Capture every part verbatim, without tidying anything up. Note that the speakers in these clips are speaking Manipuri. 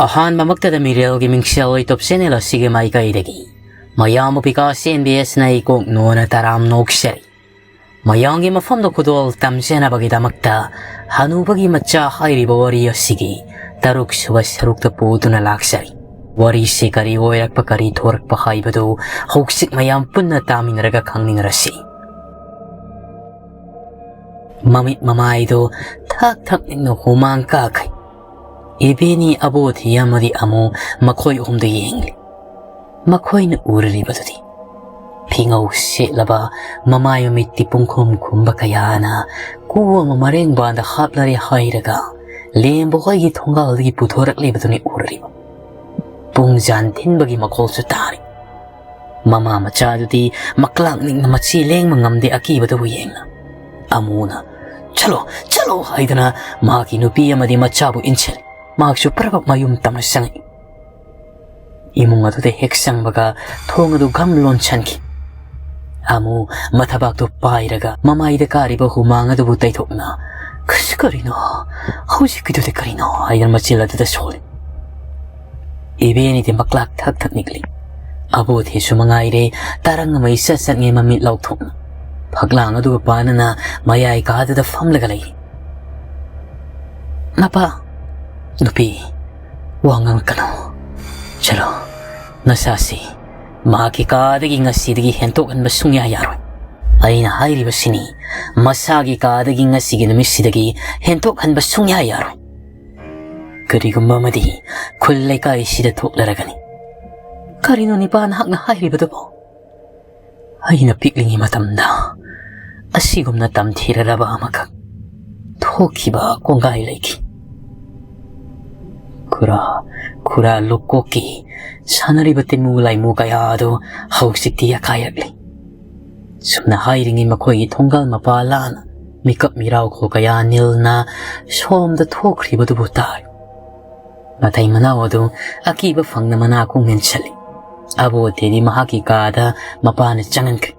ꯑꯍꯥꯟꯕꯃꯛꯇꯗ ꯃꯤꯔꯦꯜꯒꯤ ꯃꯤꯡꯁꯦꯜ YouTube channel ꯑꯁꯤꯒꯤ ꯃꯥꯏꯀꯩꯗꯒꯤ ꯃꯌꯥꯝꯕꯨ ꯕꯤꯀꯥꯁ ꯑꯦꯝ ꯕꯤ ꯑꯦꯁꯅ ꯏꯀꯣꯛ ꯅꯣꯟꯅ ꯇꯔꯥꯝꯅ ꯑꯣꯛꯆꯔꯤ꯫ ꯃꯌꯥꯝꯒꯤ ꯃꯐꯝꯗ ꯈꯨꯗꯣꯜ ꯇꯝꯖꯅꯕꯒꯤꯗꯃꯛꯇ ꯍꯅꯨꯕꯒꯤ ꯃꯆꯥ ꯍꯥꯏꯔꯤꯕ ꯋꯥꯔꯤ ꯑꯁꯤꯒꯤ ꯇꯔꯨꯛꯁꯨꯕ ꯁꯔꯨꯛꯇ ꯄꯨꯗꯨꯅ ꯂꯥꯛꯆꯔꯤ꯫ ꯋꯥꯔꯤꯁꯤ ꯀꯔꯤ ꯑꯣꯏꯔꯛꯄ, ꯀꯔꯤ ꯊꯣꯔꯛꯄ ꯍꯥꯏꯕꯗꯨ ꯍꯧꯖꯤꯛ ꯃꯌꯥꯝ ꯄꯨꯟꯅ ꯇꯥꯃꯤꯟꯅꯔꯒ ꯈꯪꯃꯤꯟꯅꯔꯁꯤ꯫ ꯃꯃꯤꯠ ꯃꯃꯥꯏꯗꯨ ꯊꯛ ꯊꯛ ꯅꯤꯛꯅ ꯍꯨꯃꯥꯡ ꯀꯥꯈꯩ ꯏꯕꯦꯅꯤ ꯑꯕꯣꯊꯤ ꯑꯃꯗꯤ ꯑꯃꯨ ꯃꯈꯣꯏ ꯑꯍꯨꯝꯗꯨ ꯌꯦꯡꯂꯤ꯫ ꯃꯈꯣꯏꯅ ꯎꯔꯤꯕꯗꯨꯗꯤ ꯐꯤꯉꯧ ꯁꯦꯠꯂꯕ, ꯃꯃꯥꯏ ꯃꯃꯤꯠꯇꯤ ꯄꯨꯡꯈꯨꯝ ꯈꯨꯝꯕ ꯀꯌꯥꯅ ꯀꯨ ꯑꯃ ꯃꯔꯦꯡꯕꯥꯟꯗ ꯍꯥꯞꯂꯔꯦ ꯍꯥꯏꯔꯒ ꯂꯦꯝꯕ ꯍꯣꯏꯒꯤ ꯊꯣꯡꯒꯥꯜꯗꯒꯤ ꯄꯨꯊꯣꯔꯛꯂꯤꯕꯗꯨꯅꯤ ꯎꯔꯤꯕ꯫ ꯄꯨꯡ ꯖꯥꯟ ꯊꯤꯟꯕꯒꯤ ꯃꯈꯣꯜꯁꯨ ꯇꯥꯔꯤ꯫ ꯃꯃꯥ ꯃꯆꯥꯗꯨꯗꯤ ꯃꯀ꯭ꯂꯥꯛ ꯅꯤꯛꯅ ꯃꯆꯤ ꯂꯦꯡꯕ ꯉꯝꯗꯦ ꯑꯀꯤꯕꯗꯨꯕꯨ ꯌꯦꯡꯅ꯫ ꯑꯃꯨꯅ "ꯆꯠꯂꯣ, ꯆꯠꯂꯣ" ꯍꯥꯏꯗꯨꯅ ꯃꯍꯥꯛꯀꯤ ꯅꯨꯄꯤ ꯑꯃꯗꯤ ꯃꯆꯥꯕꯨ ꯏꯟꯁꯤꯜꯂꯤ꯫ ꯃꯍꯥꯛꯁꯨ ꯄ꯭ꯔꯕꯛ ꯃꯌꯨꯝ ꯇꯝꯅ ꯆꯪꯉꯛꯏ꯫ ꯏꯃꯨꯡ ꯑꯗꯨꯗ ꯍꯦꯛ ꯆꯪꯕꯒ ꯊꯣꯡ ꯑꯗꯨ ꯘꯝ ꯂꯣꯟꯁꯤꯟꯈꯤ꯫ ꯑꯃꯨ ꯃꯊꯕꯥꯛꯇꯨ ꯄꯥꯏꯔꯒ ꯃꯃꯥꯏꯗ ꯀꯥꯔꯤꯕ ꯍꯨꯃꯥꯡ ꯑꯗꯨꯕꯨ ꯇꯩꯊꯣꯛꯅ "ꯀꯁ-, ꯀꯔꯤꯅꯣ? ꯍꯧꯖꯤꯛꯀꯤꯗꯨꯗꯤ ꯀꯔꯤꯅꯣ?" ꯍꯥꯏꯗꯨꯅ ꯃꯆꯤꯜ ꯑꯗꯨꯗ ꯁꯣꯜꯂꯤ꯫ ꯏꯕꯦꯅꯤꯗꯤ ꯃꯀ꯭ꯂꯥꯛ ꯊꯛ ꯊꯛ ꯅꯤꯛꯂꯤ꯫ ꯑꯕꯣꯊꯤꯁꯨ ꯃꯉꯥꯏꯔꯦ, ꯇꯔꯪ ꯑꯃ ꯏꯆꯠ ꯆꯠꯉꯩ ꯃꯃꯤꯠ ꯂꯥꯎꯊꯣꯛꯅ ꯐꯛꯂꯥꯡ ꯑꯗꯨꯒ ꯄꯥꯟꯅꯅ ꯃꯌꯥꯏ ꯀꯥꯗꯨꯗ ꯐꯝꯂꯒ ꯂꯩꯔꯤ꯫ "ꯃꯄꯥ, ꯅꯨꯄꯤ, ꯋꯥ ꯉꯥꯡꯂꯛꯀꯅꯨ꯫ ꯆꯠꯂꯣ, ꯅꯆꯥꯁꯤ ꯃꯍꯥꯛꯀꯤ ꯀꯥꯗꯒꯤ ꯉꯁꯤꯗꯒꯤ ꯍꯦꯟꯇꯣꯛꯍꯟꯕ ꯁꯨꯡꯌꯥ ꯌꯥꯔꯣꯏ꯫ ꯑꯩꯅ ꯍꯥꯏꯔꯤꯕꯁꯤꯅꯤ, ꯃꯁꯥꯒꯤ ꯀꯥꯗꯒꯤ ꯉꯁꯤꯒꯤ ꯅꯨꯃꯤꯠꯁꯤꯗꯒꯤ ꯍꯦꯟꯇꯣꯛꯍꯟꯕ ꯁꯨꯡꯌꯥ ꯌꯥꯔꯣꯏ꯫ ꯀꯔꯤꯒꯨꯝꯕ ꯑꯃꯗꯤ ꯈꯨꯜ ꯂꯩꯀꯥꯏꯁꯤꯗ ꯊꯣꯛꯂꯔꯒꯅꯤ꯫" "ꯀꯔꯤꯅꯣ ꯅꯤꯄꯥ ꯅꯍꯥꯛꯅ ꯍꯥꯏꯔꯤꯕꯗꯨꯕꯣ?" "ꯑꯩꯅ ꯄꯤꯛꯂꯤꯉꯩ ꯃꯇꯝꯗ ꯑꯁꯤꯒꯨꯝꯅ ꯇꯝꯊꯤꯔꯔꯕ ꯑꯃꯈꯛ ꯊꯣꯛꯈꯤꯕ ꯀꯣꯡꯒꯥꯏ ꯂꯩꯈꯤ꯫ ꯈꯨꯔꯥ, ꯈꯨꯔꯥ ꯂꯨꯀꯣꯛꯀꯤ ꯁꯥꯟꯅꯔꯤꯕ ꯇꯤꯃꯨ ꯂꯥꯏꯃꯨ ꯀꯌꯥ ꯑꯗꯨ ꯍꯧꯖꯤꯛꯇꯤ ꯑꯀꯥꯏꯔꯛꯂꯤ꯫" ꯁꯨꯝꯅ ꯍꯥꯏꯔꯤꯉꯩ ꯃꯈꯣꯏꯒꯤ ꯊꯣꯡꯒꯥꯜ ꯃꯄꯥ ꯂꯥꯟꯅ ꯃꯤꯀꯞ ꯃꯤꯔꯥꯎꯈꯣ ꯀꯌꯥ ꯅꯤꯜꯅ ꯁꯣꯝꯗ ꯊꯣꯛꯈ꯭ꯔꯤꯕꯗꯨꯕꯨ ꯇꯥꯔꯤ꯫ ꯃꯇꯩ ꯃꯅꯥꯎ ꯑꯗꯨ ꯑꯀꯤꯕ ꯐꯪꯅ ꯃꯅꯥ ꯈꯣꯡ ꯅꯦꯟꯁꯜꯂꯤ꯫ ꯑꯕꯣꯊꯤꯗꯤ ꯃꯍꯥꯛꯀꯤ ꯀꯥꯗ ꯃꯄꯥꯅ ꯆꯪꯍꯟꯈ꯭ꯔꯦ꯫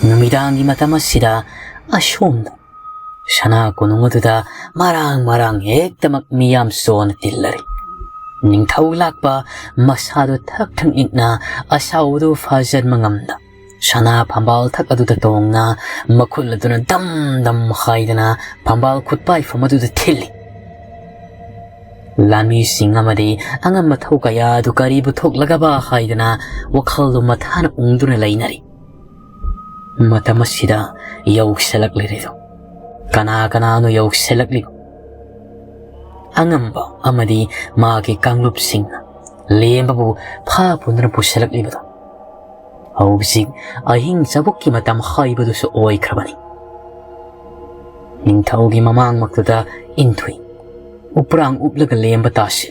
ꯅꯨꯃꯤꯗꯥꯡꯒꯤ ꯃꯇꯝ ꯑꯁꯤꯗ ꯑꯁꯣꯝꯗ ꯁꯅꯥ ꯀꯣꯅꯨꯡ ꯑꯗꯨꯗ ꯃꯔꯥꯡ ꯃꯔꯥꯡ ꯍꯦꯛꯇꯃꯛ ꯃꯤꯌꯥꯝ ꯆꯣꯟꯅ ꯇꯤꯜꯂꯔꯤ꯫ ꯅꯤꯡꯊꯧ ꯂꯥꯛꯄ ꯃꯁꯥꯗꯨ ꯊꯛ ꯊꯛ ꯅꯤꯛꯅ ꯑꯁꯥꯎꯕꯗꯨ ꯐꯥꯖꯟꯕ ꯉꯝꯗ ꯁꯅꯥ ꯐꯝꯕꯥꯜ ꯊꯛ ꯑꯗꯨꯗ ꯇꯣꯡꯅ ꯃꯈꯨꯠ ꯑꯗꯨꯅ ꯗꯝ ꯗꯝ ꯍꯥꯏꯗꯅ ꯐꯝꯕꯥꯜ ꯈꯨꯠꯄꯥꯏꯐꯝ ꯑꯗꯨꯗ ꯊꯤꯜꯂꯤ꯫ ꯂꯥꯟꯃꯤꯁꯤꯡ ꯑꯃꯗꯤ ꯑꯉꯝ ꯑꯊꯧ ꯀꯌꯥ ꯑꯗꯨ ꯀꯔꯤꯕꯨ ꯊꯣꯛꯂꯒꯕ ꯍꯥꯏꯗꯅ ꯋꯥꯈꯜꯗꯨ ꯃꯊꯥꯅ ꯎꯪꯗꯨꯅ ꯂꯩꯅꯔꯤ꯫ ꯃꯇꯝ ꯑꯁꯤꯗ ꯌꯧꯁꯤꯜꯂꯛꯂꯤꯔꯤꯗꯣ ꯀꯅꯥ ꯀꯅꯥꯅꯣ ꯌꯧꯁꯤꯜꯂꯛꯂꯤꯕ? ꯑꯉꯝꯕ ꯑꯃꯗꯤ ꯃꯥꯒꯤ ꯀꯥꯡꯂꯨꯞꯁꯤꯡꯅ ꯂꯦꯝꯕꯕꯨ ꯐꯥ ꯄꯨꯗꯨꯅ ꯄꯨꯁꯤꯜꯂꯛꯂꯤꯕꯗꯣ ꯍꯧꯖꯤꯛ ꯑꯍꯤꯡ ꯆꯕꯨꯛꯀꯤ ꯃꯇꯝ ꯍꯥꯏꯕꯗꯨꯁꯨ ꯑꯣꯏꯈ꯭ꯔꯕꯅꯤ꯫ ꯅꯤꯡꯊꯧꯒꯤ ꯃꯃꯥꯡꯃꯛꯇꯨꯗ ꯏꯟꯊꯨꯏ ꯎꯄ꯭ꯔꯥꯡ ꯎꯞꯂꯒ ꯂꯦꯝꯕ ꯇꯥꯁꯤ꯫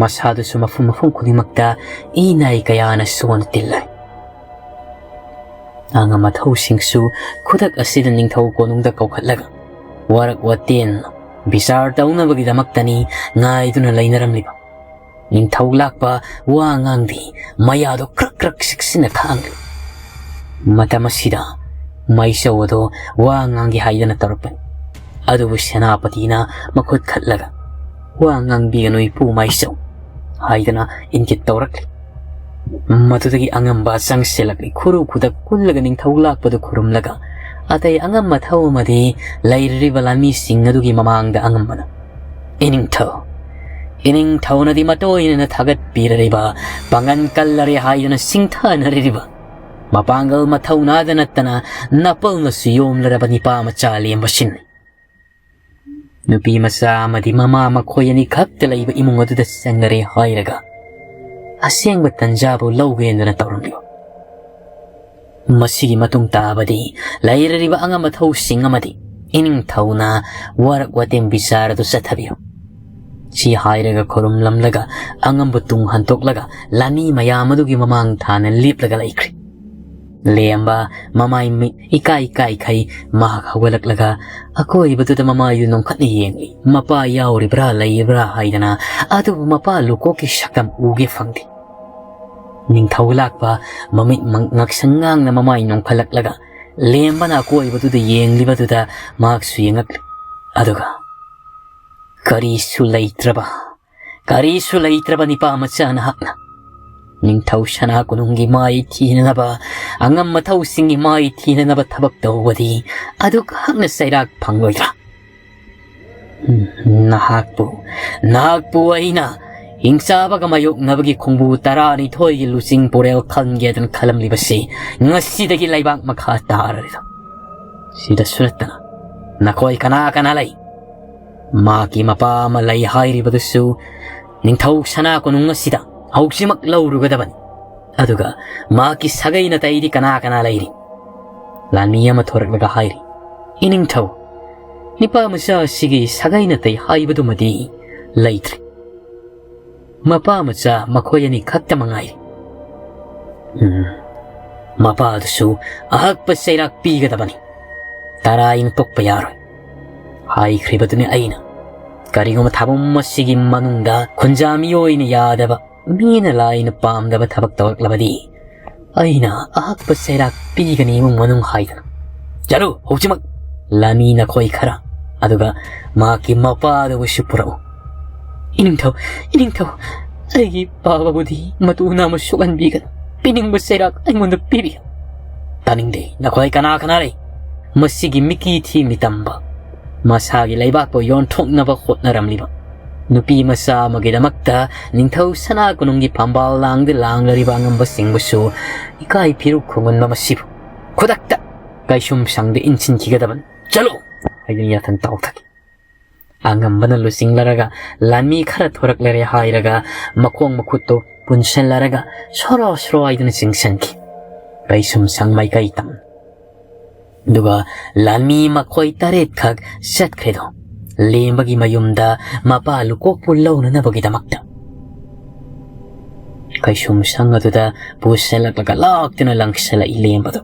ꯃꯁꯥꯗꯨꯁꯨ ꯃꯐꯝ ꯃꯐꯝ ꯈꯨꯗꯤꯡꯃꯛꯇ ꯏ ꯅꯥꯏ ꯀꯌꯥꯅ ꯁꯣꯟ ꯇꯤꯜꯂꯦ꯫ ꯑꯉꯝ ꯑꯊꯧꯁꯤꯡꯁꯨ ꯈꯨꯗꯛ ꯑꯁꯤꯗ ꯅꯤꯡꯊꯧ ꯀꯣꯅꯨꯡꯗ ꯀꯧꯈꯠꯂꯒ ꯋꯥꯔꯛ ꯋꯥꯇꯦꯟ ꯕꯤꯆꯥꯔ ꯇꯧꯅꯕꯒꯤꯗꯃꯛꯇꯅꯤ ꯉꯥꯏꯗꯨꯅ ꯂꯩꯅꯔꯝꯂꯤꯕ꯫ ꯅꯤꯡꯊꯧ ꯂꯥꯛꯄ ꯋꯥ ꯉꯥꯡꯗꯤ ꯃꯌꯥꯗꯣ ꯀ꯭ꯔꯛ ꯀ꯭ꯔꯛ ꯆꯤꯛꯁꯤꯟꯅ ꯈꯥꯡꯂꯤ꯫ ꯃꯇꯝ ꯑꯁꯤꯗ ꯃꯥꯏꯆꯧ ꯑꯗꯣ ꯋꯥ ꯉꯥꯡꯒꯦ ꯍꯥꯏꯗꯅ ꯇꯧꯔꯛꯄꯅꯤ꯫ ꯑꯗꯨꯕꯨ ꯁꯦꯅꯥꯄꯇꯤꯅ ꯃꯈꯨꯠ ꯈꯠꯂꯒ "ꯋꯥ ꯉꯥꯡꯕꯤꯒꯅꯨ ꯏꯄꯨ ꯃꯥꯏꯆꯧ" ꯍꯥꯏꯗꯅ ꯏꯪꯒꯤꯠ ꯇꯧꯔꯛꯂꯤ꯫ ꯃꯗꯨꯗꯒꯤ ꯑꯉꯝꯕ ꯆꯪꯁꯤꯜꯂꯛꯂꯤ꯫ ꯈꯨꯔꯨ ꯈꯨꯗꯛ ꯀꯨꯜꯂꯒ ꯅꯤꯡꯊꯧ ꯂꯥꯛꯄꯗꯨ ꯈꯨꯔꯨꯝꯂꯒ ꯑꯇꯩ ꯑꯉꯝ ꯑꯊꯧ ꯑꯃꯗꯤ ꯂꯩꯔꯤꯕ ꯂꯥꯟꯃꯤꯁꯤꯡ ꯑꯗꯨꯒꯤ ꯃꯃꯥꯡꯗ ꯑꯉꯝꯕꯅ "ꯏꯅꯤꯡꯊꯧ, ꯏꯅꯤꯡꯊꯧꯅꯗꯤ ꯃꯇꯣꯏꯅꯅ ꯊꯥꯒꯠꯄꯤꯔꯔꯤꯕ, ꯄꯥꯡꯒꯟ ꯀꯜꯂꯔꯦ ꯍꯥꯏꯗꯨꯅ ꯁꯤꯡꯊꯥꯅꯔꯤꯕ, ꯃꯄꯥꯡꯒꯜ ꯃꯊꯧꯅꯥꯗ ꯅꯠꯇꯅ ꯅꯥꯄꯜꯅꯁꯨ ꯌꯣꯝꯂꯔꯕ ꯅꯤꯄꯥ ꯃꯆꯥ ꯂꯦꯝꯕꯁꯤꯡꯅꯤ꯫ ꯅꯨꯄꯤ ꯃꯆꯥ ꯑꯃꯗꯤ ꯃꯃꯥ ꯃꯈꯣꯏ ꯑꯅꯤꯈꯛꯇ ꯂꯩꯕ ꯏꯃꯨꯡ ꯑꯗꯨꯗ ꯆꯪꯅꯔꯦ ꯍꯥꯏꯔꯒ ꯑꯁꯦꯡꯕ ꯇꯟꯖꯥꯕꯨ ꯂꯧꯒꯦꯅ ꯇꯧꯔꯝꯂꯤꯕ꯫ ꯃꯁꯤꯒꯤ ꯃꯇꯨꯡ ꯇꯥꯕꯗꯤ ꯂꯩꯔꯤꯕ ꯑꯉꯝ ꯑꯊꯧꯁꯤꯡ ꯑꯃꯗꯤ ꯏꯅꯤꯡꯊꯧꯅ ꯋꯥꯔꯛ ꯋꯥꯇꯦꯝ ꯕꯤꯆꯥꯔ ꯑꯗꯨ ꯆꯠꯊꯕꯤꯌꯨ" ꯁꯤ ꯍꯥꯏꯔꯒ ꯈꯨꯔꯨꯝꯂꯝꯂꯒ ꯑꯉꯝꯕ ꯇꯨꯡ ꯍꯟꯗꯣꯛꯂꯒ ꯂꯥꯟꯃꯤ ꯃꯌꯥꯝ ꯑꯗꯨꯒꯤ ꯃꯃꯥꯡ ꯊꯥꯅ ꯂꯦꯞꯂꯒ ꯂꯩꯈ꯭ꯔꯦ꯫ ꯂꯦꯝꯕ ꯃꯃꯥꯏ ꯃꯤꯠ ꯏꯀꯥꯏ ꯀꯥꯏꯈꯩ ꯃꯍꯥꯛ ꯍꯧꯒꯠꯂꯛꯂꯒ ꯑꯀꯣꯏꯕꯗꯨꯗ ꯃꯃꯥꯏꯗꯨ ꯅꯣꯡꯈꯠꯅ ꯌꯦꯡꯂꯤ꯫ ꯃꯄꯥ ꯌꯥꯎꯔꯤꯕ꯭ꯔꯥ ꯂꯩꯔꯤꯕ꯭ꯔꯥ ꯍꯥꯏꯗꯅ, ꯑꯗꯨꯕꯨ ꯃꯄꯥ ꯂꯨꯀꯣꯛꯀꯤ ꯁꯛꯇꯝ ꯎꯒꯦ ꯐꯪꯗꯦ꯫ ꯅꯤꯡꯊꯧ ꯂꯥꯛꯄ ꯃꯃꯤꯠ ꯉꯛꯁꯪ ꯉꯥꯡꯅ ꯃꯃꯥꯏ ꯅꯣꯡꯈꯠꯂꯛꯂꯒ ꯂꯦꯝꯕꯅ ꯑꯀꯣꯏꯕꯗꯨꯗ ꯌꯦꯡꯂꯤꯕꯗꯨꯗ ꯃꯍꯥꯛꯁꯨ ꯌꯦꯡꯉꯛꯂꯤ꯫ ꯑꯗꯨꯒ ꯀꯔꯤꯁꯨ ꯂꯩꯇ꯭ꯔꯕ ꯀꯔꯤꯁꯨ ꯂꯩꯇ꯭ꯔꯕ ꯅꯤꯄꯥ ꯃꯆꯥ ꯅꯍꯥꯛꯅ ꯅꯤꯡꯊꯧ ꯁꯅꯥ ꯀꯣꯅꯨꯡꯒꯤ ꯃꯥꯏ ꯊꯤꯅꯅꯕ, ꯑꯉꯝ ꯃꯊꯧꯁꯤꯡꯒꯤ ꯃꯥꯏ ꯊꯤꯅꯅꯕ ꯊꯕꯛ ꯇꯧꯕꯗꯤ ꯑꯗꯨꯛ ꯍꯛꯅ ꯆꯩꯔꯥꯛ ꯐꯪꯂꯣꯏꯗ꯭ꯔꯥ? ꯎꯝ, ꯅꯍꯥꯛꯄꯨ, ꯅꯍꯥꯛꯄꯨ ꯑꯩꯅ ꯍꯤꯡꯆꯥꯕꯒ ꯃꯥꯌꯣꯛꯅꯕꯒꯤ ꯈꯣꯡꯕꯨ ꯇꯔꯥꯅꯤꯊꯣꯏꯒꯤ ꯂꯨꯆꯤꯡ ꯄꯨꯔꯦꯜ ꯈꯟꯒꯦꯗꯅ ꯈꯜꯂꯝꯂꯤꯕꯁꯤ ꯉꯁꯤꯗꯒꯤ ꯂꯩꯕꯥꯛ ꯃꯈꯥ ꯇꯥꯔꯔꯤꯗꯣ꯫ ꯁꯤꯗꯁꯨ ꯅꯠꯇꯅ ꯅꯈꯣꯏ ꯀꯅꯥ ꯀꯅꯥ ꯂꯩ? ꯃꯍꯥꯛꯀꯤ ꯃꯄꯥ ꯑꯃ ꯂꯩ ꯍꯥꯏꯔꯤꯕꯗꯨꯁꯨ ꯅꯤꯡꯊꯧ ꯁꯅꯥ ꯀꯣꯅꯨꯡ ꯑꯁꯤꯗ ꯍꯧꯖꯤꯛꯃꯛ ꯂꯧꯔꯨꯒꯗꯕꯅꯤ꯫ ꯑꯗꯨꯒ ꯃꯍꯥꯛꯀꯤ ꯁꯥꯒꯩ ꯅꯥꯇꯩꯗꯤ ꯀꯅꯥ ꯀꯅꯥ ꯂꯩꯔꯤ? ꯂꯥꯟꯃꯤ ꯑꯃ ꯊꯣꯔꯛꯂꯒ ꯍꯥꯏꯔꯤ, "ꯏꯅꯤꯡꯊꯧ, ꯅꯤꯄꯥ ꯃꯆꯥ ꯑꯁꯤꯒꯤ ꯁꯥꯒꯩ ꯅꯥꯇꯩ ꯍꯥꯏꯕꯗꯨꯃꯗꯤ ꯂꯩꯇ꯭ꯔꯦ꯫ ꯃꯄꯥ ꯃꯆꯥ ꯃꯈꯣꯏ ꯑꯅꯤ ꯈꯛꯇ ꯃꯉꯥꯏꯔꯦ꯫ ꯎꯝ, ꯃꯄꯥꯗꯨꯁꯨ ꯑꯍꯛꯄ ꯆꯩꯔꯥꯛ ꯄꯤꯒꯗꯕꯅꯤ꯫ ꯇꯔꯥꯏꯅ ꯇꯣꯛꯄ ꯌꯥꯔꯣꯏ꯫ ꯍꯥꯏꯈ꯭ꯔꯤꯕꯗꯨꯅꯤ ꯑꯩꯅ꯫ ꯀꯔꯤꯒꯨꯝꯕ ꯊꯥꯕꯝ ꯑꯁꯤꯒꯤ ꯃꯅꯨꯡꯗ ꯈꯨꯟꯖꯥ ꯃꯤꯑꯣꯏꯅ ꯌꯥꯗꯕ, ꯃꯤꯅ ꯂꯥꯏꯅ ꯄꯥꯝꯗꯕ ꯊꯕꯛ ꯇꯧꯔꯛꯂꯕꯗꯤ ꯑꯩꯅ ꯑꯍꯛꯄ ꯆꯩꯔꯥꯛ ꯄꯤꯒꯅꯤ ꯏꯃꯨꯡ ꯃꯅꯨꯡ ꯍꯥꯏꯗꯅ꯫ ꯆꯠꯂꯨ ꯍꯧꯖꯤꯛꯃꯛ!" ꯂꯥꯟꯃꯤ ꯅꯈꯣꯏ ꯈꯔ, ꯑꯗꯨꯒ ꯃꯍꯥꯛꯀꯤ ꯃꯄꯥꯗꯨꯕꯨꯁꯨ ꯄꯨꯔꯛꯎ꯫ "ꯏꯅꯤꯡꯊꯧ, ꯏꯅꯤꯡꯊꯧ, ꯑꯩꯒꯤ ꯄꯥꯕꯕꯨꯗꯤ ꯃꯇꯨꯅ ꯑꯃ ꯁꯣꯛꯍꯟꯕꯤꯒꯅꯨ꯫ ꯄꯤꯅꯤꯡꯕ ꯆꯩꯔꯥꯛ ꯑꯩꯉꯣꯟꯗ ꯄꯤꯕꯤꯌꯨ꯫" "ꯇꯥꯅꯤꯡꯗꯦ꯫ ꯅꯈꯣꯏ ꯀꯅꯥ ꯀꯅꯥ ꯂꯩ? ꯃꯁꯤꯒꯤ ꯃꯤꯀꯤ ꯊꯤ ꯃꯤꯇꯝꯕ, ꯃꯁꯥꯒꯤ ꯂꯩꯕꯥꯛꯄꯨ ꯌꯣꯟꯊꯣꯛꯅꯕ ꯍꯣꯠꯅꯔꯝꯂꯤꯕ ꯅꯨꯄꯤ ꯃꯆꯥ ꯑꯃꯒꯤꯗꯃꯛꯇ ꯅꯤꯡꯊꯧ ꯁꯅꯥ ꯀꯣꯅꯨꯡꯒꯤ ꯐꯝꯕꯥꯜ ꯂꯥꯡꯗ ꯂꯥꯡꯂꯔꯤꯕ ꯑꯉꯝꯕꯁꯤꯡꯕꯨꯁꯨ ꯏꯀꯥꯏ ꯐꯤꯔꯨꯛ ꯈꯨꯡꯒꯨꯟꯕ ꯃꯁꯤꯕꯨ ꯈꯨꯗꯛꯇ ꯀꯩꯁꯨꯝ ꯁꯪꯗ ꯏꯟꯁꯤꯟꯈꯤꯒꯗꯕꯅꯤ꯫ ꯆꯠꯂꯨ!" ꯍꯥꯏꯗꯨꯅ ꯌꯥꯊꯟ ꯇꯥꯎꯊꯈꯤ꯫ ꯑꯉꯝꯕꯅ ꯂꯨꯆꯤꯡꯂꯔꯒ ꯂꯥꯟꯃꯤ ꯈꯔ ꯊꯣꯔꯛꯂꯔꯦ ꯍꯥꯏꯔꯒ ꯃꯈꯣꯡ ꯃꯈꯨꯠꯇꯨ ꯄꯨꯟꯁꯤꯜꯂꯔꯒ ꯁꯣꯔꯣ ꯁꯣꯔꯣ ꯍꯥꯏꯗꯨꯅ ꯆꯤꯡꯁꯤꯟꯈꯤ꯫ ꯀꯩꯁꯨꯝ ꯁꯪ ꯃꯥꯏꯀꯩ ꯇꯝ꯫ ꯑꯗꯨꯒ ꯂꯥꯟꯃꯤ ꯃꯈꯣꯏ ꯇꯔꯦꯠꯈꯛ ꯆꯠꯈ꯭ꯔꯦꯗꯣ, ꯂꯦꯝꯕꯒꯤ ꯃꯌꯨꯝꯗ ꯃꯄꯥ ꯂꯨꯀꯣꯛꯄꯨ ꯂꯧꯅꯅꯕꯒꯤꯗꯃꯛꯇ꯫ ꯀꯩꯁꯨꯝ ꯁꯪ ꯑꯗꯨꯗ ꯄꯨꯁꯤꯜꯂꯛꯂꯒ ꯂꯥꯛꯇꯨꯅ ꯂꯪꯁꯤꯜꯂꯛꯏ ꯂꯦꯝꯕꯗꯨ꯫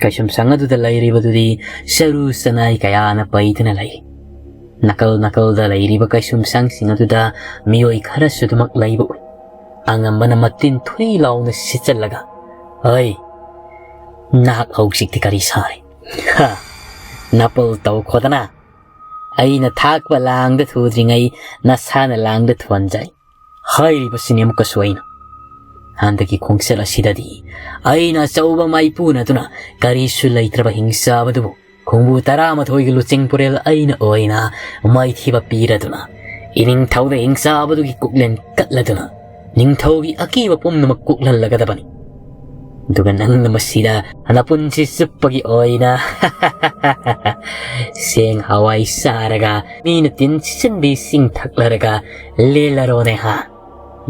ꯀꯩꯁꯨꯝ ꯁꯪ ꯑꯗꯨꯗ ꯂꯩꯔꯤꯕꯗꯨꯗꯤ ꯆꯔꯨ ꯆꯅꯥꯏ ꯀꯌꯥꯅ ꯄꯩꯗꯨꯅ ꯂꯩꯔꯤ꯫ ꯅꯥꯀꯜ ꯅꯥꯀꯜꯗ ꯂꯩꯔꯤꯕ ꯀꯩꯁꯨꯝ ꯁꯪꯁꯤꯡ ꯑꯗꯨꯗ ꯃꯤꯑꯣꯏ ꯈꯔꯁꯨ ꯑꯗꯨꯃꯛ ꯂꯩꯕ ꯎꯏ꯫ ꯑꯉꯝꯕꯅ ꯃꯇꯤꯟ ꯊꯨꯏ ꯂꯥꯎꯅ ꯁꯤꯠꯆꯜꯂꯒ, "ꯍꯩ, ꯅꯍꯥꯛ ꯍꯧꯖꯤꯛꯇꯤ ꯀꯔꯤ ꯁꯥꯔꯤ? ꯍꯥ, ꯅꯄꯜ ꯇꯧꯈꯣꯗꯅ!" ꯑꯩꯅ ꯊꯥꯛꯄ ꯂꯥꯡꯗ ꯊꯨꯗ꯭ꯔꯤꯉꯩ ꯅꯁꯥꯅ ꯂꯥꯡꯗ ꯊꯨꯍꯟꯖꯩ꯫ ꯍꯥꯏꯔꯤꯕꯁꯤꯅꯤ ꯑꯃꯨꯛꯀꯁꯨ ꯑꯩꯅ꯫ ꯍꯟꯗꯛꯀꯤ ꯈꯣꯡꯆꯠ ꯑꯁꯤꯗꯗꯤ ꯑꯩꯅ ꯑꯆꯧꯕ ꯃꯥꯏꯄꯨꯅꯗꯨꯅ ꯀꯔꯤꯁꯨ ꯂꯩꯇ꯭ꯔꯕ ꯍꯤꯡꯆꯥꯕꯗꯨꯕꯨ ꯈꯣꯡꯕꯨ ꯇꯔꯥꯃꯥꯊꯣꯏꯒꯤ ꯂꯨꯆꯤꯡ ꯄꯨꯔꯦꯜ ꯑꯩꯅ ꯑꯣꯏꯅ ꯃꯥꯏꯊꯤꯕ ꯄꯤꯔꯗꯨꯅ ꯏꯅꯤꯡꯊꯧꯗ ꯍꯤꯡꯆꯥꯕꯗꯨꯒꯤ ꯀꯣꯛꯂꯦꯟ ꯀꯠꯂꯗꯨꯅ ꯅꯤꯡꯊꯧꯒꯤ ꯑꯀꯤꯕ ꯄꯨꯝꯅꯃꯛ ꯀꯣꯛꯍꯜꯂꯒꯗꯕꯅꯤ꯫ ꯑꯗꯨꯒ ꯅꯪꯅ ꯃꯁꯤꯗ ꯅꯄꯨꯟꯁꯤ ꯆꯨꯞꯄꯒꯤ ꯑꯣꯏꯅ ꯁꯦꯡ ꯍꯋꯥꯏ ꯆꯥꯔꯒ ꯃꯤꯅ ꯇꯤꯟ ꯁꯤꯆꯟꯕꯤ ꯏꯁꯤꯡ ꯊꯛꯂꯔꯒ ꯂꯦꯜꯂꯔꯣꯅꯦ ꯍꯥ?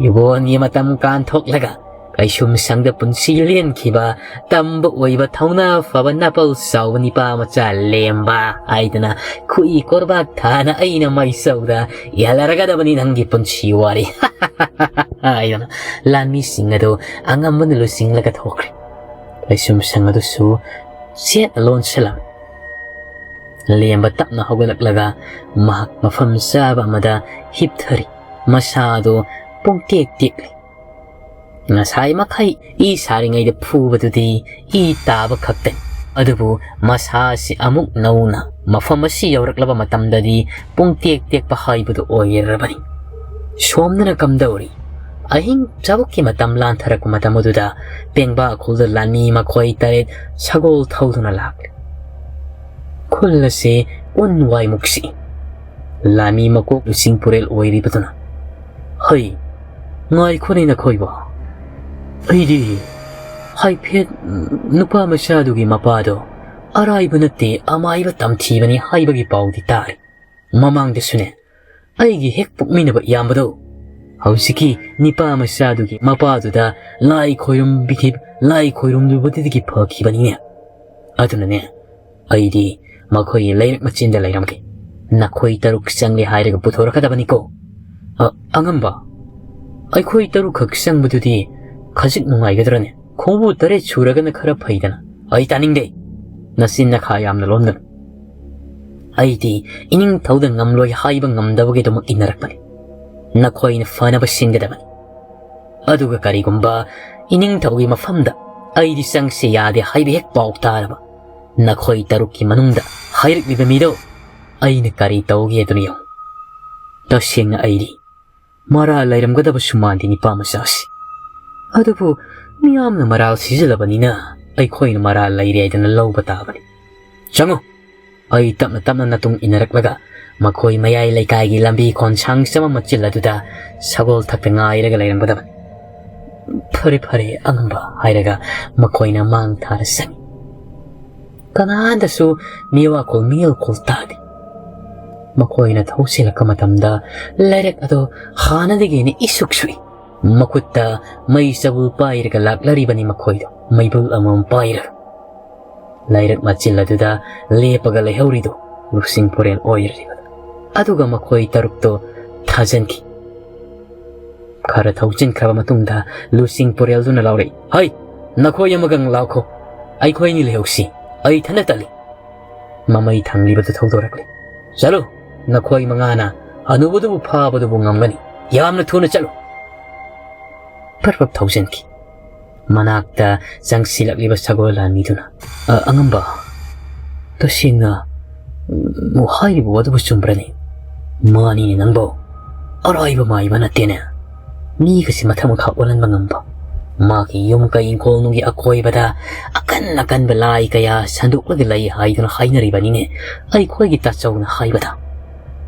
ꯌꯨꯕꯣꯟꯒꯤ ꯃꯇꯝ ꯀꯥꯟꯊꯣꯛꯂꯒ ꯀꯩꯁꯨꯝ ꯁꯪꯗ ꯄꯨꯟꯁꯤ ꯂꯦꯟꯈꯤꯕ ꯇꯝꯕ ꯑꯣꯏꯕ ꯊꯧꯅꯥ ꯐꯕ ꯅꯥꯄꯜ ꯆꯥꯎꯕ ꯅꯤꯄꯥ ꯃꯆꯥ ꯂꯦꯝꯕ ꯍꯥꯏꯗꯅ ꯈꯨꯏ ꯀꯣꯔꯕꯥꯛ ꯊꯥꯅ ꯑꯩꯅ ꯃꯩꯆꯧꯗ ꯌꯥꯜꯂꯔꯒꯗꯕꯅꯤ ꯅꯪꯒꯤ ꯄꯨꯟꯁꯤ ꯋꯥꯔꯤ ꯍꯥꯏꯗꯅ ꯂꯥꯟꯃꯤꯁꯤꯡ ꯑꯗꯨ ꯑꯉꯝꯕꯅ ꯂꯨꯆꯤꯡꯂꯒ ꯊꯣꯛꯈ꯭ꯔꯦ꯫ ꯂꯩꯁꯨꯝ ꯁꯪ ꯑꯗꯨꯁꯨ ꯆꯦꯠꯅ ꯂꯣꯟꯁꯤꯜꯂꯝꯃꯤ꯫ ꯂꯦꯝꯕ ꯇꯞꯅ ꯍꯧꯒꯠꯂꯛꯂꯒ ꯃꯍꯥꯛ ꯃꯐꯝ ꯆꯥꯕ ꯑꯃꯗ ꯍꯤꯞꯊꯔꯤ꯫ ꯃꯁꯥꯗꯨ ꯄꯨꯡꯇꯦꯛ ꯇꯦꯛꯂꯤ꯫ ꯉꯁꯥꯏ ꯃꯈꯩ ꯏ ꯁꯥꯔꯤꯉꯩꯗ ꯐꯨꯕꯗꯨꯗꯤ ꯏ ꯇꯥꯕ ꯈꯛꯇꯅꯤ꯫ ꯑꯗꯨꯕꯨ ꯃꯁꯥ ꯑꯁꯤ ꯑꯃꯨꯛ ꯅꯧꯅ ꯃꯐꯝ ꯑꯁꯤ ꯌꯧꯔꯛꯂꯕ ꯃꯇꯝꯗꯗꯤ ꯄꯨꯡꯇꯦꯛ ꯇꯦꯛꯄ ꯍꯥꯏꯕꯗꯨ ꯑꯣꯏꯔꯕꯅꯤ꯫ ꯁꯣꯝꯗꯅ ꯀꯝꯗꯧꯔꯤ? ꯑꯍꯤꯡ ꯆꯥꯕꯛꯀꯤ ꯃꯇꯝ ꯂꯥꯟꯊꯔꯛꯄ ꯃꯇꯝ ꯑꯗꯨꯗ ꯄꯦꯡꯕꯥ ꯈꯨꯜꯗ ꯂꯥꯟꯃꯤ ꯃꯈꯣꯏ ꯇꯔꯦꯠ ꯁꯒꯣꯜ ꯊꯧꯗꯨꯅ ꯂꯥꯛꯂꯤ꯫ ꯈꯨꯜ ꯑꯁꯤ ꯎꯟ ꯋꯥꯏꯃꯨꯛ ꯁꯤꯛꯏ꯫ ꯂꯥꯟꯃꯤ ꯃꯀꯣꯛ ꯂꯨꯆꯤꯡ ꯄꯨꯔꯦꯜ ꯑꯣꯏꯔꯤꯕꯗꯨꯅ, "ꯍꯩ, ꯉꯥꯏꯈꯣꯅꯦ ꯅꯈꯣꯏꯕꯣ꯫ ꯑꯩꯗꯤ ꯍꯥꯏꯐꯦꯠ ꯅꯨꯄꯥ ꯃꯆꯥꯗꯨꯒꯤ ꯃꯄꯥꯗꯣ ꯑꯔꯥꯏꯕ ꯅꯠꯇꯦ, ꯑꯃꯥꯏꯕ ꯇꯝꯊꯤꯕꯅꯤ ꯍꯥꯏꯕꯒꯤ ꯄꯥꯎꯗꯤ ꯇꯥꯔꯦ꯫ ꯃꯃꯥꯡꯗꯁꯨꯅꯦ, ꯑꯩꯒꯤ ꯍꯦꯛ ꯄꯣꯛꯃꯤꯟꯅꯕ ꯏꯌꯥꯝꯕꯗꯣ, ꯍꯧꯖꯤꯛꯀꯤ ꯅꯤꯄꯥ ꯃꯆꯥꯗꯨꯒꯤ ꯃꯄꯥꯗꯨꯗ ꯂꯥꯏ ꯈꯣꯏꯔꯨꯝꯕꯤꯈꯤ-, ꯂꯥꯏ ꯈꯣꯏꯔꯨꯝꯂꯨꯕꯗꯨꯗꯒꯤ ꯐꯈꯤꯕꯅꯤꯅꯦ꯫ ꯑꯗꯨꯅꯅꯦ, ꯑꯩꯗꯤ ꯃꯈꯣꯏꯒꯤ ꯂꯩꯔꯛ ꯃꯆꯤꯟꯗ ꯂꯩꯔꯝꯒꯦ꯫ ꯅꯈꯣꯏ ꯇꯔꯨꯛ ꯆꯪꯂꯦ ꯍꯥꯏꯔꯒ ꯄꯨꯊꯣꯔꯛꯀꯗꯕꯅꯤꯀꯣ꯫" "ꯑ, ꯑꯉꯝꯕ, ꯑꯩꯈꯣꯏ ꯇꯔꯨꯛꯈꯛ ꯆꯪꯕꯗꯨꯗꯤ ꯈꯖꯤꯛ ꯅꯨꯡꯉꯥꯏꯒꯗ꯭ꯔꯅꯦ? ꯈꯣꯡꯕꯨ ꯇꯔꯦꯠ ꯁꯨꯔꯒꯅ ꯈꯔ ꯐꯩꯗꯅ꯫" "ꯑꯩ ꯇꯥꯅꯤꯡꯗꯦ꯫ ꯅꯆꯤꯟ ꯅꯈꯥ ꯌꯥꯝꯅ ꯂꯣꯟꯒꯅꯨ꯫ ꯑꯩꯗꯤ ꯏꯅꯤꯡꯊꯧꯗ ꯉꯝꯂꯣꯏ ꯍꯥꯏꯕ ꯉꯝꯗꯕꯒꯤꯗꯃꯛ ꯏꯟꯅꯔꯛꯄꯅꯤ꯫ ꯅꯈꯣꯏꯅ ꯐꯅꯕ ꯁꯤꯟꯒꯗꯕꯅꯤ꯫ ꯑꯗꯨꯒ ꯀꯔꯤꯒꯨꯝꯕ ꯏꯅꯤꯡꯊꯧꯒꯤ ꯃꯐꯝꯗ ꯑꯩꯗꯤ ꯆꯪꯁꯦ ꯌꯥꯗꯦ ꯍꯥꯏꯕ ꯍꯦꯛ ꯄꯥꯎ ꯇꯥꯔꯕ, ꯅꯈꯣꯏ ꯇꯔꯨꯛꯀꯤ ꯃꯅꯨꯡꯗ ꯍꯥꯏꯔꯛꯂꯤꯕ ꯃꯤꯗꯣ ꯑꯩꯅ ꯀꯔꯤ ꯇꯧꯒꯦꯗꯨꯅ ꯌꯦꯡꯉꯨ꯫ ꯇꯁꯦꯡꯅ ꯑꯩꯗꯤ ꯃꯔꯥꯜ ꯂꯩꯔꯝꯒꯗꯕꯁꯨ ꯃꯥꯟꯗꯦ ꯅꯤꯄꯥ ꯃꯆꯥꯁꯤ꯫ ꯑꯗꯨꯕꯨ ꯃꯤꯌꯥꯝꯅ ꯃꯔꯥꯜ ꯁꯤꯖꯤꯜꯂꯕꯅꯤꯅ ꯑꯩꯈꯣꯏꯅ ꯃꯔꯥꯜ ꯂꯩꯔꯦ ꯍꯥꯏꯗꯨꯅ ꯂꯧꯕ ꯇꯥꯕꯅꯤ꯫ ꯆꯪꯉꯨ꯫ ꯑꯩ ꯇꯞꯅ ꯇꯞꯅ ꯅꯇꯨꯡ ꯏꯟꯅꯔꯛꯂꯒ ꯃꯈꯣꯏ ꯃꯌꯥꯏ ꯂꯩꯀꯥꯏꯒꯤ ꯂꯝꯕꯤ ꯈꯣꯟꯁꯥꯡ ꯆꯃꯝ ꯃꯆꯤꯜ ꯑꯗꯨꯗ ꯁꯒꯣꯜ ꯊꯛꯇ ꯉꯥꯏꯔꯒ ꯂꯩꯔꯝꯒꯗꯕꯅꯤ꯫ "ꯐꯔꯦ, ꯐꯔꯦ, ꯑꯉꯝꯕ" ꯍꯥꯏꯔꯒ ꯃꯈꯣꯏꯅ ꯃꯥꯡ ꯊꯥꯔ ꯆꯪꯉꯤ꯫ ꯀꯅꯥꯗꯁꯨ ꯃꯤꯋꯥꯈꯣꯜ ꯃꯤꯌꯦꯜꯈꯣꯜ ꯇꯥꯗꯦ꯫ ꯃꯈꯣꯏꯅ ꯊꯧꯁꯤꯜꯂꯛꯄ ꯃꯇꯝꯗ ꯂꯥꯏꯔꯛ ꯑꯗꯨ ꯍꯥꯟꯅꯗꯒꯤ ꯍꯦꯟꯅ ꯏꯁꯨꯛ ꯁꯨꯏ꯫ ꯃꯈꯨꯠꯇ ꯃꯩ ꯆꯕꯨꯜ ꯄꯥꯏꯔꯒ ꯂꯥꯛꯂꯔꯤꯕꯅꯤ ꯃꯈꯣꯏꯗꯣ, ꯃꯩꯕꯨꯜ ꯑꯃꯃꯝ ꯄꯥꯏꯔꯒ꯫ ꯂꯥꯏꯔꯛ ꯃꯆꯤꯜ ꯑꯗꯨꯗ ꯂꯦꯞꯄꯒ ꯂꯩꯍꯧꯔꯤꯗꯨ ꯂꯨꯁꯤꯡ ꯄꯨꯔꯦꯜ ꯑꯣꯏꯔꯤꯕꯗꯨ꯫ ꯑꯗꯨꯒ ꯃꯈꯣꯏ ꯇꯔꯨꯛꯇꯣ ꯊꯥꯖꯤꯟꯈꯤ꯫ ꯈꯔ ꯊꯧꯖꯤꯟꯈ꯭ꯔꯕ ꯃꯇꯨꯡꯗ ꯂꯨꯁꯤꯡ ꯄꯨꯔꯦꯜꯗꯨꯅ ꯂꯥꯎꯔꯛꯏ, "ꯍꯩ, ꯅꯈꯣꯏ ꯑꯃꯒ ꯂꯥꯎꯈꯣ꯫ ꯑꯩꯈꯣꯏ ꯑꯅꯤ ꯂꯩꯍꯧꯁꯤ꯫ ꯑꯩ ꯏꯊꯟꯗ ꯇꯠꯂꯤ꯫" ꯃꯃꯩ ꯊꯪꯂꯤꯕꯗꯨ ꯊꯧꯗꯣꯔꯛꯂꯤ꯫ "ꯆꯠꯂꯨ, ꯅꯈꯣꯏ ꯃꯉꯥꯅ ꯍꯅꯨꯕꯗꯨꯕꯨ ꯐꯥꯕꯗꯨꯕꯨ ꯉꯝꯒꯅꯤ꯫ ꯌꯥꯝꯅ ꯊꯨꯅ ꯆꯠꯂꯨ꯫" ꯄꯔꯞ ꯄꯔꯞ ꯊꯧꯖꯤꯟꯈꯤ꯫ ꯃꯅꯥꯛꯇ ꯆꯪꯁꯤꯜꯂꯛꯂꯤꯕ ꯁꯒꯣꯜ ꯂꯥꯟꯃꯤꯗꯨꯅ, "ꯑ, ꯑꯉꯝꯕ, ꯇꯁꯦꯡꯅ, ꯎꯝ, ꯍꯥꯏꯔꯤꯕ ꯋꯥꯗꯨꯕꯨ ꯆꯨꯝꯕ꯭ꯔꯅꯦ?" "ꯃꯥꯅꯤꯅꯦ ꯅꯪꯕꯣ, ꯑꯔꯥꯏꯕ ꯃꯥꯏꯕ ꯅꯠꯇꯦꯅꯦ꯫ ꯃꯤꯒꯁꯤ ꯃꯊꯛ ꯃꯈꯥ ꯑꯣꯜꯍꯟꯕ ꯉꯝꯕ꯫ ꯃꯥꯒꯤ ꯌꯨꯝ ꯀꯩ ꯏꯪꯈꯣꯜ ꯅꯨꯡꯒꯤ ꯑꯀꯣꯏꯕꯗ ꯑꯀꯟ ꯑꯀꯟꯕ ꯂꯥꯏ ꯀꯌꯥ ꯁꯟꯗꯣꯛꯂꯒ ꯂꯩ ꯍꯥꯏꯗꯨꯅ ꯍꯥꯏꯅꯔꯤꯕꯅꯤꯅꯦ ꯑꯩꯈꯣꯏꯒꯤ ꯇꯥꯆꯧꯅ ꯍꯥꯏꯕꯗ꯫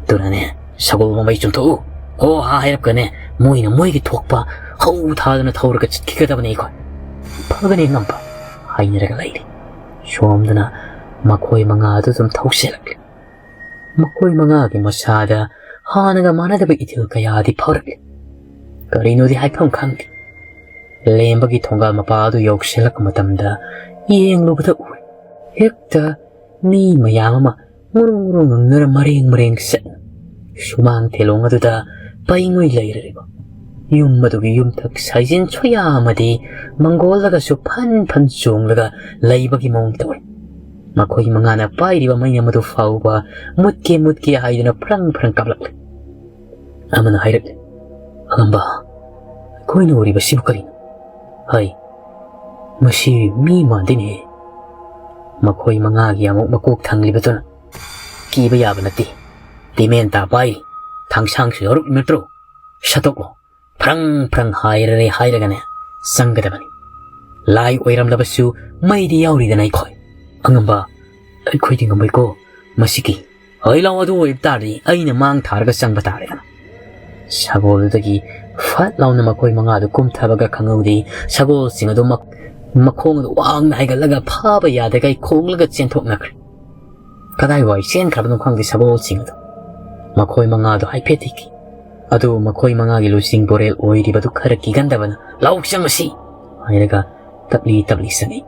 ꯑꯗꯨꯅꯅꯦ, ꯁꯒꯣꯜ ꯃꯃꯩ ꯆꯨꯝꯊꯣꯛꯎ꯫ ꯍꯣ ꯍꯥ ꯍꯥꯏꯔꯛꯀꯅꯦ, ꯃꯣꯏꯅ ꯃꯣꯏꯒꯤ ꯊꯣꯛꯄ ꯍꯧ ꯊꯥꯗꯨꯅ ꯊꯧꯔꯒ ꯆꯠꯈꯤꯒꯗꯕꯅꯦ ꯑꯩꯈꯣꯏ꯫" "ꯐꯒꯅꯤ ꯑꯉꯝꯕ" ꯍꯥꯏꯅꯔꯒ ꯂꯩꯔꯤ꯫ ꯁꯣꯝꯗꯅ ꯃꯈꯣꯏ ꯃꯉꯥꯗꯨ ꯑꯗꯨꯝ ꯊꯧꯁꯤꯜꯂꯛꯂꯤ꯫ ꯃꯈꯣꯏ ꯃꯉꯥꯒꯤ ꯃꯁꯥꯗ ꯍꯥꯟꯅꯒ ꯃꯥꯟꯅꯗꯕ ꯏꯊꯤꯜ ꯀꯌꯥꯗꯤ ꯐꯥꯎꯔꯛꯂꯤ꯫ ꯀꯔꯤꯅꯣꯗꯤ ꯍꯥꯏꯐꯝ ꯈꯪꯗꯦ꯫ ꯂꯦꯝꯕꯒꯤ ꯊꯣꯡꯒꯥꯜ ꯃꯄꯥ ꯑꯗꯨ ꯌꯧꯁꯤꯜꯂꯛꯄ ꯃꯇꯝꯗ ꯌꯦꯡꯂꯨꯕꯗ ꯎꯔꯦ꯫ ꯍꯦꯛꯇ ꯃꯤ ꯃꯌꯥꯝ ꯑꯃ ꯉꯨꯔꯨ ꯉꯨꯔꯨ ꯉꯪꯅꯔ ꯃꯔꯦꯡ ꯃꯔꯦꯡ ꯆꯠꯅ ꯁꯨꯃꯥꯡ ꯊꯦꯂꯣꯡ ꯑꯗꯨꯗ ꯄꯩꯉꯣꯏ ꯂꯩꯔꯔꯤꯕ ꯌꯨꯝ ꯑꯗꯨꯒꯤ ꯌꯨꯝꯊꯛ ꯁꯥꯏꯖꯤꯟ ꯁꯣꯌꯥ ꯑꯃꯗꯤ ꯃꯪꯒꯣꯜꯗꯒꯁꯨ ꯐꯟ ꯐꯟ ꯆꯣꯡꯂꯒ ꯂꯩꯕꯒꯤ ꯃꯑꯣꯡ ꯇꯧꯏ꯫ ꯃꯈꯣꯏ ꯃꯉꯥꯅ ꯄꯥꯏꯔꯤꯕ ꯃꯩ ꯑꯃꯗꯨ ꯐꯥꯎꯕ ꯃꯨꯠꯀꯦ ꯃꯨꯠꯀꯦ ꯍꯥꯏꯗꯨꯅ ꯐ꯭ꯔꯪ ꯐ꯭ꯔꯪ ꯀꯥꯞꯂꯛꯂꯤ꯫ ꯑꯃꯅ ꯍꯥꯏꯔꯛꯂꯤ, "ꯑꯉꯝꯕ, ꯑꯩꯈꯣꯏꯅ ꯎꯔꯤꯕꯁꯤꯕꯨ ꯀꯔꯤꯅꯣ? ꯍꯩ, ꯃꯁꯤ ꯃꯤ ꯃꯥꯟꯗꯦꯅꯦ꯫" ꯃꯈꯣꯏ ꯃꯉꯥꯒꯤ ꯑꯃꯨꯛ ꯃꯀꯣꯛ ꯊꯪꯂꯤꯕꯗꯨꯅ, ꯀꯤꯕ ꯌꯥꯕ ꯅꯠꯇꯦ꯫ ꯇꯤꯃꯦꯟ ꯇꯥ ꯄꯥꯏꯔꯤ, ꯊꯥꯡꯁꯥꯡꯁꯨ ꯌꯥꯎꯔꯛꯂꯤ ꯅꯠꯇ꯭ꯔꯣ? ꯁꯠꯇꯣꯛꯂꯣ, ꯐ꯭ꯔꯪ ꯐ꯭ꯔꯪ ꯍꯥꯏꯔꯔꯦ ꯍꯥꯏꯔꯒꯅꯦ ꯆꯪꯒꯗꯕꯅꯤ꯫ ꯂꯥꯏ ꯑꯣꯏꯔꯝꯂꯕꯁꯨ ꯃꯩꯗꯤ ꯌꯥꯎꯔꯤꯗꯅ ꯑꯩꯈꯣꯏ꯫ ꯑꯉꯝꯕ, ꯑꯩꯈꯣꯏꯗꯤ ꯉꯝꯃꯣꯏꯀꯣ ꯃꯁꯤꯒꯤ꯫ ꯍꯣꯏ ꯂꯥꯎ, ꯑꯗꯨ ꯑꯣꯏꯕ ꯇꯥꯔꯗꯤ ꯑꯩꯅ ꯃꯥꯡ ꯊꯥꯔꯒ ꯆꯪꯕ ꯇꯥꯔꯦꯗꯅ꯫ ꯁꯒꯣꯜꯗꯨꯗꯒꯤ ꯐꯠ ꯂꯥꯎꯅ ꯃꯈꯣꯏ ꯃꯉꯥꯗꯨ ꯀꯨꯝꯊꯕꯒ ꯈꯪꯍꯧꯗꯦ꯫ ꯁꯒꯣꯜꯁꯤꯡ ꯑꯗꯨ ꯃꯈꯣꯡ ꯑꯗꯨ ꯋꯥꯡꯅ ꯍꯥꯏꯒꯠꯂꯒ ꯐꯥꯕ ꯌꯥꯗꯈꯩ ꯈꯣꯡꯂꯒ ꯆꯦꯟꯊꯣꯛꯅꯈ꯭ꯔꯦ꯫ ꯀꯗꯥꯏꯋꯥꯏ ꯆꯦꯟꯈ꯭ꯔꯕꯅꯣ ꯈꯪꯗꯦ ꯁꯒꯣꯜꯁꯤꯡ ꯑꯗꯨ꯫ ꯃꯈꯣꯏ ꯃꯉꯥꯗꯨ ꯍꯥꯏꯐꯦꯠ ꯊꯤꯈꯤ꯫ ꯑꯗꯨ ꯃꯈꯣꯏ ꯃꯉꯥꯒꯤ ꯂꯨꯆꯤꯡ ꯄꯣꯔꯦꯜ ꯑꯣꯏꯔꯤꯕꯗꯨ ꯈꯔ ꯀꯤꯒꯟꯗꯕꯅ, "ꯂꯥꯎ ꯆꯪꯉꯁꯤ!" ꯍꯥꯏꯔꯒ ꯇꯞꯂꯤ ꯇꯞꯂꯤ ꯆꯪꯉꯤ꯫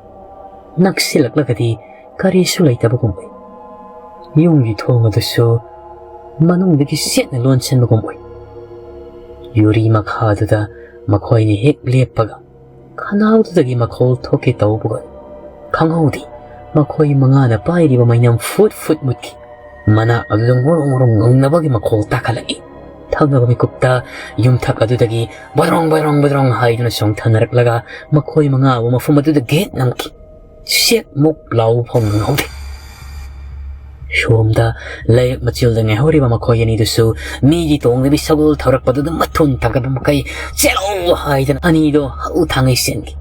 ꯅꯛꯁꯤꯜꯂꯛꯂꯒꯗꯤ ꯀꯔꯤꯁꯨ ꯂꯩꯇꯕꯒꯨꯝ ꯑꯣꯏ꯫ ꯌꯨꯝꯒꯤ ꯊꯣꯡ ꯑꯗꯨꯁꯨ ꯃꯅꯨꯡꯗꯒꯤ ꯆꯦꯠꯅ ꯂꯣꯟꯁꯤꯟꯕꯒꯨꯝ ꯑꯣꯏ꯫ ꯌꯨꯔꯤ ꯃꯈꯥꯗꯨꯗ ꯃꯈꯣꯏꯅ ꯍꯦꯛ ꯂꯦꯞꯄꯒ ꯈꯅꯥꯎꯗꯨꯗꯒꯤ ꯃꯈꯣꯜ ꯊꯣꯛꯀꯦ ꯇꯧꯕꯒ ꯈꯪꯍꯧꯗꯦ꯫ ꯃꯈꯣꯏ ꯃꯉꯥꯅ ꯄꯥꯏꯔꯤꯕ ꯃꯩꯅꯝ ꯐꯨꯠ ꯐꯨꯠ ꯃꯨꯠꯈꯤ꯫ ꯃꯅꯥꯛ ꯑꯗꯨꯗ ꯉꯣꯔꯣꯡ ꯉꯣꯔꯣꯡ ꯉꯪꯅꯕꯒꯤ ꯃꯈꯣꯜ ꯇꯥꯈꯠꯂꯛꯏ꯫ ꯊꯪꯅꯕ ꯃꯤꯀꯨꯞꯇ ꯌꯨꯝꯊꯛ ꯑꯗꯨꯗꯒꯤ ꯕꯣꯏꯗ꯭ꯔꯣꯡ ꯕꯣꯏꯗ꯭ꯔꯣꯡ ꯕꯣꯏꯗ꯭ꯔꯣꯡ ꯍꯥꯏꯗꯨꯅ ꯆꯣꯡꯊꯅꯔꯛꯂꯒ ꯃꯈꯣꯏ ꯃꯉꯥꯕꯨ ꯃꯐꯝ ꯑꯗꯨꯗ ꯒꯦꯠ ꯅꯝꯈꯤ꯫ ꯁꯦꯛ ꯃꯨꯛ ꯂꯥꯎꯕ ꯐꯥꯎ ꯉꯝꯍꯧꯗꯦ꯫ ꯁꯣꯝꯗ ꯂꯩꯔꯛ ꯃꯆꯤꯜꯗ ꯉꯥꯏꯍꯧꯔꯤꯕ ꯃꯈꯣꯏ ꯑꯅꯤꯗꯨꯁꯨ ꯃꯤꯒꯤ ꯇꯣꯡꯗꯕꯤ ꯁꯒꯣꯜ ꯊꯧꯔꯛꯄꯗꯨꯗ ꯃꯊꯨꯟ ꯊꯥꯡꯒꯠꯄ ꯃꯈꯩ "ꯆꯦꯜꯂꯣ!" ꯍꯥꯏꯗꯅ ꯑꯅꯤꯗꯣ ꯍꯧ ꯊꯥꯡꯉꯩ ꯆꯦꯟꯈꯤ꯫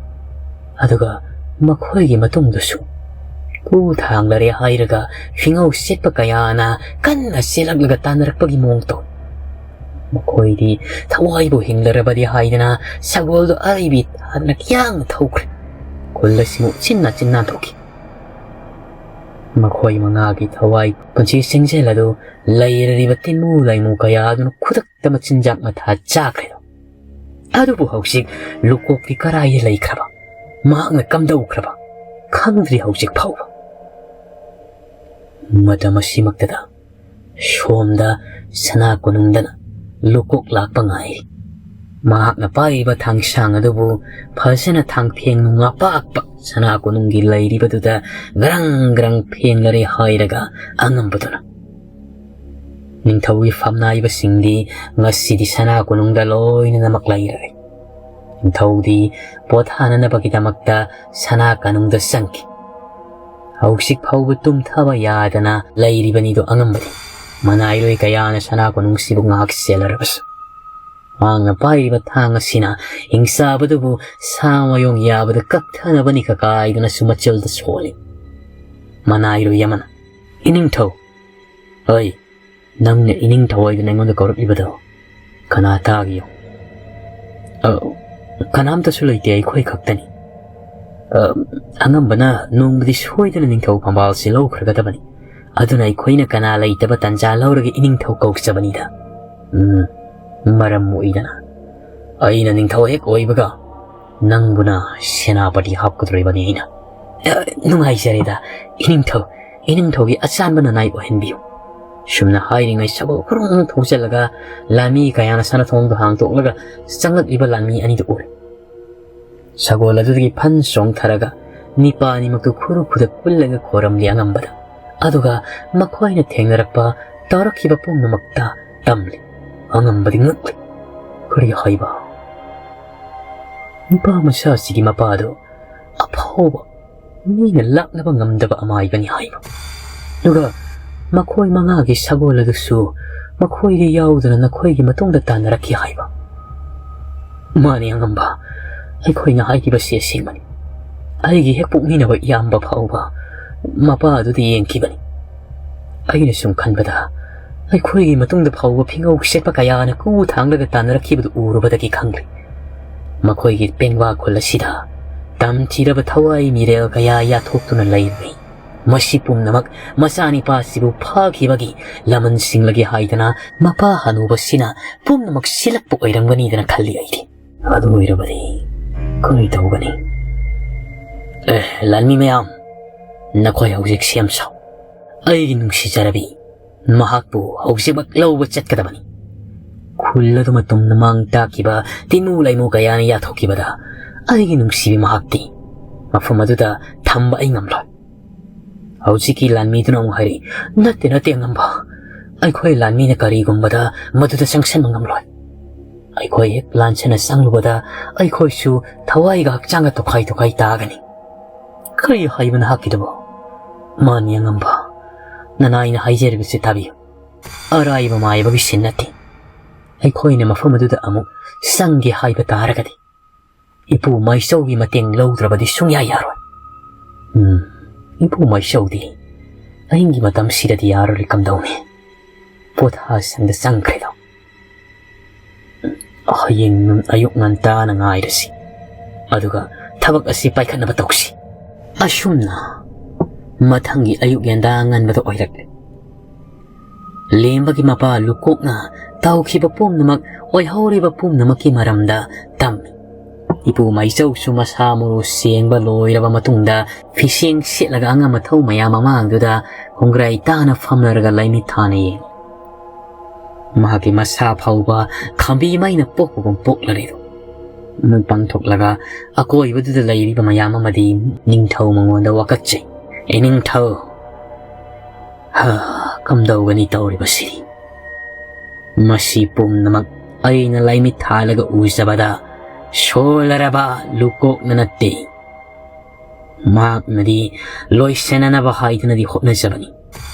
ꯑꯗꯨꯒ ꯃꯈꯣꯏꯒꯤ ꯃꯇꯨꯡꯗꯁꯨ ꯀꯨ ꯊꯥꯡꯂꯔꯦ ꯍꯥꯏꯔꯒ ꯐꯤꯉꯧ ꯁꯦꯠꯄ ꯀꯌꯥꯅ ꯀꯟꯅ ꯆꯦꯜꯂꯛꯂꯒ ꯇꯥꯟꯅꯔꯛꯄꯒꯤ ꯃꯑꯣꯡ ꯇꯧꯏ꯫ ꯃꯈꯣꯏꯗꯤ ꯊꯋꯥꯏꯕꯨ ꯍꯤꯡꯂꯔꯕꯗꯤ ꯍꯥꯏꯗꯅ ꯁꯒꯣꯜꯗꯨ ꯑꯔꯩꯕꯤ ꯇꯥꯗꯅ ꯌꯥꯡꯅ ꯊꯧꯈ꯭ꯔꯦ꯫ ꯈꯨꯜ ꯑꯁꯤꯃꯨꯛ ꯆꯤꯟꯅ ꯆꯤꯟꯅ ꯊꯣꯛꯈꯤ꯫ ꯃꯈꯣꯏ ꯃꯉꯥꯒꯤ ꯊꯋꯥꯏ ꯄꯨꯟꯁꯤ ꯁꯤꯡꯖꯦꯜ ꯑꯗꯨ ꯂꯩꯔꯔꯤꯕ ꯇꯤꯟꯃꯨ ꯂꯥꯏꯃꯨ ꯀꯌꯥ ꯑꯗꯨꯅ ꯈꯨꯗꯛꯇ ꯃꯆꯤꯟꯖꯥꯛ ꯃꯊꯥ ꯆꯥꯈ꯭ꯔꯦꯗꯣ꯫ ꯑꯗꯨꯕꯨ ꯍꯧꯖꯤꯛ ꯂꯨꯀꯣꯛꯇꯤ ꯀꯔꯥꯏꯗ ꯂꯩꯈ꯭ꯔꯕ? ꯃꯍꯥꯛꯅ ꯀꯝꯗꯧꯈ꯭ꯔꯕ? ꯈꯪꯗ꯭ꯔꯤ ꯍꯧꯖꯤꯛ ꯐꯥꯎꯕ꯫ ꯃꯇꯝ ꯑꯁꯤꯃꯛꯇꯗ ꯁꯣꯝꯗ ꯁꯅꯥ ꯀꯣꯅꯨꯡꯗꯅ ꯂꯨꯀꯣꯛ ꯂꯥꯛꯄ ꯉꯥꯏꯔꯤ꯫ ꯃꯍꯥꯛꯅ ꯄꯥꯏꯔꯤꯕ ꯊꯥꯡꯁꯥꯡ ꯑꯗꯨꯕꯨ ꯐꯖꯅ ꯊꯥꯡꯐꯦꯡ ꯅꯨꯡ ꯑꯄꯥꯛꯄ ꯁꯅꯥ ꯀꯣꯅꯨꯡꯒꯤ ꯂꯩꯔꯤꯕꯗꯨꯗ ꯒ꯭ꯔꯪ ꯒ꯭ꯔꯪ ꯐꯦꯡꯂꯔꯦ ꯍꯥꯏꯔꯒ ꯑꯉꯝꯕꯗꯨꯅ, "ꯅꯤꯡꯊꯧꯒꯤ ꯐꯝꯅꯥꯏꯕꯁꯤꯡꯗꯤ ꯉꯁꯤꯗꯤ ꯁꯅꯥ ꯀꯣꯅꯨꯡꯗ ꯂꯣꯏꯅꯃꯛ ꯂꯩꯔꯔꯦ꯫ ꯅꯤꯡꯊꯧꯗꯤ ꯄꯣꯊꯥꯅꯅꯕꯒꯤꯗꯃꯛꯇ ꯁꯅꯥ ꯀꯣꯅꯨꯡꯗ ꯆꯪꯈꯤ꯫ ꯍꯧꯖꯤꯛ ꯐꯥꯎꯕ ꯇꯨꯝꯊꯕ ꯌꯥꯗꯅ ꯂꯩꯔꯤꯕꯅꯤꯗꯣ ꯑꯉꯝꯕꯗꯤ꯫ ꯃꯅꯥꯏꯔꯣꯏ ꯀꯌꯥꯅ ꯁꯅꯥ ꯀꯣꯅꯨꯡꯁꯤꯕꯨ ꯉꯥꯏꯍꯥꯛ ꯆꯦꯜꯂꯔꯕꯁꯨ, ꯃꯍꯥꯛꯅ ꯄꯥꯏꯔꯤꯕ ꯊꯥꯡ ꯑꯁꯤꯅ ꯍꯤꯡꯆꯥꯕꯗꯨꯕꯨ ꯁꯥ ꯃꯌꯣꯡ ꯌꯥꯕꯗ ꯀꯛꯊꯅꯕꯅꯤ ꯀꯀꯥꯏꯗꯨꯅꯁꯨ ꯃꯆꯜꯗ ꯁꯣꯜꯂꯤ꯫ ꯃꯅꯥꯏꯔꯣꯏ ꯑꯃꯅ, "ꯏꯅꯤꯡꯊꯧ, ꯑꯩ ꯅꯪꯅ ꯏꯅꯤꯡꯊꯧ ꯍꯥꯏꯗꯨꯅ ꯑꯩꯉꯣꯟꯗ ꯀꯧꯔꯛꯂꯤꯕꯗꯣ ꯀꯅꯥ ꯇꯥꯒꯦ ꯌꯦꯡꯉꯨ?" "ꯑ, ꯀꯅꯥꯝꯇꯁꯨ ꯂꯩꯇꯦ, ꯑꯩꯈꯣꯏ ꯈꯛꯇꯅꯤ꯫ ꯑ, ꯑꯉꯝꯕꯅ ꯅꯣꯡꯃꯗꯤ ꯁꯣꯏꯗꯅ ꯅꯤꯡꯊꯧ ꯐꯝꯕꯥꯜꯁꯤ ꯂꯧꯈ꯭ꯔꯒꯗꯕꯅꯤ꯫ ꯑꯗꯨꯅ ꯑꯩꯈꯣꯏꯅ ꯀꯅꯥ ꯂꯩꯇꯕ ꯇꯟꯖꯥ ꯂꯧꯔꯒ ꯏꯅꯤꯡꯊꯧ ꯀꯧꯖꯕꯅꯤꯗ꯫ ꯎꯝ, ꯃꯔꯝ ꯃꯣꯛꯏꯗꯅ꯫ ꯑꯩꯅ ꯅꯤꯡꯊꯧ ꯍꯦꯛ ꯑꯣꯏꯕꯒ ꯅꯪꯕꯨꯅ ꯁꯦꯅꯥꯄꯇꯤ ꯍꯥꯞꯀꯗꯧꯔꯤꯕꯅꯤ ꯑꯩꯅ꯫ ꯑ, ꯅꯨꯡꯉꯥꯏꯖꯔꯦꯗ, ꯏꯅꯤꯡꯊꯧ, ꯏꯅꯤꯡꯊꯧꯒꯤ ꯑꯆꯥꯟꯕ ꯅꯅꯥꯏ ꯑꯣꯏꯍꯟꯕꯤꯌꯨ꯫" ꯁꯨꯝꯅ ꯍꯥꯏꯔꯤꯉꯩ ꯁꯒꯣꯜ ꯈꯨꯔꯨꯡ ꯊꯧꯖꯤꯜꯂꯒ ꯂꯥꯟꯃꯤ ꯀꯌꯥꯅ ꯁꯅꯥꯊꯣꯡꯗꯨ ꯍꯥꯡꯗꯣꯛꯂꯒ ꯆꯪꯂꯛꯂꯤꯕ ꯂꯥꯟꯃꯤ ꯑꯅꯤꯗꯨ ꯎꯔꯦ꯫ ꯁꯒꯣꯜ ꯑꯗꯨꯗꯒꯤ ꯐꯟ ꯆꯣꯡꯊꯔꯒ ꯅꯤꯄꯥ ꯑꯅꯤꯃꯛꯇꯨ ꯈꯨꯔꯨ ꯈꯨꯗ ꯄꯨꯜꯂꯒ ꯈꯣꯏꯔꯝꯂꯤ ꯑꯉꯝꯕꯗ꯫ ꯑꯗꯨꯒ ꯃꯈꯣꯏꯅ ꯊꯦꯡꯅꯔꯛꯄ, ꯇꯧꯔꯛꯈꯤꯕ ꯄꯨꯝꯅꯃꯛꯇ ꯇꯝꯂꯤ꯫ ꯑꯉꯝꯕꯗꯤ ꯉꯛꯂꯤ꯫ ꯀꯔꯤ ꯍꯥꯏꯕ? ꯅꯨꯄꯥ ꯃꯆꯥ ꯑꯁꯤꯒꯤ ꯃꯄꯥꯗꯨ ꯑꯐꯥꯎꯕ, ꯃꯤꯅ ꯂꯥꯛꯅꯕ ꯉꯝꯗꯕ ꯑꯃꯥꯏꯕꯅꯤ ꯍꯥꯏꯕ꯫ ꯑꯗꯨꯒ ꯃꯈꯣꯏ ꯃꯉꯥꯒꯤ ꯁꯒꯣꯜ ꯑꯗꯨꯁꯨ ꯃꯈꯣꯏꯗ ꯌꯥꯎꯗꯅ ꯅꯈꯣꯏꯒꯤ ꯃꯇꯨꯡꯗ ꯇꯥꯟꯅꯔꯛꯈꯤ ꯍꯥꯏꯕ꯫ ꯃꯥꯅꯤ ꯑꯉꯝꯕ, ꯑꯩꯈꯣꯏꯅ ꯍꯥꯏꯈꯤꯕꯁꯤ ꯑꯁꯦꯡꯕꯅꯤ꯫ ꯑꯩꯒꯤ ꯍꯦꯛ ꯄꯣꯛꯃꯤꯟꯅꯕ ꯏꯌꯥꯝꯕ ꯐꯥꯎꯕ ꯃꯄꯥ ꯑꯗꯨꯗ ꯌꯦꯡꯈꯤꯕꯅꯤ꯫ ꯑꯩꯅ ꯁꯨꯝ ꯈꯟꯕꯗ ꯑꯩꯈꯣꯏꯒꯤ ꯃꯇꯨꯡꯗ ꯐꯥꯎꯕ ꯐꯤꯉꯧ ꯁꯦꯠꯄ ꯀꯌꯥꯅ ꯀꯨ ꯊꯥꯡꯂꯒ ꯇꯥꯟꯅꯔꯛꯈꯤꯕꯗꯨ ꯎꯔꯨꯕꯗꯒꯤ ꯈꯪꯂꯦ꯫ ꯃꯈꯣꯏꯒꯤ ꯄꯦꯡꯕꯥ ꯈꯨꯜ ꯑꯁꯤꯗ ꯇꯝꯊꯤꯔꯕ ꯊꯋꯥꯏ ꯃꯤꯔꯦꯜ ꯀꯌꯥ ꯌꯥꯊꯣꯛꯇꯨꯅ ꯂꯩꯔꯤ꯫ ꯃꯁꯤ ꯄꯨꯝꯅꯃꯛ ꯃꯆꯥꯅꯤꯄꯥꯁꯤꯕꯨ ꯐꯥꯈꯤꯕꯒꯤ ꯂꯃꯟ ꯁꯤꯡꯂꯒꯦ ꯍꯥꯏꯗꯅ ꯃꯄꯥ ꯍꯅꯨꯕꯁꯤꯅ ꯄꯨꯝꯅꯃꯛ ꯁꯤꯜꯂꯛꯄ ꯑꯣꯏꯔꯝꯒꯅꯤꯗꯅ ꯈꯜꯂꯤ ꯑꯩꯗꯤ꯫ ꯑꯗꯨ ꯑꯣꯏꯔꯕꯗꯤ ꯀꯔꯤ ꯇꯧꯒꯅꯤ? ꯑꯦ, ꯂꯥꯟꯃꯤ ꯃꯌꯥꯝ, ꯅꯈꯣꯏ ꯍꯧꯖꯤꯛ ꯁꯦꯝ ꯁꯥꯎ꯫ ꯑꯩꯒꯤ ꯅꯨꯡꯁꯤꯖꯔꯕꯤ, ꯃꯍꯥꯛꯄꯨ ꯍꯧꯖꯤꯛꯃꯛ ꯂꯧꯕ ꯆꯠꯀꯗꯕꯅꯤ꯫ ꯈꯨꯜ ꯑꯗꯨ ꯃꯇꯨꯡꯗ ꯃꯥꯡ ꯇꯥꯛꯈꯤꯕ ꯇꯤꯃꯨ ꯂꯩꯃꯨ ꯀꯌꯥꯅ ꯌꯥꯊꯣꯛꯈꯤꯕꯗ ꯑꯩꯒꯤ ꯅꯨꯡꯁꯤꯕꯤ ꯃꯍꯥꯛꯇꯤ ꯃꯐꯝ ꯑꯗꯨꯗ ꯊꯝꯕ ꯑꯩ ꯉꯝꯂꯣꯏ꯫ ꯍꯧꯖꯤꯛꯀꯤ ꯂꯥꯟꯃꯤꯗꯨꯅ ꯑꯃꯨꯛ ꯍꯥꯏꯔꯛꯏ, "ꯅꯠꯇꯦ, ꯅꯠꯇꯦ, ꯑꯉꯝꯕ꯫ ꯑꯩꯈꯣꯏ ꯂꯥꯟꯃꯤꯅ ꯀꯔꯤꯒꯨꯝꯕꯗ ꯃꯗꯨꯗ ꯆꯪꯁꯤꯟꯕ ꯉꯝꯂꯣꯏ꯫ ꯑꯩꯈꯣꯏ ꯍꯦꯛ ꯂꯥꯟꯁꯤꯟꯅ ꯆꯪꯂꯨꯕꯗ ꯑꯩꯈꯣꯏꯁꯨ ꯊꯋꯥꯏꯒ ꯍꯛꯆꯥꯡꯒ ꯇꯣꯈꯥꯏ ꯇꯣꯈꯥꯏ ꯇꯥꯒꯅꯤ꯫" "ꯀꯔꯤ ꯍꯥꯏꯕ ꯅꯍꯥꯛꯀꯤꯗꯨꯕꯣ?" ꯃꯥꯅꯤ ꯑꯉꯝꯕ, ꯅꯅꯥꯏꯅ ꯍꯥꯏꯖꯔꯤꯕꯁꯤ ꯇꯥꯕꯤꯌꯨ꯫ ꯑꯔꯥꯏꯕ ꯃꯥꯏꯕꯒꯤ ꯁꯤꯟ ꯅꯠꯇꯦ꯫ ꯑꯩꯈꯣꯏꯅ ꯃꯐꯝ ꯑꯗꯨꯗ ꯑꯃꯨꯛ ꯆꯪꯒꯦ ꯍꯥꯏꯕ ꯇꯥꯔꯒꯗꯤ, ꯏꯄꯨ ꯃꯥꯏꯆꯧꯒꯤ ꯃꯇꯦꯡ ꯂꯧꯗ꯭ꯔꯕꯗꯤ ꯁꯨꯡꯌꯥ ꯌꯥꯔꯣꯏ꯫ ꯎꯝ, ꯏꯄꯨ ꯃꯥꯏꯆꯧꯗꯤ ꯑꯍꯤꯡꯒꯤ ꯃꯇꯝꯁꯤꯗꯗꯤ ꯌꯥꯔꯔꯣꯏ꯫ ꯀꯝꯗꯧꯅꯤ? ꯄꯣꯊꯥꯁꯪꯗ ꯆꯪꯈ꯭ꯔꯦꯗꯣ꯫ ꯍꯌꯦꯡ ꯑꯌꯨꯛ ꯉꯟꯇꯥꯅ ꯉꯥꯏꯔꯁꯤ, ꯑꯗꯨꯒ ꯊꯕꯛ ꯑꯁꯤ ꯄꯥꯏꯈꯠꯅꯕ ꯇꯧꯁꯤ꯫ ꯑꯁꯨꯝꯅ ꯃꯊꯪꯒꯤ ꯑꯌꯨꯛ ꯌꯦꯟꯗꯥ ꯉꯟꯕꯗ ꯑꯣꯏꯔꯛꯂꯦ꯫ ꯂꯦꯝꯕꯒꯤ ꯃꯄꯥ ꯂꯨꯀꯣꯛꯅ ꯇꯧꯈꯤꯕ ꯄꯨꯝꯅꯃꯛ, ꯑꯣꯏꯍꯧꯔꯤꯕ ꯄꯨꯝꯅꯃꯛꯀꯤ ꯃꯔꯝꯗ ꯇꯝꯃꯤ꯫ ꯏꯄꯨ ꯃꯥꯏꯆꯧꯁꯨ ꯃꯁꯥ ꯃꯔꯨ ꯁꯦꯡꯕ ꯂꯣꯏꯔꯕ ꯃꯇꯨꯡꯗ, ꯐꯤꯁꯦꯡ ꯁꯦꯠꯂꯒ ꯑꯉꯝ ꯑꯊꯧ ꯃꯌꯥꯝ ꯃꯃꯥꯡꯗꯨꯗ ꯈꯣꯡꯒ꯭ꯔꯥꯏ ꯇꯥꯅ ꯐꯝꯂꯔꯒ ꯂꯥꯏꯃꯤꯠ ꯊꯥꯅ ꯌꯦꯡꯂꯤ꯫ ꯃꯍꯥꯛꯀꯤ ꯃꯁꯥ ꯐꯥꯎꯕ ꯈꯥꯝꯕꯤ ꯃꯩꯅ ꯄꯣꯛꯄꯒꯨꯝ ꯄꯣꯛꯂꯔꯦꯗꯣ꯫ ꯃꯤꯠ ꯄꯥꯡꯊꯣꯛꯂꯒ ꯑꯀꯣꯏꯕꯗꯨꯗ ꯂꯩꯔꯤꯕ ꯃꯌꯥꯝ ꯑꯃꯗꯤ ꯅꯤꯡꯊꯧ ꯃꯉꯣꯟꯗ ꯋꯥꯀꯠꯆꯩ꯫ "ꯑꯦ ꯅꯤꯡꯊꯧ, ꯍꯥ, ꯀꯝꯗꯧꯒꯅꯤ ꯇꯧꯔꯤꯕꯁꯤ? ꯃꯁꯤ ꯄꯨꯝꯅꯃꯛ ꯑꯩꯅ ꯂꯥꯏꯃꯤꯠ ꯊꯥꯜꯂꯒ ꯎꯖꯕꯗ ꯁꯣꯜꯂꯔꯕ ꯂꯨꯀꯣꯛꯅ ꯅꯠꯇꯦ꯫ ꯃꯍꯥꯛꯅꯗꯤ ꯂꯣꯏꯁꯤꯟꯅꯅꯕ ꯍꯥꯏꯗꯨꯅꯗꯤ ꯍꯣꯠꯅꯖꯕꯅꯤ,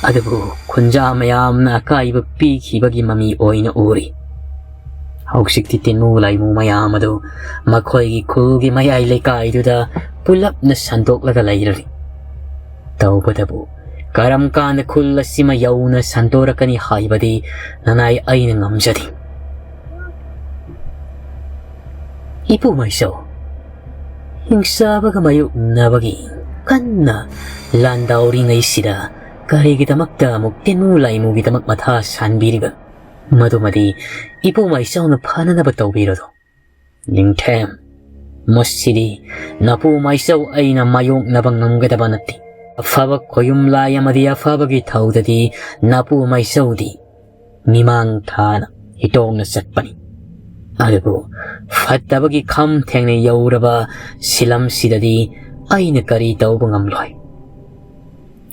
ꯑꯗꯨꯕꯨ ꯈꯨꯟꯖꯥ ꯃꯌꯥꯝꯅ ꯑꯀꯥꯏꯕ ꯄꯤꯈꯤꯕꯒꯤ ꯃꯃꯤ ꯑꯣꯏꯅ ꯎꯔꯤ꯫ ꯍꯧꯖꯤꯛꯇꯤ ꯇꯤꯟꯃꯨ ꯂꯥꯏꯃꯨ ꯃꯌꯥꯝ ꯑꯗꯨ ꯃꯈꯣꯏꯒꯤ ꯈꯨꯜꯒꯤ ꯃꯌꯥꯏ ꯂꯩꯀꯥꯏꯗꯨꯗ ꯄꯨꯂꯞꯅ ꯁꯟꯗꯣꯛꯂꯒ ꯂꯩꯔꯔꯤ꯫ ꯇꯧꯕꯇꯕꯨ ꯀꯔꯝ ꯀꯥꯟꯗ ꯈꯨꯜ ꯑꯁꯤꯃ ꯌꯧꯅ ꯁꯟꯗꯣꯔꯛꯀꯅꯤ ꯍꯥꯏꯕꯗꯤ ꯅꯅꯥꯏ ꯑꯩꯅ ꯉꯝꯖꯗꯦ꯫ ꯏꯄꯨ ꯃꯥꯏꯆꯧ, ꯍꯤꯡꯆꯥꯕꯒ ꯃꯥꯌꯣꯛꯅꯕꯒꯤ ꯀꯟꯅ ꯂꯥꯟꯗꯥꯎꯔꯤꯉꯩꯁꯤꯗ ꯀꯔꯤꯒꯤꯗꯃꯛꯇ ꯑꯃꯨꯛ ꯇꯤꯟꯃꯨ ꯂꯥꯏꯃꯨꯒꯤꯗꯃꯛ ꯃꯊꯥ ꯁꯥꯟꯕꯤꯔꯤꯕ? ꯃꯗꯨꯃꯗꯤ ꯏꯄꯨ ꯃꯥꯏꯆꯧꯅ ꯐꯅꯅꯕ ꯇꯧꯕꯤꯔꯣ꯫ ꯅꯤꯡꯊꯦꯝ, ꯃꯁꯤꯗꯤ ꯅꯄꯨ ꯃꯥꯏꯆꯧ ꯑꯩꯅ ꯃꯥꯌꯣꯛꯅꯕ ꯉꯝꯒꯗꯕ ꯅꯠꯇꯦ꯫ ꯑꯐꯕ ꯈꯣꯌꯨꯝ ꯂꯥꯏ ꯑꯃꯗꯤ ꯑꯐꯕꯒꯤ ꯊꯧꯗꯗꯤ ꯅꯄꯨ ꯃꯥꯏꯆꯧꯗꯤ ꯃꯤꯃꯥꯡ ꯊꯥꯅ ꯏꯇꯣꯡꯅ ꯆꯠꯄꯅꯤ꯫ ꯑꯗꯨꯕꯨ ꯐꯠꯇꯕꯒꯤ ꯈꯝ ꯊꯦꯡꯅ ꯌꯧꯔꯕ ꯁꯤꯂꯝꯁꯤꯗꯗꯤ ꯑꯩꯅ ꯀꯔꯤ ꯇꯧꯕ ꯉꯝꯂꯣꯏ꯫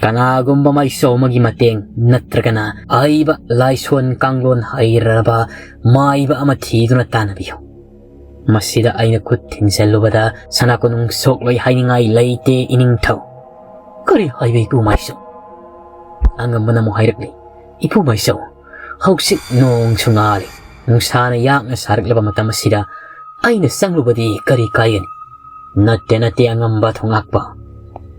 ꯀꯅꯥꯒꯨꯝꯕ ꯃꯥꯏꯆꯧ ꯑꯃꯒꯤ ꯃꯇꯦꯡ ꯅꯠꯇ꯭ꯔꯒꯅ ꯑꯍꯩꯕ ꯂꯥꯏꯁꯣꯟ ꯀꯥꯡꯂꯣꯟ ꯍꯩꯔꯕ ꯃꯥꯏꯕ ꯑꯃ ꯊꯤꯗꯨꯅ ꯇꯥꯟꯅꯕꯤꯌꯨ꯫ ꯃꯁꯤꯗ ꯑꯩꯅ ꯈꯨꯠ ꯊꯤꯡꯖꯤꯜꯂꯨꯕꯗ ꯁꯅꯥ ꯀꯣꯅꯨꯡ ꯁꯣꯛꯂꯣꯏ ꯍꯥꯏꯅꯤꯡꯉꯥꯏ ꯂꯩꯇꯦ, ꯏꯅꯤꯡꯊꯧ꯫ "ꯀꯔꯤ ꯍꯥꯏꯕ, ꯏꯄꯨ ꯃꯥꯏꯆꯧ?" ꯑꯉꯝꯕꯅ ꯑꯃꯨꯛ ꯍꯥꯏꯔꯛꯂꯤ, "ꯏꯄꯨ ꯃꯥꯏꯆꯧ, ꯍꯧꯖꯤꯛ ꯅꯣꯡꯁꯨ ꯉꯥꯜꯂꯤ, ꯅꯨꯡꯁꯥꯅ ꯌꯥꯛꯅ ꯁꯥꯔꯛꯂꯕ ꯃꯇꯝ ꯑꯁꯤꯗ ꯑꯩꯅ ꯆꯪꯂꯨꯕꯗꯤ ꯀꯔꯤ ꯀꯥꯏꯒꯅꯤ?" "ꯅꯠꯇꯦ, ꯅꯠꯇꯦ, ꯑꯉꯝꯕ ꯊꯣꯉꯥꯛꯄ,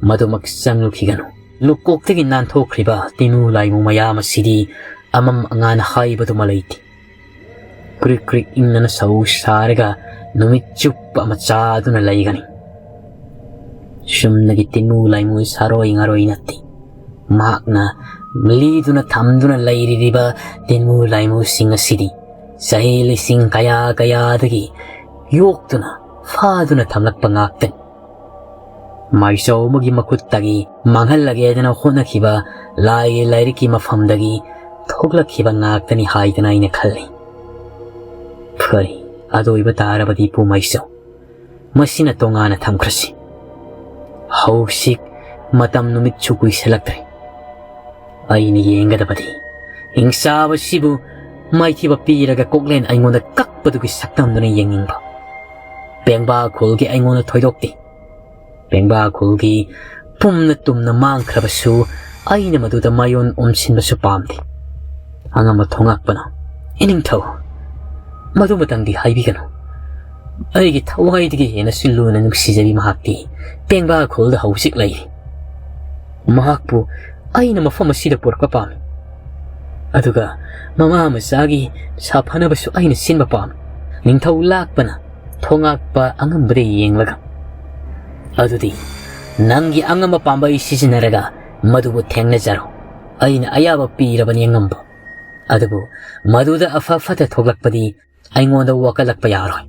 ꯃꯗꯨꯃꯛ ꯆꯪꯂꯨꯈꯤꯒꯅꯨ꯫ ꯂꯨꯀꯣꯛꯇꯒꯤ ꯅꯥꯟꯊꯣꯛꯈ꯭ꯔꯤꯕ ꯇꯤꯃꯨ ꯂꯥꯏꯃꯨ ꯃꯌꯥꯝ ꯑꯁꯤꯗꯤ ꯑꯃꯝ ꯑꯉꯥꯟ ꯍꯥꯏꯕꯗꯨꯃ ꯂꯩꯇꯦ꯫ ꯀ꯭ꯔꯤꯛ ꯀ꯭ꯔꯤꯛ ꯏꯪꯅꯅ ꯁꯧ ꯁꯥꯔꯒ ꯅꯨꯃꯤꯠ ꯆꯨꯞꯄ ꯑꯃ ꯆꯥꯗꯨꯅ ꯂꯩꯒꯅꯤ꯫ ꯆꯨꯝꯅꯒꯤ ꯇꯤꯃꯨ ꯂꯥꯏꯃꯨ ꯁꯥꯔꯣꯏ ꯉꯥꯔꯣꯏ ꯅꯠꯇꯦ꯫ ꯃꯍꯥꯛꯅ ꯂꯤꯗꯨꯅ ꯊꯝꯗꯨꯅ ꯂꯩꯔꯤꯕ ꯇꯤꯃꯨ ꯂꯥꯏꯃꯨꯁꯤꯡ ꯑꯁꯤꯗꯤ ꯆꯍꯤ ꯂꯤꯁꯤꯡ ꯀꯌꯥ ꯀꯌꯥꯗꯒꯤ ꯌꯣꯛꯇꯨꯅ ꯐꯥꯗꯨꯅ ꯊꯝꯂꯛꯄ ꯉꯥꯛꯇꯅꯤ꯫ ꯃꯥꯏꯆꯧ ꯑꯃꯒꯤ ꯃꯈꯨꯠꯇꯒꯤ ꯃꯥꯡꯍꯜꯂꯒꯦꯗꯅ ꯍꯣꯠꯅꯈꯤꯕ ꯂꯥꯏꯒꯤ ꯂꯥꯏꯔꯤꯛꯀꯤ ꯃꯐꯝꯗꯒꯤ ꯊꯣꯛꯂꯛꯈꯤꯕ ꯉꯥꯛꯇꯅꯤ ꯍꯥꯏꯗꯅ ꯑꯩꯅ ꯈꯜꯂꯤ꯫ ꯐꯔꯦ, ꯑꯗꯨ ꯑꯣꯏꯕ ꯇꯥꯔꯕꯗꯤ ꯏꯄꯨ ꯃꯥꯏꯆꯧ, ꯃꯁꯤꯅ ꯇꯣꯉꯥꯟꯅ ꯊꯝꯈ꯭ꯔꯁꯤ꯫ ꯍꯧꯖꯤꯛ ꯃꯇꯝ ꯅꯨꯃꯤꯠꯁꯨ ꯀꯨꯏꯁꯜꯂꯛꯇ꯭ꯔꯦ꯫ ꯑꯩꯅ ꯌꯦꯡꯒꯗꯕꯗꯤ ꯍꯤꯡꯆꯥꯕꯁꯤꯕꯨ ꯃꯥꯏꯊꯤꯕ ꯄꯤꯔꯒ ꯀꯣꯛꯂꯦꯟ ꯑꯩꯉꯣꯟꯗ ꯀꯛꯄꯗꯨꯒꯤ ꯁꯛꯇꯝꯗꯨꯅ ꯌꯦꯡꯅꯤꯡꯕ꯫ ꯄꯦꯡꯕꯥ ꯈꯨꯜꯒꯤ ꯑꯩꯉꯣꯟꯗ ꯊꯣꯏꯗꯣꯛꯇꯦ꯫ ꯄꯦꯡꯕꯥ ꯈꯨꯜꯒꯤ ꯄꯨꯝꯅ ꯇꯨꯝꯅ ꯃꯥꯡꯈ꯭ꯔꯕꯁꯨ ꯑꯩꯅ ꯃꯗꯨꯗ ꯃꯥꯌꯣꯟ ꯑꯣꯝꯁꯤꯟꯕꯁꯨ ꯄꯥꯝꯗꯦ꯫ ꯑꯉꯝꯕ ꯊꯣꯉꯥꯛꯄꯅ, "ꯏꯅꯤꯡꯊꯧ, ꯃꯗꯨꯃꯇꯪꯗꯤ ꯍꯥꯏꯕꯤꯒꯅꯨ꯫ ꯑꯩꯒꯤ ꯊꯋꯥꯏꯗꯒꯤ ꯍꯦꯟꯅꯁꯨ ꯂꯨꯅ ꯅꯨꯡꯁꯤꯖꯕꯤ ꯃꯍꯥꯛꯇꯤ ꯄꯦꯡꯕꯥ ꯈꯨꯜꯗ ꯍꯧꯖꯤꯛ ꯂꯩꯔꯤ꯫ ꯃꯍꯥꯛꯄꯨ ꯑꯩꯅ ꯃꯐꯝ ꯑꯁꯤꯗ ꯄꯨꯔꯛꯄ ꯄꯥꯝꯃꯤ꯫ ꯑꯗꯨꯒ ꯃꯃꯥ ꯃꯆꯥꯒꯤ ꯁꯥꯐꯅꯕꯁꯨ ꯑꯩꯅ ꯁꯤꯟꯕ ꯄꯥꯝꯃꯤ꯫" ꯅꯤꯡꯊꯧ ꯂꯥꯛꯄꯅ ꯊꯣꯉꯥꯛꯄ ꯑꯉꯝꯕꯗ ꯌꯦꯡꯂꯒ, "ꯑꯗꯨꯗꯤ ꯅꯪꯒꯤ ꯑꯉꯝꯕ ꯄꯥꯝꯕꯩ ꯁꯤꯖꯤꯟꯅꯔꯒ ꯃꯗꯨꯕꯨ ꯊꯦꯡꯅꯖꯔꯣ꯫ ꯑꯩꯅ ꯑꯌꯥꯕ ꯄꯤꯔꯕꯅꯤ ꯑꯉꯝꯕ꯫ ꯑꯗꯨꯕꯨ ꯃꯗꯨꯗ ꯑꯐ ꯐꯠꯇ ꯊꯣꯛꯂꯛꯄꯗꯤ ꯑꯩꯉꯣꯟꯗ ꯋꯥꯀꯠꯂꯛꯄ ꯌꯥꯔꯣꯏ꯫"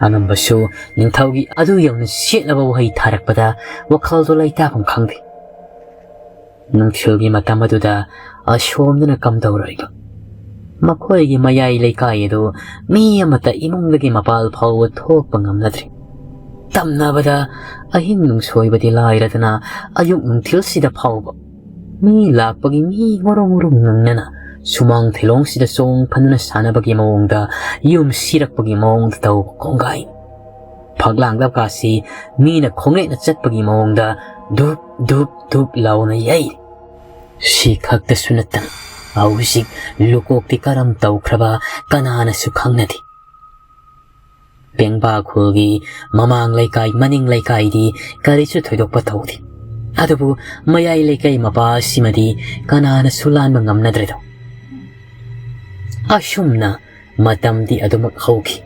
ꯑꯉꯝꯕꯁꯨ ꯅꯤꯡꯊꯧꯒꯤ ꯑꯗꯨ ꯌꯧꯅ ꯁꯦꯠꯂꯕ ꯋꯥꯍꯩ ꯊꯥꯔꯛꯄꯗ ꯋꯥꯈꯜꯗꯣ ꯂꯩꯇꯥꯐꯝ ꯈꯪꯗꯦ꯫ ꯅꯨꯡꯊꯤꯜꯒꯤ ꯃꯇꯝ ꯑꯗꯨꯗ ꯑꯁꯣꯝꯗꯅ ꯀꯝꯗꯧꯔꯣꯏꯕ? ꯃꯈꯣꯏꯒꯤ ꯃꯌꯥꯏ ꯂꯩꯀꯥꯏ ꯑꯗꯨ ꯃꯤ ꯑꯃꯠꯇ ꯏꯃꯨꯡꯗꯒꯤ ꯃꯄꯥꯜ ꯐꯥꯎꯕ ꯊꯣꯛꯄ ꯉꯝꯅꯗ꯭ꯔꯤ꯫ ꯇꯝꯅꯕꯗ ꯑꯍꯤꯡ ꯅꯨꯡꯁꯣꯏꯕꯗꯤ ꯂꯥꯏꯔꯗꯅ ꯑꯌꯨꯛ ꯅꯨꯡꯊꯤꯜꯁꯤꯗ ꯐꯥꯎꯕ ꯃꯤ ꯂꯥꯛꯄꯒꯤ ꯃꯤ ꯃꯔꯨꯝ ꯃꯔꯨꯝ ꯉꯪꯅꯅ ꯁꯨꯃꯥꯡ ꯊꯤꯂꯣꯡꯁꯤꯗ ꯆꯣꯡ ꯐꯟꯗꯨꯅ ꯁꯥꯟꯅꯕꯒꯤ ꯃꯑꯣꯡꯗ ꯌꯨꯝ ꯁꯤꯔꯛꯄꯒꯤ ꯃꯑꯣꯡꯗ ꯇꯧꯕ ꯀꯣꯡꯒꯥꯏ꯫ ꯐꯛꯂꯥꯡꯗ ꯀꯥꯁꯤ ꯃꯤꯅ ꯈꯣꯡꯅꯦꯠꯅ ꯆꯠꯄꯒꯤ ꯃꯑꯣꯡꯗ ꯙꯨꯞ ꯙꯨꯞ ꯙꯨꯞ ꯂꯥꯎꯅ ꯌꯩꯔꯤ꯫ ꯁꯤ ꯈꯛꯇꯁꯨ ꯅꯠꯇꯅ ꯍꯧꯖꯤꯛ ꯂꯨꯀꯣꯛꯇꯤ ꯀꯔꯝ ꯇꯧꯈ꯭ꯔꯕ ꯀꯅꯥꯅꯁꯨ ꯈꯪꯅꯗꯦ꯫ ꯄꯦꯡꯕꯥ ꯈꯨꯜꯒꯤ ꯃꯃꯥꯡ ꯂꯩꯀꯥꯏ, ꯃꯅꯤꯡ ꯂꯩꯀꯥꯏꯗꯤ ꯀꯔꯤꯁꯨ ꯊꯣꯏꯗꯣꯛꯄ ꯇꯧꯗꯦ꯫ ꯑꯗꯨꯕꯨ ꯃꯌꯥꯏ ꯂꯩꯀꯥꯏ ꯃꯄꯥ ꯑꯁꯤꯃꯗꯤ ꯀꯅꯥꯅꯁꯨ ꯂꯥꯟꯕ ꯉꯝꯅꯗ꯭ꯔꯦꯗꯣ꯫ ꯑꯁꯨꯝꯅ ꯃꯇꯝꯗꯤ ꯑꯗꯨꯃꯛ ꯍꯧꯈꯤ꯫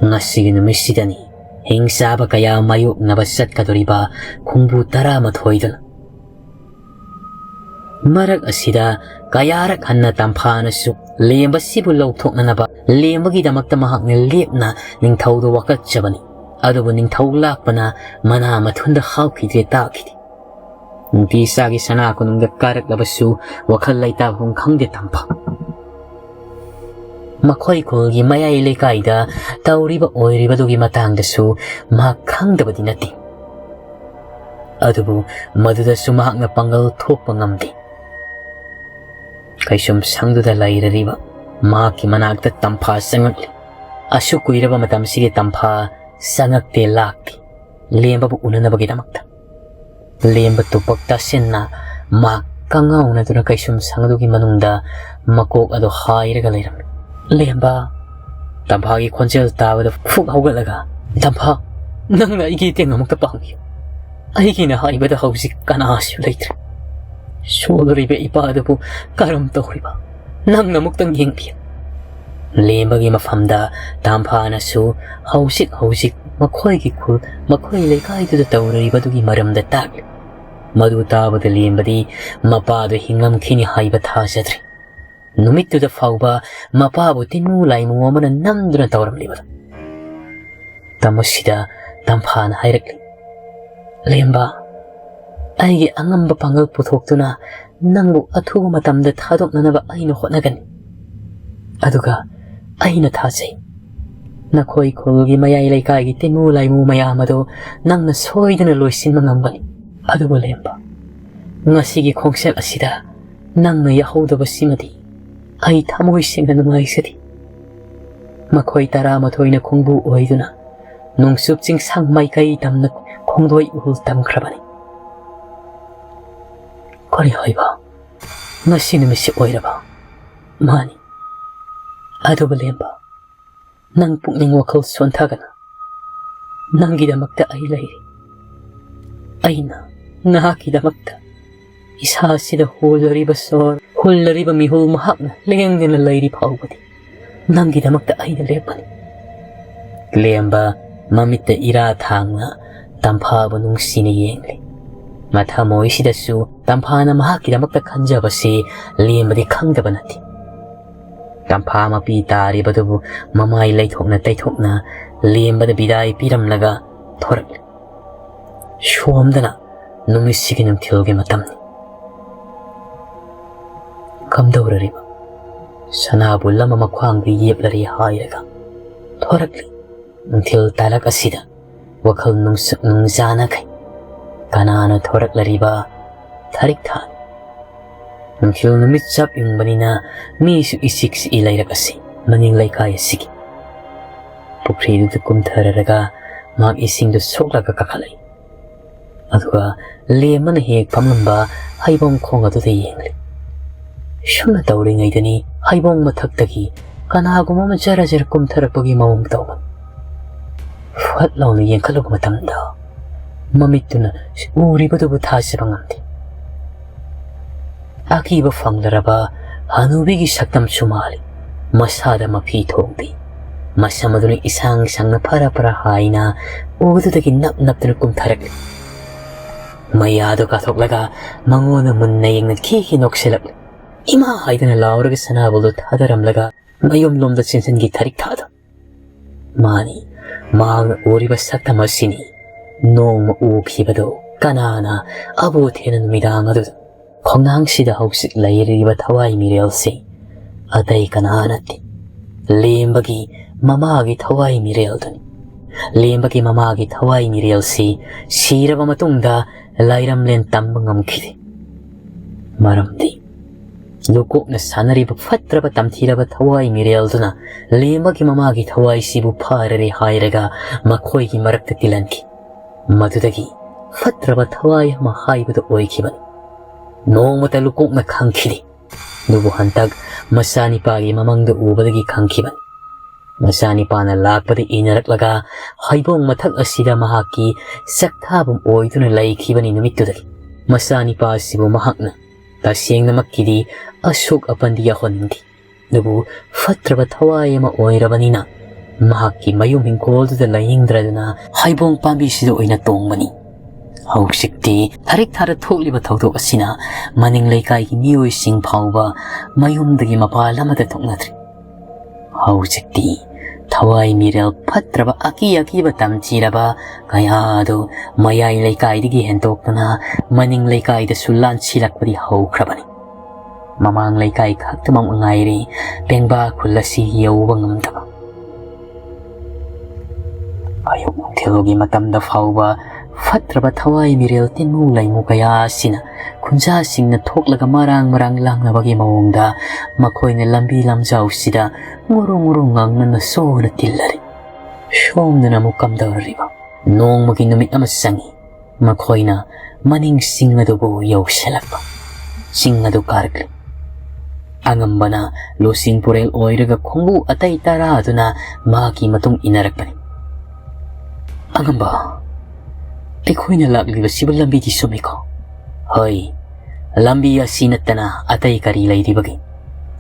ꯉꯁꯤꯒꯤ ꯅꯨꯃꯤꯠꯁꯤꯗꯅꯤ ꯍꯤꯡꯆꯥꯕ ꯀꯌꯥ ꯃꯥꯌꯣꯛꯅꯕ ꯆꯠꯀꯗꯧꯔꯤꯕ ꯈꯣꯡꯕꯨ ꯇꯔꯥꯃꯥꯊꯣꯏꯗꯨꯅ꯫ ꯃꯔꯛ ꯑꯁꯤꯗ ꯀꯌꯥꯔꯛ ꯍꯟꯅ ꯇꯝꯐꯥꯅꯁꯨ ꯂꯦꯝꯕꯁꯤꯕꯨ ꯂꯧꯊꯣꯛꯅꯅꯕ ꯂꯦꯝꯕꯒꯤꯗꯃꯛꯇ ꯃꯍꯥꯛꯅ ꯂꯦꯞꯅ ꯅꯤꯡꯊꯧꯗ ꯋꯥꯀꯠꯆꯕꯅꯤ꯫ ꯑꯗꯨꯕꯨ ꯅꯤꯡꯊꯧ ꯂꯥꯛꯄꯅ ꯃꯅꯥ ꯃꯊꯨꯟꯗ ꯍꯥꯞꯈꯤꯗ꯭ꯔꯦ, ꯇꯥꯈꯤꯗꯦ꯫ ꯅꯨꯡꯇꯤ ꯆꯥꯒꯤ ꯁꯅꯥ ꯀꯣꯅꯨꯡꯗ ꯀꯥꯔꯛꯂꯕꯁꯨ ꯋꯥꯈꯜ ꯂꯩꯇꯥꯐꯝ ꯈꯪꯗꯦ ꯇꯝꯐꯥ꯫ ꯃꯈꯣꯏ ꯈꯨꯜꯒꯤ ꯃꯌꯥꯏ ꯂꯩꯀꯥꯏꯗ ꯇꯧꯔꯤꯕ ꯑꯣꯏꯔꯤꯕꯗꯨꯒꯤ ꯃꯇꯥꯡꯗꯁꯨ ꯃꯍꯥꯛ ꯈꯪꯗꯕꯗꯤ ꯅꯠꯇꯦ꯫ ꯑꯗꯨꯕꯨ ꯃꯗꯨꯗꯁꯨ ꯃꯍꯥꯛꯅ ꯄꯥꯡꯒꯜ ꯊꯣꯛꯄ ꯉꯝꯗꯦ꯫ ꯀꯩꯁꯨꯝ ꯁꯪꯗꯨꯗ ꯂꯩꯔꯔꯤꯕ ꯃꯍꯥꯛꯀꯤ ꯃꯅꯥꯛꯇ ꯇꯝꯐꯥ ꯆꯪꯉꯛꯂꯤ꯫ ꯑꯁꯨꯛ ꯀꯨꯏꯔꯕ ꯃꯇꯝꯁꯤꯒꯤ ꯇꯝꯐꯥ ꯆꯪꯉꯛꯇꯦ, ꯂꯥꯛꯇꯦ, ꯂꯦꯝꯕꯕꯨ ꯎꯅꯅꯕꯒꯤꯗꯃꯛꯇ꯫ ꯂꯦꯝꯕ ꯇꯨꯄꯛ ꯇꯥꯁꯤꯟꯅ ꯃꯍꯥꯛ ꯀꯉꯥꯎꯅꯗꯨꯅ ꯀꯩꯁꯨꯝ ꯁꯪꯗꯨꯒꯤ ꯃꯅꯨꯡꯗ ꯃꯀꯣꯛ ꯑꯗꯨ ꯍꯥꯏꯔꯒ ꯂꯩꯔꯝꯃꯤ꯫ "ꯂꯦꯝꯕ!" ꯇꯝꯐꯥꯒꯤ ꯈꯣꯟꯖꯦꯜ ꯇꯥꯕꯗ ꯐꯨꯛ ꯍꯧꯒꯠꯂꯒ, "ꯇꯝꯐꯥ, ꯅꯪꯅ ꯑꯩꯒꯤ ꯏꯇꯦꯡ ꯑꯃꯨꯛꯇ ꯄꯥꯡꯕꯤꯌꯨ꯫ ꯑꯩꯒꯤꯅ ꯍꯥꯏꯕꯗ ꯍꯧꯖꯤꯛ ꯀꯅꯥꯁꯨ ꯂꯩꯇ꯭ꯔꯦ꯫ ꯁꯣꯜꯂꯨꯔꯤꯕ ꯏꯄꯥ ꯑꯗꯨꯕꯨ ꯀꯔꯝ ꯇꯧꯔꯤꯕ? ꯅꯪꯅ ꯑꯃꯨꯛꯇꯪ ꯌꯦꯡꯕꯤꯌꯨ꯫" ꯂꯦꯝꯕꯒꯤ ꯃꯐꯝꯗ ꯇꯝꯐꯥꯅꯁꯨ ꯍꯧꯖꯤꯛ ꯍꯧꯖꯤꯛ ꯃꯈꯣꯏꯒꯤ ꯈꯨꯜ, ꯃꯈꯣꯏ ꯂꯩꯀꯥꯏꯗꯨꯗ ꯇꯧꯔꯤꯕꯗꯨꯒꯤ ꯃꯔꯝꯗ ꯇꯥꯛꯂꯤ꯫ ꯃꯗꯨ ꯇꯥꯕꯗ ꯂꯦꯝꯕꯗꯤ ꯃꯄꯥꯗꯨ ꯍꯤꯡꯂꯝꯈꯤꯅꯤ ꯍꯥꯏꯕ ꯊꯥꯖꯗ꯭ꯔꯦ꯫ ꯅꯨꯃꯤꯠꯇꯨꯗ ꯐꯥꯎꯕ ꯃꯄꯥꯕꯨ ꯇꯤꯟꯃꯨ ꯂꯥꯏꯃꯨ ꯑꯃꯅ ꯅꯝꯗꯨꯅ ꯇꯧꯔꯝꯂꯤꯕꯗꯨ꯫ ꯇꯝꯕꯁꯤꯗ ꯇꯝꯐꯥꯅ ꯍꯥꯏꯔꯛꯂꯤ, "ꯂꯦꯝꯕ, ꯑꯩꯒꯤ ꯑꯉꯝꯕ ꯄꯥꯡꯒꯜ ꯄꯨꯊꯣꯛꯇꯨꯅ ꯅꯪꯕꯨ ꯑꯊꯨꯕ ꯃꯇꯝꯗ ꯊꯥꯗꯣꯛꯅꯅꯕ ꯑꯩꯅ ꯍꯣꯠꯅꯒꯅꯤ꯫ ꯑꯗꯨꯒ ꯑꯩꯅ ꯊꯥꯖꯩ, ꯅꯈꯣꯏ ꯈꯨꯜꯒꯤ ꯃꯌꯥꯏ ꯂꯩꯀꯥꯏꯒꯤ ꯇꯤꯟꯃꯨ ꯂꯥꯏꯃꯨ ꯃꯌꯥꯝ ꯑꯗꯨ ꯅꯪꯅ ꯁꯣꯏꯗꯅ ꯂꯣꯏꯁꯤꯟꯕ ꯉꯝꯒꯅꯤ꯫ ꯑꯗꯨꯕꯨ ꯂꯦꯝꯕ, ꯉꯁꯤꯒꯤ ꯈꯣꯡꯆꯠ ꯑꯁꯤꯗ ꯅꯪꯅ ꯌꯥꯍꯧꯗꯕꯁꯤꯃꯗꯤ ꯑꯩ ꯊꯃꯣꯏ ꯁꯦꯡꯅ ꯅꯨꯡꯉꯥꯏꯖꯗꯦ꯫ ꯃꯈꯣꯏ ꯇꯔꯥꯃꯥꯊꯣꯏꯅ ꯈꯣꯡꯕꯨ ꯑꯣꯏꯗꯨꯅ ꯅꯣꯡꯆꯨꯞ ꯆꯤꯡꯁꯥꯡ ꯃꯥꯏꯀꯩ ꯇꯝꯅ ꯈꯣꯡꯗꯣꯏ ꯎꯍꯨꯜ ꯇꯝꯈ꯭ꯔꯕꯅꯤ꯫ ꯀꯔꯤ ꯍꯥꯏꯕ? ꯉꯁꯤ ꯅꯨꯃꯤꯠꯁꯤ ꯑꯣꯏꯔꯕ? ꯃꯥꯅꯤ꯫ ꯑꯗꯨꯕꯨ ꯂꯦꯝꯕ, ꯅꯪ ꯄꯨꯛꯅꯤꯡ ꯋꯥꯈꯜ ꯁꯣꯟꯊꯒꯅꯨ꯫ ꯅꯪꯒꯤꯗꯃꯛꯇ ꯑꯩ ꯂꯩꯔꯤ꯫ ꯑꯩꯅ ꯅꯍꯥꯛꯀꯤꯗꯃꯛꯇ ꯏꯁꯥꯁꯤꯗ ꯍꯣꯜꯂꯔꯤꯕ ꯁꯣꯔ, ꯍꯨꯜꯂꯔꯤꯕ ꯃꯤꯍꯨꯜ ꯃꯍꯥꯛꯅ ꯂꯦꯡꯗꯅ ꯂꯩꯔꯤ ꯐꯥꯎꯕꯗꯤ ꯅꯪꯒꯤꯗꯃꯛꯇ ꯑꯩꯅ ꯂꯦꯞꯄꯅꯤ꯫ ꯂꯦꯝꯕ ꯃꯃꯤꯠꯇ ꯏꯔꯥ ꯊꯥꯡꯅ ꯇꯝꯐꯥꯕꯨ ꯅꯨꯡꯁꯤꯅ ꯌꯦꯡꯂꯤ꯫ ꯃꯊꯃꯣꯏꯁꯤꯗꯁꯨ ꯇꯝꯐꯥꯅ ꯃꯍꯥꯛꯀꯤꯗꯃꯛꯇ ꯈꯟꯖꯕꯁꯤ ꯂꯦꯝꯕꯗꯤ ꯈꯪꯗꯕ ꯅꯠꯇꯦ꯫ ꯇꯝꯐꯥ ꯃꯄꯤ ꯇꯥꯔꯤꯕꯗꯨꯕꯨ ꯃꯃꯥꯏ ꯂꯩꯊꯣꯛꯅ ꯇꯩꯊꯣꯛꯅ ꯂꯦꯝꯕꯗ ꯕꯤꯗꯥꯏ ꯄꯤꯔꯝꯂꯒ ꯊꯣꯔꯛꯂꯤ꯫ ꯁꯣꯝꯗꯅ ꯅꯨꯃꯤꯠꯁꯤꯒꯤ ꯅꯨꯡꯊꯤꯜꯒꯤ ꯃꯇꯝꯅꯤ꯫ ꯀꯝꯗꯧꯔꯔꯤꯕ? ꯁꯅꯥꯕꯨꯜ ꯑꯃ ꯃꯈ꯭ꯋꯥꯡꯗ ꯌꯦꯞꯂꯔꯤ ꯍꯥꯏꯔꯒ ꯊꯣꯔꯛꯂꯤ꯫ ꯅꯨꯡꯊꯤꯜ ꯇꯥꯂꯛ ꯑꯁꯤꯗ ꯋꯥꯈꯜ ꯅꯨꯡꯁꯨꯛ ꯅꯨꯡꯖꯥꯅꯈꯩ ꯀꯅꯥꯅ ꯊꯣꯔꯛꯂꯔꯤꯕ ꯊꯥꯔꯤꯛ ꯊꯥꯅꯤ? ꯅꯨꯡꯊꯤꯜ ꯅꯨꯃꯤꯠ ꯆꯞ ꯌꯨꯡꯕꯅꯤꯅ ꯃꯤꯁꯨ ꯏꯆꯤꯛ ꯆꯤꯛꯏ ꯂꯩꯔꯛ ꯑꯁꯤ ꯃꯅꯤꯡ ꯂꯩꯀꯥꯏ ꯑꯁꯤꯒꯤ꯫ ꯄꯨꯈ꯭ꯔꯤꯗꯨꯗ ꯀꯨꯝꯊꯔꯔꯒ ꯃꯍꯥꯛ ꯏꯁꯤꯡꯗꯨ ꯁꯣꯛꯂꯒ ꯀꯥꯈꯠꯂꯛꯏ꯫ ꯑꯗꯨꯒ ꯂꯦꯝꯕꯅ ꯍꯦꯛ ꯐꯝꯂꯝꯕ ꯍꯩꯕꯣꯡ ꯈꯣꯡ ꯑꯗꯨꯗ ꯌꯦꯡꯂꯤ꯫ ꯁꯨꯝꯅ ꯇꯧꯔꯤꯉꯩꯗꯅꯤ ꯍꯩꯕꯣꯡ ꯃꯊꯛꯇꯒꯤ ꯀꯅꯥꯒꯨꯝꯕ ꯑꯃ ꯖꯔ ꯖꯔ ꯀꯨꯝꯊꯔꯛꯄꯒꯤ ꯃꯑꯣꯡ ꯇꯧꯕ꯫ ꯐꯠ ꯂꯥꯎꯅ ꯌꯦꯡꯈꯠꯂꯨꯕ ꯃꯇꯝꯗ ꯃꯃꯤꯠꯇꯨꯅ ꯎꯔꯤꯕꯗꯨꯕꯨ ꯊꯥꯖꯕ ꯉꯝꯗꯦ꯫ ꯑꯀꯤꯕ ꯐꯪꯂꯔꯕ ꯍꯅꯨꯕꯤꯒꯤ ꯁꯛꯇꯝꯁꯨ ꯃꯥꯜꯂꯤ꯫ ꯃꯁꯥꯗ ꯃꯐꯤ ꯊꯣꯡꯕꯤ, ꯃꯁꯝ ꯑꯗꯨꯅ ꯏꯁꯥꯡ ꯁꯥꯡꯅ ꯐꯔ ꯐꯔ ꯍꯥꯏꯅ ꯎꯗꯨꯗꯒꯤ ꯅꯞ ꯅꯞꯇꯨꯅ ꯀꯨꯝꯊꯔꯛꯂꯤ꯫ ꯃꯌꯥꯗꯨ ꯀꯥꯊꯣꯛꯂꯒ ꯃꯉꯣꯟꯗ ꯃꯨꯟꯅ ꯌꯦꯡꯅ ꯈꯤ ꯈꯤ ꯅꯣꯛꯁꯤꯜꯂꯛꯂꯤ꯫ "ꯏꯃꯥ!" ꯍꯥꯏꯗꯨꯅ ꯂꯥꯎꯔꯒ ꯁꯅꯥꯕꯨꯜꯗꯨ ꯊꯥꯗꯔꯝꯂꯒ ꯃꯌꯨꯝꯂꯣꯝꯗ ꯆꯦꯟꯁꯤꯟꯈꯤ ꯊꯥꯔꯤꯛ ꯊꯥꯗꯨ꯫ ꯃꯥꯅꯤ, ꯃꯍꯥꯛꯅ ꯎꯔꯤꯕ ꯁꯛꯇꯝ ꯑꯁꯤꯅꯤ ꯅꯣꯡꯃ ꯎꯈꯤꯕꯗꯨ꯫ ꯀꯅꯥꯅ ꯑꯕꯨ ꯊꯦꯅ ꯅꯨꯃꯤꯗꯥꯡ ꯑꯗꯨꯗ? ꯈꯣꯡꯅꯥꯡꯁꯤꯗ ꯍꯧꯖꯤꯛ ꯂꯩꯔꯤꯕ ꯊꯋꯥꯏ ꯃꯤꯔꯦꯜꯁꯤ ꯑꯇꯩ ꯀꯅꯥ ꯅꯠꯇꯦ, ꯂꯦꯝꯕꯒꯤ ꯃꯃꯥꯒꯤ ꯊꯋꯥꯏ ꯃꯤꯔꯦꯜꯗꯨꯅꯤ꯫ ꯂꯦꯝꯕꯒꯤ ꯃꯃꯥꯒꯤ ꯊꯋꯥꯏ ꯃꯤꯔꯦꯜꯁꯤ ꯁꯤꯔꯕ ꯃꯇꯨꯡꯗ ꯂꯥꯏꯔꯝꯂꯦꯟ ꯇꯝꯕ ꯉꯝꯈꯤꯗꯦ꯫ ꯃꯔꯝꯗꯤ ꯂꯨꯀꯣꯛꯅ ꯁꯥꯟꯅꯔꯤꯕ ꯐꯠꯇ꯭ꯔꯕ ꯇꯝꯊꯤꯔꯕ ꯊꯋꯥꯏ ꯃꯤꯔꯦꯜꯗꯨꯅ ꯂꯦꯝꯕꯒꯤ ꯃꯃꯥꯒꯤ ꯊꯋꯥꯏꯁꯤꯕꯨ ꯐꯥꯔꯔꯦ ꯍꯥꯏꯔꯒ ꯃꯈꯣꯏꯒꯤ ꯃꯔꯛꯇ ꯇꯤꯜꯍꯟꯈꯤ꯫ ꯃꯗꯨꯗꯒꯤ ꯐꯠꯇ꯭ꯔꯕ ꯊꯋꯥꯏ ꯑꯃ ꯍꯥꯏꯕꯗꯨ ꯑꯣꯏꯈꯤꯕꯅꯤ꯫ ꯅꯣꯡꯃꯇ ꯂꯨꯀꯣꯛꯅ ꯈꯪꯈꯤꯗꯦ꯫ ꯑꯗꯨꯕꯨ ꯍꯟꯇꯛ ꯃꯆꯥꯅꯤꯄꯥꯒꯤ ꯃꯃꯪꯗ ꯎꯕꯗꯒꯤ ꯈꯪꯈꯤꯕꯅꯤ꯫ ꯃꯆꯥꯅꯤꯄꯥꯅ ꯂꯥꯛꯄꯗ ꯏꯟꯅꯔꯛꯂꯒ ꯍꯩꯕꯣꯡ ꯃꯊꯛ ꯑꯁꯤꯗ ꯃꯍꯥꯛꯀꯤ ꯆꯥꯛꯊꯥꯐꯝ ꯑꯣꯏꯗꯨꯅ ꯂꯩꯈꯤꯕꯅꯤ꯫ ꯅꯨꯃꯤꯠꯇꯨꯗꯒꯤ ꯃꯆꯥꯅꯤꯄꯥ ꯑꯁꯤꯕꯨ ꯃꯍꯥꯛꯅ ꯇꯁꯦꯡꯅꯃꯛꯀꯤꯗꯤ ꯑꯁꯣꯛ ꯑꯄꯟꯗꯤ ꯌꯥꯎꯍꯟꯅꯤꯡꯗꯦ꯫ ꯑꯗꯨꯕꯨ ꯐꯠꯇ꯭ꯔꯕ ꯊꯋꯥꯏ ꯑꯃ ꯑꯣꯏꯔꯕꯅꯤꯅ ꯃꯍꯥꯛꯀꯤ ꯃꯌꯨꯝ ꯍꯤꯡꯈꯣꯜꯗꯨꯗ ꯂꯥꯏꯅꯤꯡꯗ꯭ꯔꯗꯨꯅ ꯍꯩꯕꯣꯡ ꯄꯥꯝꯕꯤꯁꯤꯗ ꯑꯣꯏꯅ ꯇꯣꯡꯕꯅꯤ꯫ ꯍꯧꯖꯤꯛꯇꯤ ꯊꯥꯔꯤꯛ ꯊꯥꯔ ꯊꯣꯛꯂꯤꯕ ꯊꯧꯗꯣꯛ ꯑꯁꯤꯅ ꯃꯅꯤꯡ ꯂꯩꯀꯥꯏꯒꯤ ꯃꯤꯑꯣꯏꯁꯤꯡ ꯐꯥꯎꯕ ꯃꯌꯨꯝꯗꯒꯤ ꯃꯄꯥꯜ ꯑꯃꯗ ꯊꯣꯛꯅꯗ꯭ꯔꯤ꯫ ꯍꯧꯖꯤꯛꯇꯤ ꯊꯋꯥꯏ ꯃꯤꯔꯦꯜ ꯐꯠꯇ꯭ꯔꯕ ꯑꯀꯤ ꯑꯀꯤꯕ ꯇꯝꯊꯤꯔꯕ ꯀꯌꯥ ꯑꯗꯨ ꯃꯌꯥꯏ ꯂꯩꯀꯥꯏꯗꯒꯤ ꯍꯦꯟꯗꯣꯛꯇꯨꯅ ꯃꯅꯤꯡ ꯂꯩꯀꯥꯏꯗꯁꯨ ꯂꯥꯟꯁꯤꯜꯂꯛꯄꯗꯤ ꯍꯧꯈ꯭ꯔꯕꯅꯤ꯫ ꯃꯃꯥꯡ ꯂꯩꯀꯥꯏ ꯈꯛꯇꯃꯛ ꯉꯥꯏꯔꯦ ꯄꯦꯡꯕꯥ ꯈꯨꯜ ꯑꯁꯤ ꯌꯧꯕ ꯉꯝꯗꯕ꯫ ꯑꯌꯨꯛ ꯅꯨꯡꯊꯤꯜꯒꯤ ꯃꯇꯝꯗ ꯐꯥꯎꯕ ꯐꯠꯇ꯭ꯔꯕ ꯊꯋꯥꯏ ꯃꯤꯔꯦꯜ ꯇꯤꯟꯃꯨ ꯂꯩꯃꯨ ꯀꯌꯥ ꯑꯁꯤꯅ ꯈꯨꯟꯖꯥꯁꯤꯡꯅ ꯊꯣꯛꯂꯒ ꯃꯔꯥꯡ ꯃꯔꯥꯡ ꯂꯥꯡꯅꯕꯒꯤ ꯃꯑꯣꯡꯗ ꯃꯈꯣꯏꯅ ꯂꯝꯕꯤ ꯂꯝꯖꯥꯎꯁꯤꯗ ꯉꯨꯔꯨ ꯉꯨꯔꯨ ꯉꯪꯅꯅ ꯁꯣꯛꯅ ꯇꯤꯜꯂꯔꯤ꯫ ꯁꯣꯝꯗꯅ ꯑꯃꯨꯛ ꯀꯝꯗꯧꯔꯤꯕ? ꯅꯣꯡꯃꯒꯤ ꯅꯨꯃꯤꯠ ꯑꯃ ꯆꯪꯏ꯫ ꯃꯈꯣꯏꯅ ꯃꯅꯤꯡ ꯆꯤꯡ ꯑꯗꯨꯕꯨ ꯌꯧꯁꯤꯜꯂꯛꯄ꯫ ꯆꯤꯡ ꯑꯗꯨ ꯀꯥꯔꯛꯂꯤ꯫ ꯑꯉꯝꯕꯅ ꯂꯨꯆꯤꯡ ꯄꯨꯔꯦꯜ ꯑꯣꯏꯔꯒ ꯈꯣꯡꯕꯨ ꯑꯇꯩ ꯇꯔꯥ ꯑꯗꯨꯅ ꯃꯍꯥꯛꯀꯤ ꯃꯇꯨꯡ ꯏꯟꯅꯔꯛꯄꯅꯤ꯫ "ꯑꯉꯝꯕ, ꯑꯩꯈꯣꯏꯅ ꯂꯥꯛꯂꯤꯕꯁꯤꯕꯨ ꯂꯝꯕꯤꯗꯤ ꯆꯨꯝꯃꯤꯀꯣ?" "ꯍꯣꯏ, ꯂꯝꯕꯤ ꯑꯁꯤ ꯅꯠꯇꯅ ꯑꯇꯩ ꯀꯔꯤ ꯂꯩꯔꯤꯕꯒꯦ?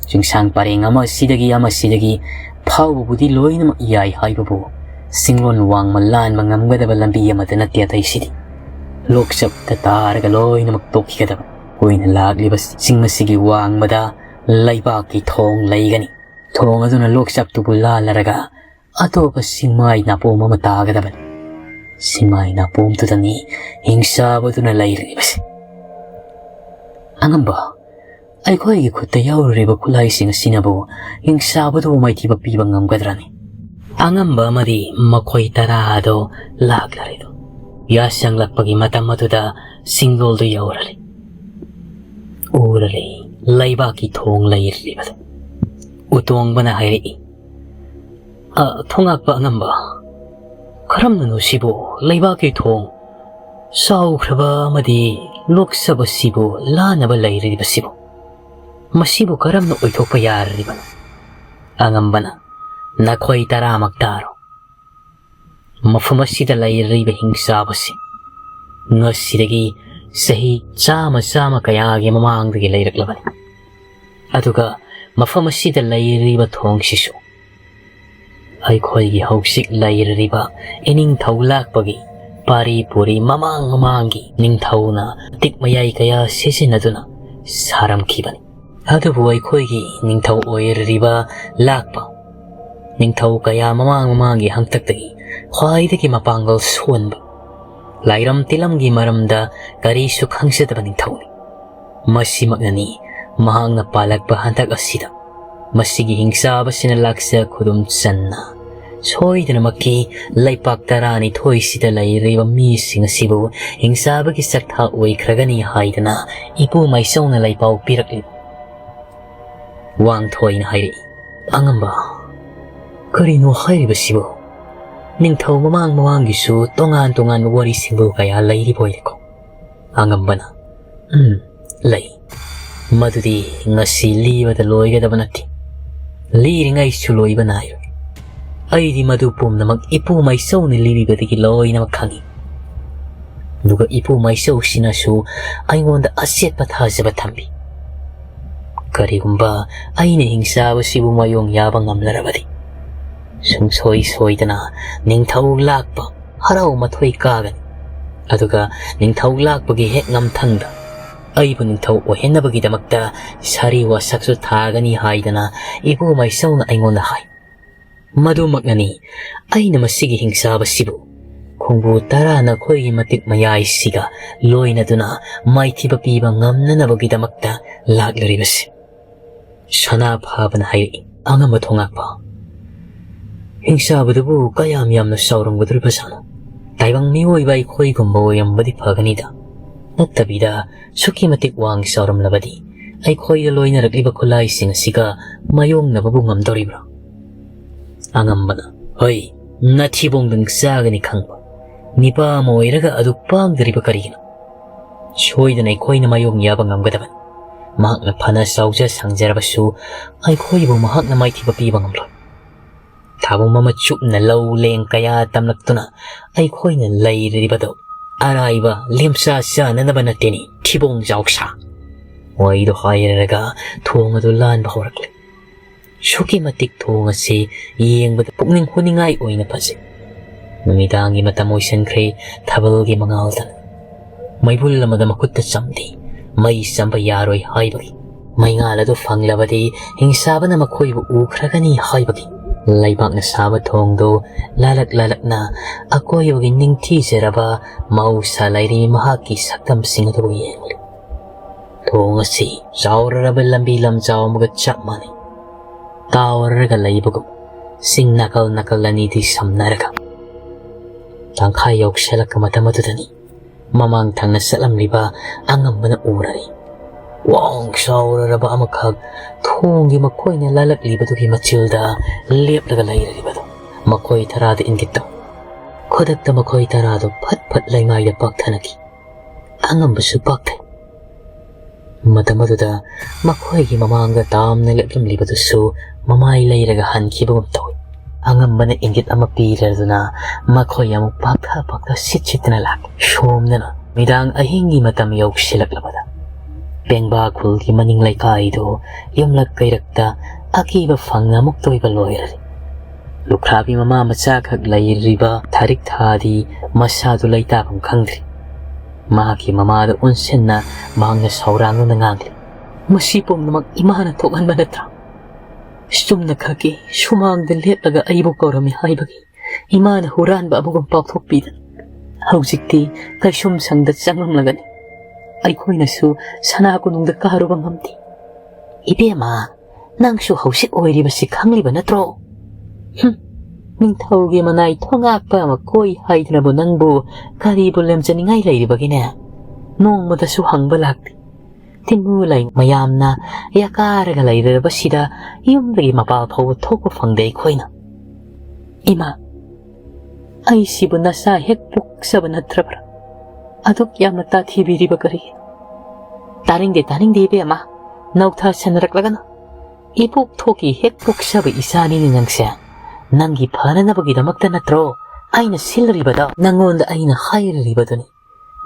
ꯆꯤꯡꯁꯥꯡ ꯄꯔꯦꯡ ꯑꯃꯁꯤꯗꯒꯤ ꯑꯃꯁꯤꯗꯒꯤ ꯐꯥꯎꯕꯕꯨꯗꯤ ꯂꯣꯏꯅꯃꯛ ꯌꯥꯏ ꯍꯥꯏꯕꯕꯨ, ꯆꯤꯡꯂꯣꯟ ꯋꯥꯡꯃ ꯂꯥꯟꯕ ꯉꯝꯒꯗꯕ ꯂꯝꯕꯤ ꯑꯃꯠꯇ ꯅꯠꯇꯦ ꯑꯇꯩꯁꯤꯗꯤ꯫ ꯂꯣꯛꯆꯞꯇ ꯇꯥꯔꯒ ꯂꯣꯏꯅꯃꯛ ꯇꯣꯛꯈꯤꯒꯗꯕ꯫ ꯑꯩꯈꯣꯏꯅ ꯂꯥꯛꯂꯤꯕ ꯆꯤꯡ ꯑꯁꯤꯒꯤ ꯋꯥꯡꯃꯗ ꯂꯩꯕꯥꯛꯀꯤ ꯊꯣꯡ ꯂꯩꯒꯅꯤ꯫ ꯊꯣꯡ ꯑꯗꯨꯅ ꯂꯣꯛꯆꯞꯇꯨꯕꯨ ꯂꯥꯜꯂꯔꯒ ꯑꯇꯣꯞꯄ ꯆꯤꯡꯃꯥꯏ ꯅꯥꯄꯣꯝ ꯑꯃ ꯇꯥꯒꯗꯕꯅꯤ꯫ ꯆꯤꯡꯃꯥꯏ ꯅꯥꯄꯣꯝꯗꯨꯗꯅꯤ ꯍꯤꯡꯆꯥꯕꯗꯨꯅ ꯂꯩꯔꯤꯕꯁꯦ꯫ ꯑꯉꯝꯕ, ꯑꯩꯈꯣꯏꯒꯤ ꯈꯨꯠꯇ ꯌꯥꯎꯔꯤꯕ ꯈꯨꯠꯂꯥꯏꯁꯤꯡ ꯑꯁꯤꯅꯕꯨ ꯍꯤꯡꯆꯥꯕꯗꯨꯕꯨ ꯃꯥꯏꯊꯤꯕ ꯄꯤꯕ ꯉꯝꯒꯗ꯭ꯔꯅꯤ?" ꯑꯉꯝꯕ ꯑꯃꯗꯤ ꯃꯈꯣꯏ ꯇꯔꯥ ꯑꯗꯨ ꯂꯥꯛꯂꯔꯦꯗꯣ꯫ ꯌꯥꯁꯪꯂꯛꯄꯒꯤ ꯃꯇꯝ ꯑꯗꯨꯗ ꯆꯤꯡꯗꯣꯜꯗꯨ ꯌꯧꯔꯂꯤ꯫ ꯎꯔꯂꯤ꯫ ꯂꯩꯕꯥꯛꯀꯤ ꯊꯣꯡ ꯂꯩꯔꯤꯕꯗꯨ꯫ ꯎꯇꯣꯡꯕꯅ ꯍꯥꯏꯔꯛꯏ, "ꯑ, ꯊꯣꯉꯥꯛꯄ ꯑꯉꯝꯕ, ꯀꯔꯝꯅꯅꯣ ꯁꯤꯕꯨ ꯂꯩꯕꯥꯛꯀꯤ ꯊꯣꯡ ꯆꯥꯎꯈ꯭ꯔꯕ ꯑꯃꯗꯤ ꯂꯣꯛꯆꯕꯁꯤꯕꯨ ꯂꯥꯟꯅꯕ ꯂꯩꯔꯤꯕꯁꯤꯕꯨ? ꯃꯁꯤꯕꯨ ꯀꯔꯝꯅ ꯑꯣꯏꯊꯣꯛꯄ ꯌꯥꯔꯤꯕꯅꯣ?" ꯑꯉꯝꯕꯅ, "ꯅꯈꯣꯏ ꯇꯔꯥꯃꯛ ꯇꯥꯔꯣ꯫ ꯃꯐꯝ ꯑꯁꯤꯗ ꯂꯩꯔꯤꯕ ꯍꯤꯡꯆꯥꯕꯁꯤ ꯉꯁꯤꯗꯒꯤ ꯆꯍꯤ ꯆꯥꯝꯃ ꯆꯥꯝꯃ ꯀꯌꯥꯒꯤ ꯃꯃꯥꯡꯗꯒꯤ ꯂꯩꯔꯛꯂꯕꯅꯤ꯫ ꯑꯗꯨꯒ ꯃꯐꯝ ꯑꯁꯤꯗ ꯂꯩꯔꯤꯕ ꯊꯣꯡꯁꯤꯁꯨ ꯑꯩꯈꯣꯏꯒꯤ ꯍꯧꯖꯤꯛ ꯂꯩꯔꯤꯕ ꯏꯅꯤꯡꯊꯧ ꯂꯥꯛꯄꯒꯤ ꯄꯥꯔꯤ ꯄꯨꯔꯤ ꯃꯃꯥꯡ ꯃꯃꯥꯡꯒꯤ ꯅꯤꯡꯊꯧꯅ ꯃꯇꯤꯛ ꯃꯌꯥꯏ ꯀꯌꯥ ꯁꯤꯖꯤꯟꯅꯗꯨꯅ ꯁꯥꯔꯝꯈꯤꯕꯅꯤ꯫ ꯑꯗꯨꯕꯨ ꯑꯩꯈꯣꯏꯒꯤ ꯅꯤꯡꯊꯧ ꯑꯣꯏꯔꯤꯕ ꯂꯥꯛꯄ ꯅꯤꯡꯊꯧ ꯀꯌꯥ ꯃꯃꯥꯡ ꯃꯃꯥꯡꯒꯤ ꯍꯥꯛꯇꯛꯇꯒꯤ ꯈ꯭ꯋꯥꯏꯗꯒꯤ ꯃꯄꯥꯡꯒꯜ ꯁꯣꯟꯕ, ꯂꯥꯏꯔꯝ ꯇꯤꯂꯝꯒꯤ ꯃꯔꯝꯗ ꯀꯔꯤꯁꯨ ꯈꯪꯖꯗꯕ ꯅꯤꯡꯊꯧꯅꯤ꯫ ꯃꯁꯤꯃꯛꯅꯅꯤ ꯃꯍꯥꯛꯅ ꯄꯥꯜꯂꯛꯄ ꯍꯟꯗꯛ ꯑꯁꯤꯗ ꯃꯁꯤꯒꯤ ꯍꯤꯡꯆꯥꯕꯁꯤꯅ ꯂꯥꯛꯆ ꯈꯨꯗꯨꯝ ꯆꯟꯅ ꯁꯣꯏꯗꯅꯃꯛꯀꯤ ꯂꯩꯄꯥꯛ ꯇꯔꯥꯅꯤꯊꯣꯏꯁꯤꯗ ꯂꯩꯔꯤꯕ ꯃꯤꯁꯤꯡ ꯑꯁꯤꯕꯨ ꯍꯤꯡꯆꯥꯕꯒꯤ ꯆꯥꯛꯊꯥ ꯑꯣꯏꯈ꯭ꯔꯒꯅꯤ ꯍꯥꯏꯗꯅ ꯏꯄꯨ ꯃꯥꯏꯆꯧꯅ ꯂꯩꯄꯥꯎ ꯄꯤꯔꯛꯂꯤ꯫" ꯋꯥꯡꯊꯣꯏꯅ ꯍꯥꯏꯔꯛꯏ, "ꯑꯉꯝꯕ, ꯀꯔꯤꯅꯣ ꯍꯥꯏꯔꯤꯕꯁꯤꯕꯨ? ꯅꯤꯡꯊꯧ ꯃꯃꯥꯡ ꯃꯃꯥꯡꯒꯤꯁꯨ ꯇꯣꯉꯥꯟ ꯇꯣꯉꯥꯟꯕ ꯋꯥꯔꯤꯁꯤꯡꯕꯨ ꯀꯌꯥ ꯂꯩꯔꯤꯕ ꯑꯣꯏꯔꯦꯀꯣ?" ꯑꯉꯝꯕꯅ, "ꯎꯝ, ꯂꯩ꯫ ꯃꯗꯨꯗꯤ ꯉꯁꯤ ꯂꯤꯕꯗ ꯂꯣꯏꯒꯗꯕ ꯅꯠꯇꯦ꯫ ꯂꯤꯔꯤꯉꯩꯁꯨ ꯂꯣꯏꯕ ꯅꯥꯏꯔꯣꯏ꯫ ꯑꯩꯗꯤ ꯃꯗꯨ ꯄꯨꯝꯅꯃꯛ ꯏꯄꯨ ꯃꯥꯏꯆꯧꯅ ꯂꯤꯕꯤꯕꯗꯒꯤ ꯂꯣꯏꯅꯃꯛ ꯈꯪꯏ꯫ ꯑꯗꯨꯒ ꯏꯄꯨ ꯃꯥꯏꯆꯧꯁꯤꯅꯁꯨ ꯑꯩꯉꯣꯟꯗ ꯑꯆꯦꯠꯄ ꯊꯥꯖꯕ ꯊꯝꯕꯤ꯫ ꯀꯔꯤꯒꯨꯝꯕ ꯑꯩꯅ ꯍꯤꯡꯆꯥꯕꯁꯤꯕꯨ ꯃꯥꯌꯣꯡ ꯌꯥꯕ ꯉꯝꯂꯔꯕꯗꯤ, ꯁꯨꯡꯁꯣꯏ ꯁꯣꯏꯗꯅ ꯅꯤꯡꯊꯧ ꯂꯥꯛꯄ ꯍꯔꯥꯎ ꯃꯊꯣꯏ ꯀꯥꯒꯅꯤ꯫ ꯑꯗꯨꯒ ꯅꯤꯡꯊꯧ ꯂꯥꯛꯄꯒꯤ ꯍꯦꯛ ꯉꯝꯊꯪꯗ ꯑꯩꯕꯨ ꯅꯤꯡꯊꯧ ꯑꯣꯏꯍꯟꯅꯕꯒꯤꯗꯃꯛꯇ ꯁꯥꯔꯤ ꯋꯥꯁꯛꯁꯨ ꯊꯥꯒꯅꯤ" ꯍꯥꯏꯗꯅ ꯏꯄꯨ ꯃꯥꯏꯆꯧꯅ ꯑꯩꯉꯣꯟꯗ ꯍꯥꯏ꯫ ꯃꯗꯨꯃꯛꯅꯅꯤ ꯑꯩꯅ ꯃꯁꯤꯒꯤ ꯍꯤꯡꯆꯥꯕꯁꯤꯕꯨ ꯈꯣꯡꯕꯨ ꯇꯔꯥ ꯅꯈꯣꯏꯒꯤ ꯃꯇꯤꯛ ꯃꯌꯥꯏꯁꯤꯒ ꯂꯣꯏꯅꯗꯨꯅ ꯃꯥꯏꯊꯤꯕ ꯄꯤꯕ ꯉꯝꯅꯅꯕꯒꯤꯗꯃꯛꯇ ꯂꯥꯛꯂꯤꯕꯁꯤ꯫ ꯁꯅꯥ ꯐꯥꯕꯅ ꯍꯥꯏꯔꯛꯏ, "ꯑꯉꯝꯕ ꯊꯣꯉꯥꯛꯄ, ꯍꯤꯡꯆꯥꯕꯗꯨꯕꯨ ꯀꯌꯥꯝ ꯌꯥꯝꯅ ꯆꯥꯎꯔꯝꯒꯗꯧꯔꯤꯕꯖꯥꯠꯅꯣ? ꯇꯥꯏꯕꯪ ꯃꯤꯑꯣꯏꯕ ꯑꯩꯈꯣꯏꯒꯨꯝꯕ ꯑꯣꯏꯔꯝꯕꯗꯤ ꯐꯒꯅꯤꯗ꯫ ꯅꯠꯇꯕꯤꯗ ꯁꯨꯛꯀꯤ ꯃꯇꯤꯛ ꯋꯥꯡ ꯆꯥꯎꯔꯝꯂꯕꯗꯤ ꯑꯩꯈꯣꯏꯗ ꯂꯣꯏꯅꯔꯛꯂꯤꯕ ꯈꯨꯠꯂꯥꯏꯁꯤꯡ ꯑꯁꯤꯒ ꯃꯥꯌꯣꯛꯅꯕꯕꯨ ꯉꯝꯗꯣꯔꯤꯕ꯭ꯔꯥ? ꯑꯉꯝꯕꯅ, "ꯍꯣꯏ, ꯅꯊꯤꯕꯣꯡꯗꯪ ꯆꯥꯒꯅꯤ ꯈꯪꯕ ꯅꯤꯄꯥ ꯑꯃ ꯑꯣꯏꯔꯒ ꯑꯗꯨ ꯄꯥꯡꯗ꯭ꯔꯤꯕ ꯀꯔꯤꯒꯤꯅꯣ? ꯁꯣꯏꯗꯅ ꯑꯩꯈꯣꯏꯅ ꯃꯥꯌꯣꯛ ꯌꯥꯕ ꯉꯝꯒꯗꯕꯅꯤ꯫ ꯃꯍꯥꯛꯅ ꯐꯅ ꯆꯥꯎꯖ ꯁꯥꯡꯖꯔꯕꯁꯨ ꯑꯩꯈꯣꯏꯕꯨ ꯃꯍꯥꯛꯅ ꯃꯥꯏꯊꯤꯕ ꯄꯤꯕ ꯉꯝꯂꯣꯏ꯫ ꯊꯥꯕꯨꯝ ꯑꯃ ꯆꯨꯞꯅ ꯂꯧ ꯂꯦꯡ ꯀꯌꯥ ꯇꯝꯂꯛꯇꯨꯅ ꯑꯩꯈꯣꯏꯅ ꯂꯩꯔꯤꯕꯗꯨ ꯑꯔꯥꯏꯕ ꯂꯦꯝꯆꯥ ꯆꯥꯅꯅꯕ ꯅꯠꯇꯦꯅꯤ, ꯊꯤꯕꯣꯡ ꯖꯥꯎꯁꯥ"꯫ ꯋꯥꯍꯩꯗꯨ ꯍꯥꯏꯔꯔꯒ ꯊꯣꯡ ꯑꯗꯨ ꯂꯥꯟꯕ ꯍꯧꯔꯛꯂꯦ꯫ ꯑꯁꯨꯛꯀꯤ ꯃꯇꯤꯛ ꯊꯣꯡ ꯑꯁꯤ ꯌꯦꯡꯕꯗ ꯄꯨꯛꯅꯤꯡ ꯍꯨꯅꯤꯡꯉꯥꯏ ꯑꯣꯏꯅ ꯐꯖꯩ꯫ ꯅꯨꯃꯤꯗꯥꯡꯒꯤ ꯃꯇꯝ ꯑꯣꯏꯁꯤꯟꯈ꯭ꯔꯦ, ꯊꯥꯕꯜꯒꯤ ꯃꯉꯥꯜꯗ꯫ ꯃꯩꯕꯨꯜ ꯑꯃꯗ ꯃꯈꯨꯠꯇ ꯆꯝꯂꯤ, ꯃꯩ ꯆꯝꯕ ꯌꯥꯔꯣꯏ ꯍꯥꯏꯕꯒꯤ꯫ ꯃꯩꯉꯥꯜ ꯑꯗꯨ ꯐꯪꯂꯕꯗꯤ ꯍꯤꯡꯁꯥꯕꯅ ꯃꯈꯣꯏꯕꯨ ꯎꯈ꯭ꯔꯒꯅꯤ ꯍꯥꯏꯕꯒꯤ꯫ ꯂꯩꯕꯥꯛꯅ ꯁꯥꯕ ꯊꯣꯡꯗꯨ ꯂꯥꯂꯛ ꯂꯥꯂꯛꯅ ꯑꯀꯣꯏꯕꯒꯤ ꯅꯤꯡꯊꯤꯖꯔꯕ ꯃꯍꯧꯁꯥ ꯂꯥꯏꯔꯤ ꯃꯍꯥꯛꯀꯤ ꯁꯛꯇꯝꯁꯤꯡ ꯑꯗꯨꯕꯨ ꯌꯦꯡꯂꯤ꯫ ꯊꯣꯡ ꯑꯁꯤ ꯆꯥꯎꯔꯔꯕ ꯂꯝꯕꯤ ꯂꯝꯖꯥꯎ ꯑꯃꯒ ꯆꯞ ꯃꯥꯟꯅꯩ꯫ ꯇꯥꯎꯔꯒ ꯂꯩꯕꯒꯨꯝ ꯆꯤꯡ ꯅꯥꯀꯜ ꯅꯥꯀꯜ ꯑꯅꯤꯗꯤ ꯁꯝꯅꯔꯒ꯫ ꯇꯪꯈꯥꯏ ꯌꯧꯁꯤꯜꯂꯛꯄ ꯃꯇꯝ ꯑꯗꯨꯗꯅꯤ ꯃꯃꯥꯡ ꯊꯪꯅ ꯆꯠꯂꯝꯂꯤꯕ ꯑꯉꯝꯕꯅ ꯎꯔꯔꯤ꯫ ꯋꯥꯡ ꯆꯥꯎꯔꯔꯕ ꯑꯃꯈꯛ ꯊꯣꯡꯒꯤ ꯃꯈꯣꯏꯅ ꯂꯥꯜꯂꯛꯂꯤꯕꯗꯨꯒꯤ ꯃꯆꯤꯜꯗ ꯂꯦꯞꯂꯒ ꯂꯩꯔꯤꯕꯗꯨ ꯃꯈꯣꯏ ꯇꯔꯥꯗ ꯏꯪꯒꯤꯠ ꯇꯧ꯫ ꯈꯨꯗꯛꯇ ꯃꯈꯣꯏ ꯇꯔꯥꯗꯨ ꯐꯠ ꯐꯠ ꯂꯩꯃꯥꯏꯗ ꯄꯥꯛꯊꯅꯈꯤ꯫ ꯑꯉꯝꯕꯁꯨ ꯄꯥꯛꯊꯩ꯫ ꯃꯇꯝ ꯑꯗꯨꯗ ꯃꯈꯣꯏꯒꯤ ꯃꯃꯥꯡꯗ ꯇꯥꯝꯅ ꯂꯦꯞꯂꯝꯂꯤꯕꯗꯨꯁꯨ ꯃꯃꯥꯏ ꯂꯩꯔꯒ ꯍꯟꯈꯤꯕꯒꯨꯝ ꯇꯧꯏ꯫ ꯑꯉꯝꯕꯅ ꯏꯪꯒꯤꯠ ꯑꯃ ꯄꯤꯔꯗꯨꯅ ꯃꯈꯣꯏ ꯑꯃꯨꯛ ꯄꯥꯛꯊ ꯄꯥꯛꯊ ꯁꯤꯠ ꯁꯤꯠꯇꯅ ꯂꯥꯛꯏ꯫ ꯁꯣꯝꯗꯅ ꯅꯨꯃꯤꯗꯥꯡ ꯑꯍꯤꯡꯒꯤ ꯃꯇꯝ ꯌꯧꯁꯤꯜꯂꯛꯂꯕꯗ ꯄꯦꯡꯕꯥ ꯈꯨꯜꯒꯤ ꯃꯅꯤꯡ ꯂꯩꯀꯥꯏꯗꯨ ꯌꯨꯝꯂꯛ ꯀꯩꯔꯛꯇ ꯑꯀꯤꯕ ꯐꯪꯅ ꯑꯃꯨꯛ ꯇꯣꯏꯕ ꯂꯣꯏꯔꯔꯤ꯫ ꯂꯨꯈ꯭ꯔꯥꯕꯤ ꯃꯃꯥ ꯃꯆꯥꯈꯛ ꯂꯩꯔꯤꯕ ꯊꯥꯔꯤꯛ ꯊꯥꯗꯤ ꯃꯁꯥꯗꯨ ꯂꯩꯇꯥꯐꯝ ꯈꯪꯗ꯭ꯔꯤ꯫ ꯃꯍꯥꯛꯀꯤ ꯃꯃꯥꯗ ꯑꯣꯟꯁꯤꯟꯅ ꯃꯍꯥꯛꯅ ꯁꯧꯔꯥꯡꯗꯨꯅ ꯉꯥꯡꯂꯤ, "ꯃꯁꯤ ꯄꯨꯝꯅꯃꯛ ꯏꯃꯥꯅ ꯊꯣꯛꯍꯟꯕ ꯅꯠꯇ꯭ꯔꯥ? ꯆꯨꯝꯅ ꯈꯛꯀꯤ ꯁꯨꯃꯥꯡꯗ ꯂꯦꯞꯂꯒ ꯑꯩꯕꯨ ꯀꯧꯔꯝꯃꯤ ꯍꯥꯏꯕꯒꯤ ꯏꯃꯥꯅ ꯍꯨꯔꯥꯟꯕ ꯑꯃꯒꯨꯝ ꯄꯥꯎꯊꯣꯛꯄꯤꯗꯅ ꯍꯧꯖꯤꯛꯇꯤ ꯀꯩꯁꯨꯝ ꯁꯪꯗ ꯆꯪꯂꯝꯂꯒꯅꯤ꯫ ꯑꯩꯈꯣꯏꯅꯁꯨ ꯁꯅꯥ ꯀꯣꯅꯨꯡꯗ ꯀꯥꯔꯨꯕ ꯉꯝꯗꯦ꯫ ꯏꯕꯦꯝꯃ, ꯅꯪꯁꯨ ꯍꯧꯖꯤꯛ ꯑꯣꯏꯔꯤꯕꯁꯤ ꯈꯪꯂꯤꯕ ꯅꯠꯇ꯭ꯔꯣ? ꯍꯨꯝ, ꯅꯤꯡꯊꯧꯒꯤ ꯃꯅꯥꯏ ꯊꯣꯉꯥꯛꯄ ꯑꯃ ꯀꯣꯏ ꯍꯥꯏꯗꯅꯕꯨ ꯅꯪꯕꯨ ꯀꯔꯤꯕꯨ ꯂꯦꯝꯖꯅꯤꯡꯉꯥꯏ ꯂꯩꯔꯤꯕꯒꯦꯅꯦ? ꯅꯣꯡꯃꯗꯁꯨ ꯍꯪꯕ ꯂꯥꯛꯇꯦ꯫ ꯇꯤꯟꯃꯨ ꯂꯩ ꯃꯌꯥꯝꯅ ꯌꯥꯀꯥꯔꯒ ꯂꯩꯔꯕꯁꯤꯗ ꯌꯨꯝꯗꯒꯤ ꯃꯄꯥꯜ ꯐꯥꯎꯕ ꯊꯣꯛꯄ ꯐꯪꯗꯦ ꯑꯩꯈꯣꯏꯅ꯫ "ꯏꯃꯥ, ꯑꯩꯁꯤꯕꯨ ꯅꯆꯥ ꯍꯦꯛ ꯄꯣꯛꯆꯕ ꯅꯠꯇ꯭ꯔꯕ꯭ꯔꯥ? ꯑꯗꯨꯛ ꯌꯥꯝꯅ ꯇꯥꯊꯤꯕꯤꯔꯤꯕ ꯀꯔꯤꯒꯤꯅꯣ?" "ꯇꯥꯅꯤꯡꯗꯦ, ꯇꯥꯅꯤꯡꯗꯦ ꯏꯕꯦꯝꯃ, ꯅꯧꯊꯥ ꯁꯟꯅꯔꯛꯂꯒꯅꯨ꯫ ꯏꯄꯣꯛ ꯊꯣꯛꯀꯤ ꯍꯦꯛ ꯄꯣꯛꯆꯕ ꯏꯆꯥꯅꯤꯅꯦ ꯅꯪꯁꯦ꯫ ꯅꯪꯒꯤ ꯐꯅꯅꯕꯒꯤꯗꯃꯛꯇ ꯅꯠꯇ꯭ꯔꯣ ꯑꯩꯅ ꯁꯤꯜꯂꯔꯤꯕꯗꯣ? ꯅꯪꯉꯣꯟꯗ ꯑꯩꯅ ꯍꯥꯏꯔꯤꯕꯗꯨꯅꯤ꯫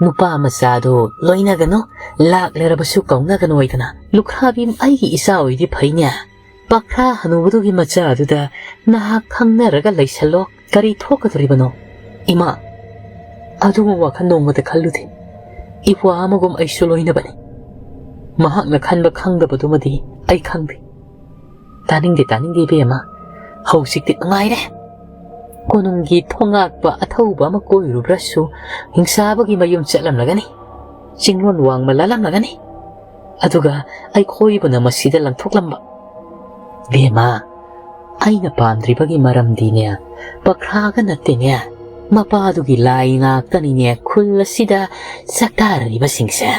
ꯅꯨꯄꯥ ꯃꯆꯥꯗꯣ ꯂꯣꯏꯅꯒꯅꯨ, ꯂꯥꯛꯂꯔꯕꯁꯨ ꯀꯧꯅꯒꯅꯨ ꯍꯥꯏꯗꯅ꯫ ꯂꯨꯈ꯭ꯔꯥꯕꯤ ꯑꯩꯒꯤ ꯏꯆꯥ ꯑꯣꯏꯗꯤ ꯐꯩꯅꯦ꯫ ꯄꯥꯈ꯭ꯔꯥ ꯍꯅꯨꯕꯗꯨꯒꯤ ꯃꯆꯥꯗꯨꯗ ꯅꯍꯥꯛ ꯈꯪꯅꯔꯒ ꯂꯩꯁꯜꯂꯣ꯫ ꯀꯔꯤ ꯊꯣꯛꯀꯗꯣꯔꯤꯕꯅꯣ?" "ꯏꯃꯥ, ꯑꯗꯨꯒꯨꯝꯕ ꯋꯥꯈꯜ ꯅꯣꯡꯃꯇ ꯈꯜꯂꯨꯗꯦ꯫ ꯏꯄ꯭ꯋꯥ ꯑꯃꯒꯨꯝ ꯑꯩꯁꯨ ꯂꯣꯏꯅꯕꯅꯤ꯫ ꯃꯍꯥꯛꯅ ꯈꯟꯕ ꯈꯪꯗꯕꯗꯨꯃꯗꯤ ꯑꯩ ꯈꯪꯗꯦ꯫" "ꯇꯥꯅꯤꯡꯗꯦ, ꯇꯥꯅꯤꯡꯗꯦ ꯏꯕꯦꯝꯃ꯫ ꯍꯧꯖꯤꯛꯇꯤ ꯅꯨꯡꯉꯥꯏꯔꯦ꯫ ꯀꯣꯅꯨꯡꯒꯤ ꯊꯣꯉꯥꯛꯄ ꯑꯊꯧꯕ ꯑꯃ ꯀꯣꯏꯔꯨꯕ꯭ꯔꯁꯨ ꯍꯤꯡꯁꯥꯕꯒꯤ ꯃꯌꯨꯝ ꯆꯠꯂꯝꯂꯒꯅꯤ꯫ ꯆꯤꯡꯂꯣꯟ ꯋꯥꯡꯃ ꯂꯥꯜꯂꯝꯂꯒꯅꯤ꯫ ꯑꯗꯨꯒ ꯑꯩꯈꯣꯏꯕꯨꯅ ꯃꯁꯤꯗ ꯂꯪꯊꯣꯛꯂꯝꯕ꯫" "ꯏꯕꯦꯝꯃ, ꯑꯩꯅ ꯄꯥꯝꯗ꯭ꯔꯤꯕꯒꯤ ꯃꯔꯝꯗꯤꯅꯦ, ꯄꯈ꯭ꯔꯥꯒ ꯅꯠꯇꯦꯅꯦ, ꯃꯄꯥꯗꯨꯒꯤ ꯂꯥꯏ ꯉꯥꯛꯇꯅꯤꯅꯦ ꯈꯨꯜ ꯑꯁꯤꯗ ꯆꯥꯛꯇꯥꯔꯤꯕꯁꯤꯡꯁꯦ꯫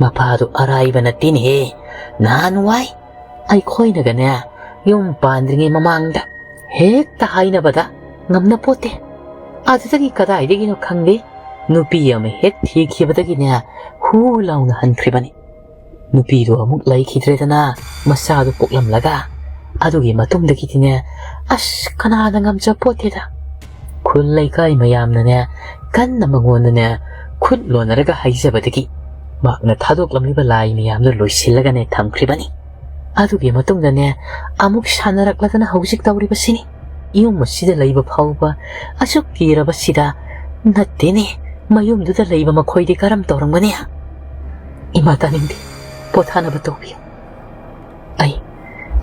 ꯃꯄꯥꯗꯨ ꯑꯔꯥꯏꯕ ꯅꯠꯇꯦꯅꯦꯍꯦ꯫ ꯅꯍꯥꯟꯋꯥꯏ ꯑꯩꯈꯣꯏꯅꯒꯅꯦ ꯌꯨꯝ ꯄꯥꯟꯗ꯭ꯔꯤꯉꯩ ꯃꯃꯥꯡꯗ ꯍꯦꯛꯇ ꯍꯥꯏꯅꯕꯗ ꯉꯝꯅ ꯄꯣꯠꯇꯦ꯫ ꯑꯗꯨꯗꯒꯤ ꯀꯗꯥꯏꯗꯒꯤꯅꯣ ꯈꯪꯗꯦ, ꯅꯨꯄꯤ ꯑꯃ ꯍꯦꯛ ꯊꯤꯈꯤꯕꯗꯒꯤꯅꯦ ꯍꯨ ꯂꯥꯎꯅ ꯍꯟꯈ꯭ꯔꯤꯕꯅꯤ꯫ ꯅꯨꯄꯤꯗꯣ ꯑꯃꯨꯛ ꯂꯩꯈꯤꯗ꯭ꯔꯦꯗꯅ, ꯃꯆꯥꯗꯣ ꯄꯣꯛꯂꯝꯂꯒ꯫ ꯑꯗꯨꯒꯤ ꯃꯇꯨꯡꯗꯒꯤꯗꯤꯅꯦ, ꯑꯁ, ꯀꯅꯥꯅ ꯉꯝꯖ ꯄꯣꯠꯇꯦꯗ꯫ ꯈꯨꯜ ꯂꯩꯀꯥꯏ ꯃꯌꯥꯝꯅꯅꯦ ꯀꯟꯅ ꯃꯉꯣꯟꯗꯅꯦ ꯈꯨꯠ ꯂꯣꯟꯅꯔꯒ ꯍꯥꯏꯖꯕꯗꯒꯤ ꯃꯍꯥꯛꯅ ꯊꯥꯗꯣꯛꯂꯝꯂꯤꯕ ꯂꯥꯏ ꯃꯌꯥꯝꯗꯣ ꯂꯣꯏꯁꯤꯜꯂꯒꯅꯦ ꯊꯝꯈ꯭ꯔꯤꯕꯅꯤ꯫ ꯑꯗꯨꯒꯤ ꯃꯇꯨꯡꯗꯅꯦ ꯑꯃꯨꯛ ꯁꯥꯟꯅꯔꯛꯂꯗꯅ ꯍꯧꯖꯤꯛ ꯇꯧꯔꯤꯕꯁꯤꯅꯤ꯫ ꯌꯨꯝ ꯑꯁꯤꯗ ꯂꯩꯕ ꯐꯥꯎꯕ ꯑꯁꯨꯛ ꯀꯤꯔꯕꯁꯤꯗ ꯅꯠꯇꯦꯅꯦ, ꯃꯌꯨꯝꯗꯨꯗ ꯂꯩꯕ ꯃꯈꯣꯏꯗꯤ ꯀꯔꯝ ꯇꯧꯔꯝꯒꯅꯤ?" "ꯏꯃꯥ, ꯇꯥꯅꯤꯡꯗꯦ꯫ ꯄꯣꯊꯥꯅꯕ ꯇꯧꯕꯤꯌꯨ꯫ ꯑꯩ,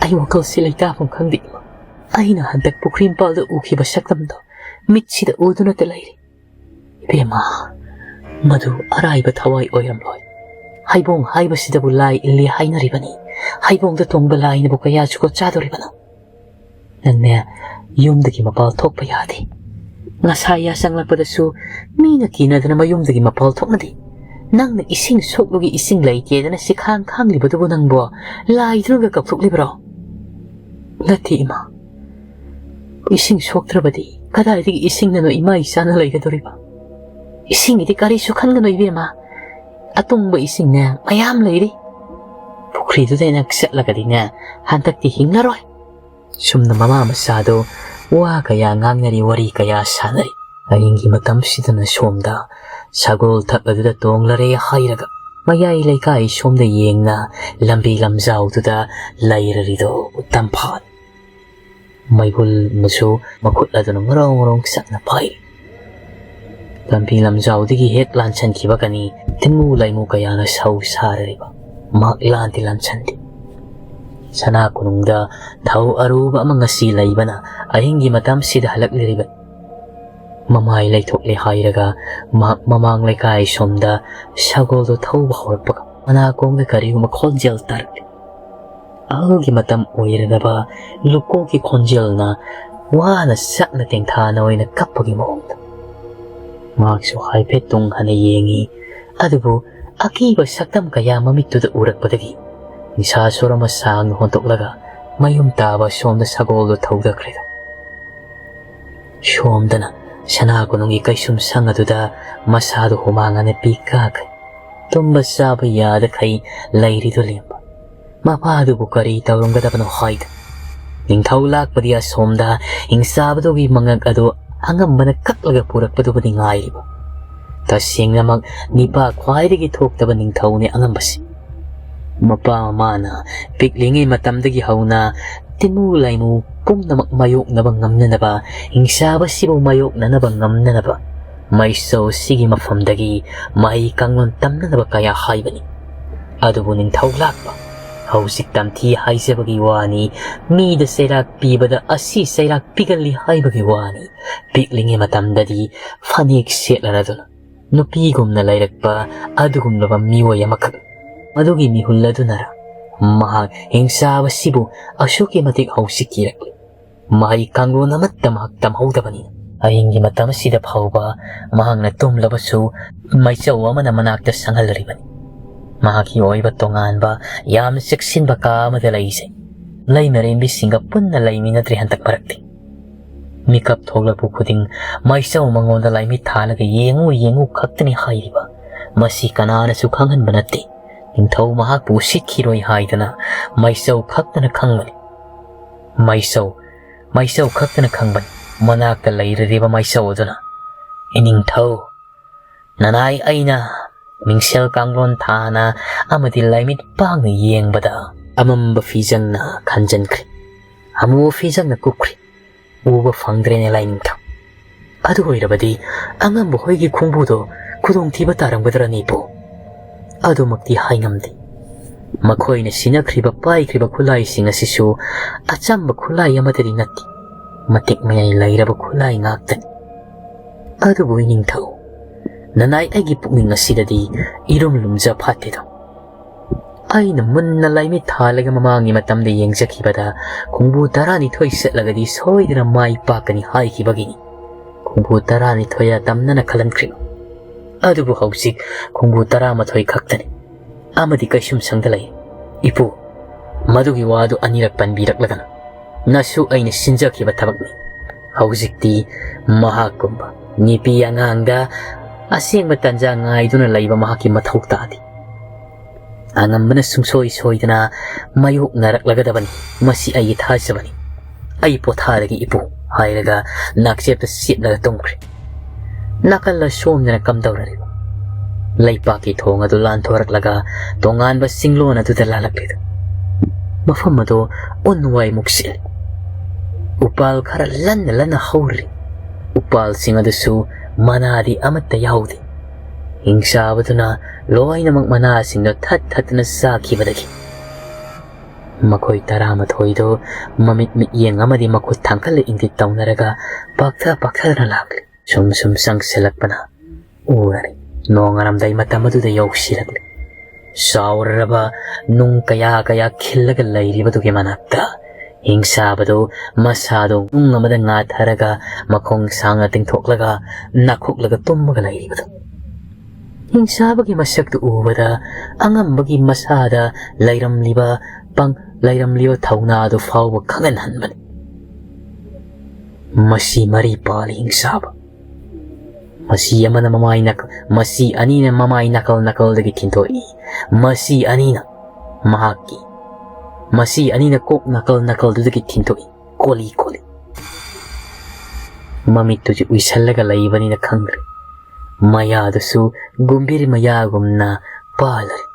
ꯑꯩ ꯋꯥꯈꯜꯁꯤ ꯂꯩꯇꯥꯐꯝ ꯈꯪꯗꯦ, ꯏꯃꯥ꯫ ꯑꯩꯅ ꯍꯟꯗꯛ ꯄꯨꯈ꯭ꯔꯤ ꯃꯄꯥꯜꯗ ꯎꯈꯤꯕ ꯁꯛꯇꯝꯗꯣ ꯃꯤꯠꯁꯤꯗ ꯎꯗꯨꯅꯇ ꯂꯩꯔꯤ꯫ ꯏꯕꯦꯝꯃ, ꯃꯗꯨ ꯑꯔꯥꯏꯕ ꯊꯋꯥꯏ ꯑꯣꯏꯔꯝꯂꯣꯏ꯫ ꯍꯩꯕꯣꯡ ꯍꯥꯏꯕꯁꯤꯗꯕꯨ ꯂꯥꯏ ꯏꯜꯂꯤ ꯍꯥꯏꯅꯔꯤꯕꯅꯤ꯫ ꯍꯩꯕꯣꯡꯗ ꯇꯣꯡꯕ ꯂꯥꯏꯅꯕꯨ ꯀꯌꯥ ꯖꯨꯒꯣꯠ ꯆꯥꯗꯣꯔꯤꯕꯅꯣ? ꯅꯪꯅꯦ, ꯌꯨꯝꯗꯒꯤ ꯃꯄꯥꯜ ꯊꯣꯛꯄ ꯌꯥꯗꯦ꯫ ꯉꯁꯥꯏ ꯌꯥ ꯆꯪꯂꯛꯄꯗꯁꯨ ꯃꯤꯅ ꯀꯤꯅꯗꯅ ꯃꯌꯨꯝꯗꯒꯤ ꯃꯄꯥꯜ ꯊꯣꯛꯅꯗꯦ꯫ ꯅꯪꯅ ꯏꯁꯤꯡ ꯁꯣꯛꯂꯨꯒꯤ ꯏꯁꯤꯡ ꯂꯩꯇꯦꯗꯅ ꯁꯤꯈꯥꯡ ꯈꯥꯡꯂꯤꯕꯗꯨꯕꯨ ꯅꯪꯕꯣ ꯂꯥꯏꯗꯨꯅꯒ ꯀꯧꯊꯣꯛꯂꯤꯕ꯭ꯔꯣ? ꯅꯠꯇꯦ ꯏꯃꯥ, ꯏꯁꯤꯡ ꯁꯣꯛꯇ꯭ꯔꯕꯗꯤ ꯀꯗꯥꯏꯗꯒꯤ ꯏꯁꯤꯡꯅꯅꯣ ꯏꯃꯥ ꯏꯆꯥꯅ ꯂꯩꯒꯗꯧꯔꯤꯕ? ꯏꯁꯤꯡꯒꯤꯗꯤ ꯀꯔꯤꯁꯨ ꯈꯟꯒꯅꯨ ꯏꯕꯦꯝꯃ, ꯑꯇꯣꯡꯕ ꯏꯁꯤꯡꯅꯦ ꯃꯌꯥꯝ ꯂꯩꯔꯤ꯫ ꯄꯨꯈ꯭ꯔꯤꯗꯨꯗ ꯅꯪ ꯆꯠꯂꯒꯗꯤꯅꯦ ꯍꯟꯗꯛꯇꯤ ꯍꯤꯡꯉꯔꯣꯏ꯫ ꯁꯨꯝꯅ ꯃꯃꯥ ꯃꯆꯥꯗꯣ ꯋꯥ ꯀꯌꯥ ꯉꯥꯡꯅꯔꯤ, ꯋꯥꯔꯤ ꯀꯌꯥ ꯁꯥꯟꯅꯔꯤ꯫ ꯑꯍꯤꯡꯒꯤ ꯃꯇꯝꯁꯤꯗꯅ ꯁꯣꯝꯗ ꯁꯒꯣꯜ ꯊꯛ ꯑꯗꯨꯗ ꯇꯣꯡꯂꯔꯦ ꯍꯥꯏꯔꯒ ꯃꯌꯥꯏ ꯂꯩꯀꯥꯏ ꯁꯣꯝꯗ ꯌꯦꯡꯅ ꯂꯝꯕꯤ ꯂꯝꯖꯥꯎꯗꯨꯗ ꯂꯩꯔꯔꯤꯗꯣ ꯇꯝꯐꯥꯟ꯫ ꯃꯩꯍꯨꯜ ꯑꯃꯁꯨ ꯃꯈꯨꯠ ꯑꯗꯨꯅ ꯉꯔꯧ ꯉꯔꯧ ꯆꯠꯅ ꯄꯥꯏꯔꯤ꯫ ꯂꯝꯕꯤ ꯂꯝꯖꯥꯎꯗꯒꯤ ꯍꯦꯛ ꯂꯥꯟꯁꯟꯈꯤꯕꯒꯅꯤ ꯇꯤꯟꯃꯨ ꯂꯩꯃꯨ ꯀꯌꯥꯅ ꯁꯧ ꯁꯥꯔꯔꯤꯕ꯫ ꯃꯍꯥꯛ ꯂꯥꯟꯗꯤ ꯂꯥꯟꯁꯟꯗꯦ꯫ ꯁꯅꯥ ꯀꯣꯅꯨꯡꯗ ꯊꯧ ꯑꯔꯨꯕ ꯑꯃ ꯉꯁꯤ ꯂꯩꯕꯅ ꯑꯍꯤꯡꯒꯤ ꯃꯇꯝꯁꯤꯗ ꯍꯜꯂꯛꯂꯤꯕꯅꯤ꯫ ꯃꯃꯥꯏ ꯂꯩꯊꯣꯛꯂꯦ ꯍꯥꯏꯔꯒ ꯃꯍꯥꯛ ꯃꯃꯥꯡ ꯂꯩꯀꯥꯏ ꯁꯣꯝꯗ ꯁꯒꯣꯜꯗꯨ ꯊꯧꯕ ꯍꯧꯔꯛꯄꯒ ꯃꯅꯥꯀꯣꯡꯗ ꯀꯔꯤꯒꯨꯝꯕ ꯈꯣꯟꯖꯦꯜ ꯇꯥꯔꯛꯂꯤ꯫ ꯑꯍꯜꯒꯤ ꯃꯇꯝ ꯑꯣꯏꯔꯗꯕ ꯂꯨꯀꯣꯛꯀꯤ ꯈꯣꯟꯖꯦꯜꯅ ꯋꯥꯅ ꯁꯛꯅ ꯇꯦꯡꯊꯥꯅ ꯑꯣꯏꯅ ꯀꯞꯄꯒꯤ ꯃꯑꯣꯡꯗ꯫ ꯃꯍꯥꯛꯁꯨ ꯍꯥꯏꯐꯦꯠ ꯇꯨꯡ ꯍꯟꯅ ꯌꯦꯡꯉꯤ, ꯑꯗꯨꯕꯨ ꯑꯀꯤꯕ ꯁꯛꯇꯝ ꯀꯌꯥ ꯃꯃꯤꯠꯇꯨꯗ ꯎꯔꯛꯄꯗꯒꯤ ꯅꯤꯁꯥ ꯁꯣꯔ ꯑꯃ ꯁꯥꯡꯅ ꯍꯣꯟꯗꯣꯛꯂꯒ ꯃꯌꯨꯝ ꯇꯥꯕ ꯁꯣꯝꯗ ꯁꯒꯣꯜꯗꯨ ꯊꯧꯗꯈ꯭ꯔꯦ꯫ ꯁꯣꯝꯗꯅ ꯁꯅꯥ ꯀꯣꯅꯨꯡꯒꯤ ꯀꯩꯁꯨꯝ ꯁꯪ ꯑꯗꯨꯗ ꯃꯁꯥꯗꯨ ꯍꯨꯃꯥꯡ ꯑꯅꯞꯄꯤ ꯀꯥꯈꯩ ꯇꯨꯝꯕ ꯆꯥꯕ ꯌꯥꯗꯈꯩ ꯂꯩꯔꯤꯗꯨ ꯂꯦꯝꯕ꯫ ꯃꯄꯥꯗꯨꯕꯨ ꯀꯔꯤ ꯇꯧꯔꯝꯒꯗꯕꯅꯣ ꯍꯥꯏꯗ ꯅꯤꯡꯊꯧ ꯂꯥꯛꯄꯗꯤ ꯑꯁꯣꯝꯗ ꯍꯤꯡꯆꯥꯕꯗꯨꯒꯤ ꯃꯉꯛ ꯑꯗꯨ ꯑꯉꯝꯕꯅ ꯀꯛꯂꯒ ꯄꯨꯔꯛꯄꯗꯨꯕꯨꯗꯤ ꯉꯥꯏꯔꯤꯕ꯫ ꯇꯁꯦꯡꯅꯃꯛ ꯅꯤꯄꯥ ꯈ꯭ꯋꯥꯏꯗꯒꯤ ꯊꯣꯛꯇꯕ ꯅꯤꯡꯊꯧꯅꯤ ꯑꯉꯝꯕꯁꯤ꯫ ꯃꯄꯥ ꯃꯃꯥꯅ ꯄꯤꯛꯂꯤꯉꯩ ꯃꯇꯝꯗꯒꯤ ꯍꯧꯅ ꯇꯤꯃꯨ ꯂꯥꯏꯃꯨ ꯄꯨꯝꯅꯃꯛ ꯃꯥꯌꯣꯛꯅꯕ ꯉꯝꯅꯅꯕ, ꯍꯤꯡꯆꯥꯕꯁꯤꯕꯨ ꯃꯥꯌꯣꯛꯅꯅꯕ ꯉꯝꯅꯅꯕ ꯃꯩꯁꯧ ꯑꯁꯤꯒꯤ ꯃꯐꯝꯗꯒꯤ ꯃꯍꯩ ꯀꯥꯡꯂꯣꯟ ꯇꯝꯅꯅꯕ ꯀꯌꯥ ꯍꯥꯏꯕꯅꯤ꯫ ꯑꯗꯨꯕꯨ ꯅꯤꯡꯊꯧ ꯂꯥꯛꯄ, ꯍꯧꯖꯤꯛ ꯇꯝꯊꯤ ꯍꯥꯏꯖꯕꯒꯤ ꯋꯥꯅꯤ, ꯃꯤꯗ ꯆꯩꯔꯥꯛ ꯄꯤꯕꯗ ꯑꯁꯤ ꯆꯩꯔꯥꯛ ꯄꯤꯒꯜꯂꯤ ꯍꯥꯏꯕꯒꯤ ꯋꯥꯅꯤ꯫ ꯄꯤꯛꯂꯤꯉꯩ ꯃꯇꯝꯗꯗꯤ ꯐꯅꯦꯛ ꯁꯦꯠꯂꯔꯗꯨꯅ ꯅꯨꯄꯤꯒꯨꯝꯅ ꯂꯩꯔꯛꯄ ꯑꯗꯨꯒꯨꯝꯂꯕ ꯃꯤꯑꯣꯏ ꯑꯃꯈꯛ꯫ ꯃꯗꯨꯒꯤ ꯃꯤꯍꯨꯜ ꯑꯗꯨꯅꯔ ꯃꯍꯥꯛ ꯍꯤꯡꯆꯥꯕꯁꯤꯕꯨ ꯑꯁꯨꯛꯀꯤ ꯃꯇꯤꯛ ꯍꯧꯖꯤꯛ ꯀꯤꯔꯛꯂꯤ꯫ ꯃꯍꯩ ꯀꯥꯡꯂꯣꯟ ꯑꯃꯠꯇ ꯃꯍꯥꯛ ꯇꯝꯍꯧꯗꯕꯅꯤꯅ꯫ ꯑꯍꯤꯡꯒꯤ ꯃꯇꯝ ꯑꯁꯤꯗ ꯐꯥꯎꯕ ꯃꯍꯥꯛꯅ ꯇꯨꯝꯂꯕꯁꯨ ꯃꯩꯆꯧ ꯑꯃꯅ ꯃꯅꯥꯛꯇ ꯁꯪꯍꯜꯂꯔꯤꯕꯅꯤ꯫ ꯃꯍꯥꯛꯀꯤ ꯑꯣꯏꯕ ꯇꯣꯉꯥꯟꯕ ꯌꯥꯝꯅ ꯆꯦꯛꯁꯤꯟꯕ ꯀꯥ ꯑꯃꯗ ꯂꯩꯖꯩ꯫ ꯂꯩꯃꯔꯦꯝꯕꯤꯁꯤꯡꯒ ꯄꯨꯟꯅ ꯂꯩꯃꯤꯟꯅꯗ꯭ꯔꯦ ꯍꯟꯗꯛ ꯃꯔꯛꯇꯤ꯫ ꯃꯤꯀꯞ ꯊꯣꯛꯂꯛꯄ ꯈꯨꯗꯤꯡ ꯃꯩꯆꯧ ꯃꯉꯣꯟꯗ ꯂꯥꯏꯃꯤꯠ ꯊꯥꯜꯂꯒ "ꯌꯦꯡꯉꯨ, ꯌꯦꯡꯉꯨ" ꯈꯛꯇꯅꯤ ꯍꯥꯏꯔꯤꯕ꯫ ꯃꯁꯤ ꯀꯅꯥꯅꯁꯨ ꯈꯪꯍꯟꯕ ꯅꯠꯇꯦ꯫ ꯅꯤꯡꯊꯧ ꯃꯍꯥꯛꯄꯨ ꯎꯁꯤꯠꯈꯤꯔꯣꯏ ꯍꯥꯏꯗꯅ ꯃꯩꯆꯧ ꯈꯛꯇꯅ ꯈꯪꯕꯅꯤ꯫ ꯃꯩꯆꯧ, ꯃꯩꯆꯧ ꯈꯛꯇꯅ ꯈꯪꯕꯅꯤ꯫ ꯃꯅꯥꯛꯇ ꯂꯩꯔꯤꯕ ꯃꯩꯆꯧ ꯑꯗꯨꯅ, "ꯏꯅꯤꯡꯊꯧ, ꯅꯅꯥꯏ ꯑꯩꯅ ꯃꯤꯡꯁꯦꯜ ꯀꯥꯡꯂꯣꯟ ꯊꯥꯅ ꯑꯃꯗꯤ ꯂꯥꯏꯃꯤꯠ ꯄꯥꯡꯅ ꯌꯦꯡꯕꯗ ꯑꯃꯝꯕ ꯐꯤꯖꯪꯅ ꯈꯟꯖꯟꯈ꯭ꯔꯦ꯫ ꯑꯃꯨꯕ ꯐꯤꯖꯪꯅ ꯀꯨꯞꯈ꯭ꯔꯦ꯫ ꯎꯕ ꯐꯪꯗ꯭ꯔꯦꯅꯦ ꯂꯥꯏꯅꯤꯡꯊꯧ꯫ ꯑꯗꯨ ꯑꯣꯏꯔꯕꯗꯤ ꯑꯉꯝꯕ ꯍꯣꯏꯒꯤ ꯈꯣꯡꯕꯨꯗꯣ ꯈꯨꯗꯣꯡꯊꯤꯕ ꯇꯥꯔꯝꯒꯗ꯭ꯔꯅꯦ ꯏꯄꯨ? ꯑꯗꯨꯃꯛꯇꯤ ꯍꯥꯏꯉꯝꯗꯦ꯫ ꯃꯈꯣꯏꯅ ꯁꯤꯟꯅꯈ꯭ꯔꯤꯕ ꯄꯥꯏꯈ꯭ꯔꯤꯕ ꯈꯨꯠꯂꯥꯏꯁꯤꯡ ꯑꯁꯤꯁꯨ ꯑꯆꯝꯕ ꯈꯨꯠꯂꯥꯏ ꯑꯃꯠꯇꯗꯤ ꯅꯠꯇꯦ꯫ ꯃꯇꯤꯛ ꯃꯌꯥꯏ ꯂꯩꯔꯕ ꯈꯨꯠꯂꯥꯏ ꯉꯥꯛꯇꯅꯤ꯫ ꯑꯗꯨꯕꯨ ꯏꯅꯤꯡꯊꯧ, ꯅꯅꯥꯏ ꯑꯩꯒꯤ ꯄꯨꯛꯅꯤꯡ ꯑꯁꯤꯗꯗꯤ ꯏꯔꯨꯝ ꯂꯨꯝꯖ ꯐꯥꯠꯇꯦꯗꯣ꯫ ꯑꯩꯅ ꯃꯨꯟꯅ ꯂꯥꯏꯃꯤꯠ ꯊꯥꯜꯂꯒ ꯃꯃꯥꯡꯒꯤ ꯃꯇꯝꯗ ꯌꯦꯡꯖꯈꯤꯕꯗ ꯈꯣꯡꯕꯨ ꯇꯔꯥꯅꯤꯊꯣꯏ ꯁꯦꯠꯂꯒꯗꯤ ꯁꯣꯏꯗꯅ ꯃꯥꯏ ꯄꯥꯛꯀꯅꯤ ꯍꯥꯏꯈꯤꯕꯒꯤꯅꯤ ꯈꯣꯡꯕꯨ ꯇꯔꯥꯅꯤꯊꯣꯏ ꯇꯝꯅꯅ ꯈꯜꯍꯟꯈ꯭ꯔꯤꯕ꯫ ꯑꯗꯨꯕꯨ ꯍꯧꯖꯤꯛ ꯈꯣꯡꯕꯨ ꯇꯔꯥꯃꯥꯊꯣꯏ ꯈꯛꯇꯅꯤ꯫ ꯑꯃꯗꯤ ꯀꯩꯁꯨꯝꯁꯪꯗ ꯂꯩ꯫ ꯏꯄꯨ, ꯃꯗꯨꯒꯤ ꯋꯥꯗꯨ ꯑꯅꯤꯔꯛ ꯄꯟꯕꯤꯔꯛꯂꯒꯅꯨ꯫ ꯅꯁꯨ ꯑꯩꯅ ꯁꯤꯟꯖꯈꯤꯕ ꯊꯕꯛꯅꯤ꯫ ꯍꯧꯖꯤꯛꯇꯤ ꯃꯍꯥꯛꯀꯨꯝꯕ ꯅꯨꯄꯤ ꯑꯉꯥꯡꯗ ꯑꯁꯦꯡꯕ ꯇꯟꯖꯥ ꯉꯥꯏꯗꯨꯅ ꯂꯩꯕ ꯃꯍꯥꯛꯀꯤ ꯃꯊꯧ ꯇꯥꯗꯦ꯫ ꯑꯉꯝꯕꯅ ꯁꯨꯡꯁꯣꯏ ꯁꯣꯏꯗꯅ ꯃꯥꯌꯣꯛꯅꯔꯛꯂꯒꯗꯕꯅꯤ꯫ ꯃꯁꯤ ꯑꯩꯒꯤ ꯊꯥꯖꯕꯅꯤ꯫ ꯑꯩ ꯄꯣꯊꯥꯔꯒꯦ ꯏꯄꯨ ꯍꯥꯏꯔꯒ ꯅꯥꯛꯆꯦꯞꯇ ꯆꯦꯞꯂꯒ ꯇꯨꯝꯈ꯭ꯔꯦ꯫ ꯅꯥꯀꯜ ꯑꯁꯣꯝꯗꯅ ꯀꯝꯗꯧꯅꯔꯤꯕ? ꯂꯩꯄꯥꯛꯀꯤ ꯊꯣꯡ ꯑꯗꯨ ꯂꯥꯟꯊꯣꯔꯛꯂꯒ ꯇꯣꯉꯥꯟꯕ ꯆꯤꯡꯂꯣꯟ ꯑꯗꯨꯗ ꯂꯥꯜꯂꯛꯂꯤꯗꯨ꯫ ꯃꯐꯝ ꯑꯗꯨ ꯎꯟ ꯋꯥꯏꯃꯨꯛ ꯆꯦꯜꯂꯤ꯫ ꯎꯄꯥꯜ ꯈꯔ ꯂꯟꯅ ꯂꯟꯅ ꯍꯧꯔꯤ꯫ ꯎꯄꯥꯜꯁꯤꯡ ꯑꯗꯨꯁꯨ ꯃꯅꯥꯗꯤ ꯑꯃꯠꯇ ꯌꯥꯎꯗꯦ꯫ ꯍꯤꯡꯆꯥꯕꯗꯨꯅ ꯂꯣꯏꯅꯃꯛ ꯃꯅꯥꯁꯤꯡꯗꯨ ꯊꯠ ꯊꯠꯇꯨꯅ ꯆꯥꯈꯤꯕꯗꯒꯤ ꯃꯈꯣꯏ ꯇꯔꯥꯃꯥꯊꯣꯏꯗꯨ ꯃꯃꯤꯠ ꯃꯤꯠꯌꯦꯡ ꯑꯃꯗꯤ ꯃꯈꯨꯠ ꯊꯥꯡꯒꯠꯂ ꯏꯪꯒꯤꯠ ꯇꯧꯅꯔꯒ ꯄꯥꯛꯊ ꯄꯥꯛꯊꯗꯨꯅ ꯂꯥꯛꯂꯤ꯫ ꯁꯨꯝ ꯁꯨꯝ ꯆꯪꯁꯤꯜꯂꯛꯄꯅ ꯎꯔꯔꯦ꯫ ꯅꯣꯡꯉꯥꯜꯂꯝꯗꯥꯏ ꯃꯇꯝ ꯑꯗꯨꯗ ꯌꯧꯁꯤꯜꯂꯛꯂꯦ꯫ ꯆꯥꯎꯔꯔꯕ ꯅꯨꯡ ꯀꯌꯥ ꯀꯌꯥ ꯈꯤꯜꯂꯒ ꯂꯩꯔꯤꯕꯗꯨꯒꯤ ꯃꯅꯥꯛꯇ ꯍꯤꯡꯁꯥꯕꯗꯨ ꯃꯁꯥꯗꯨ ꯅꯨꯡ ꯑꯃꯗ ꯉꯥꯊꯔꯒ ꯃꯈꯣꯡ ꯁꯥꯡꯅ ꯇꯤꯡꯊꯣꯛꯂꯒ ꯅꯥꯈꯣꯛꯂꯒ ꯇꯨꯝꯃꯒ ꯂꯩꯔꯤꯕꯗꯨ꯫ ꯍꯤꯡꯁꯥꯕꯒꯤ ꯃꯁꯛꯇꯨ ꯎꯕꯗ ꯑꯉꯝꯕꯒꯤ ꯃꯁꯥꯗ ꯂꯩꯔꯝꯂꯤꯕ ꯄꯪ-, ꯂꯩꯔꯝꯂꯤꯕ ꯊꯧꯅꯥꯗꯨ ꯐꯥꯎꯕ ꯈꯪꯍꯟꯍꯟꯕꯅꯤ꯫ ꯃꯁꯤ ꯃꯔꯤ ꯄꯥꯜꯂꯤ ꯍꯤꯡꯁꯥꯕ꯫ ꯃꯁꯤ ꯑꯃꯅ ꯃꯃꯥꯏ ꯅꯥꯀ-, ꯃꯁꯤ ꯑꯅꯤꯅ ꯃꯃꯥꯏ ꯅꯥꯀꯜ ꯅꯥꯀꯜꯗꯒꯤ ꯊꯤꯟꯗꯣꯛꯏ꯫ ꯃꯁꯤ ꯑꯅꯤꯅ ꯃꯍꯥꯛꯀꯤ, ꯃꯁꯤ ꯑꯅꯤꯅ ꯀꯣꯛ ꯅꯥꯀꯜ ꯅꯥꯀꯜꯗꯨꯗꯒꯤ ꯊꯤꯟꯗꯣꯛꯏ꯫ ꯀꯣꯂꯤ ꯀꯣꯂꯤ꯫ ꯃꯃꯤꯠꯇꯨꯁꯨ ꯎꯏꯁꯜꯂꯒ ꯂꯩꯕꯅꯤꯅ ꯈꯪꯗ꯭ꯔꯦ꯫ ꯃꯌꯥꯗꯨꯁꯨ ꯒꯨꯝꯚꯤꯔ ꯃꯌꯥꯒꯨꯝꯅ ꯄꯥꯜꯂꯔꯦ꯫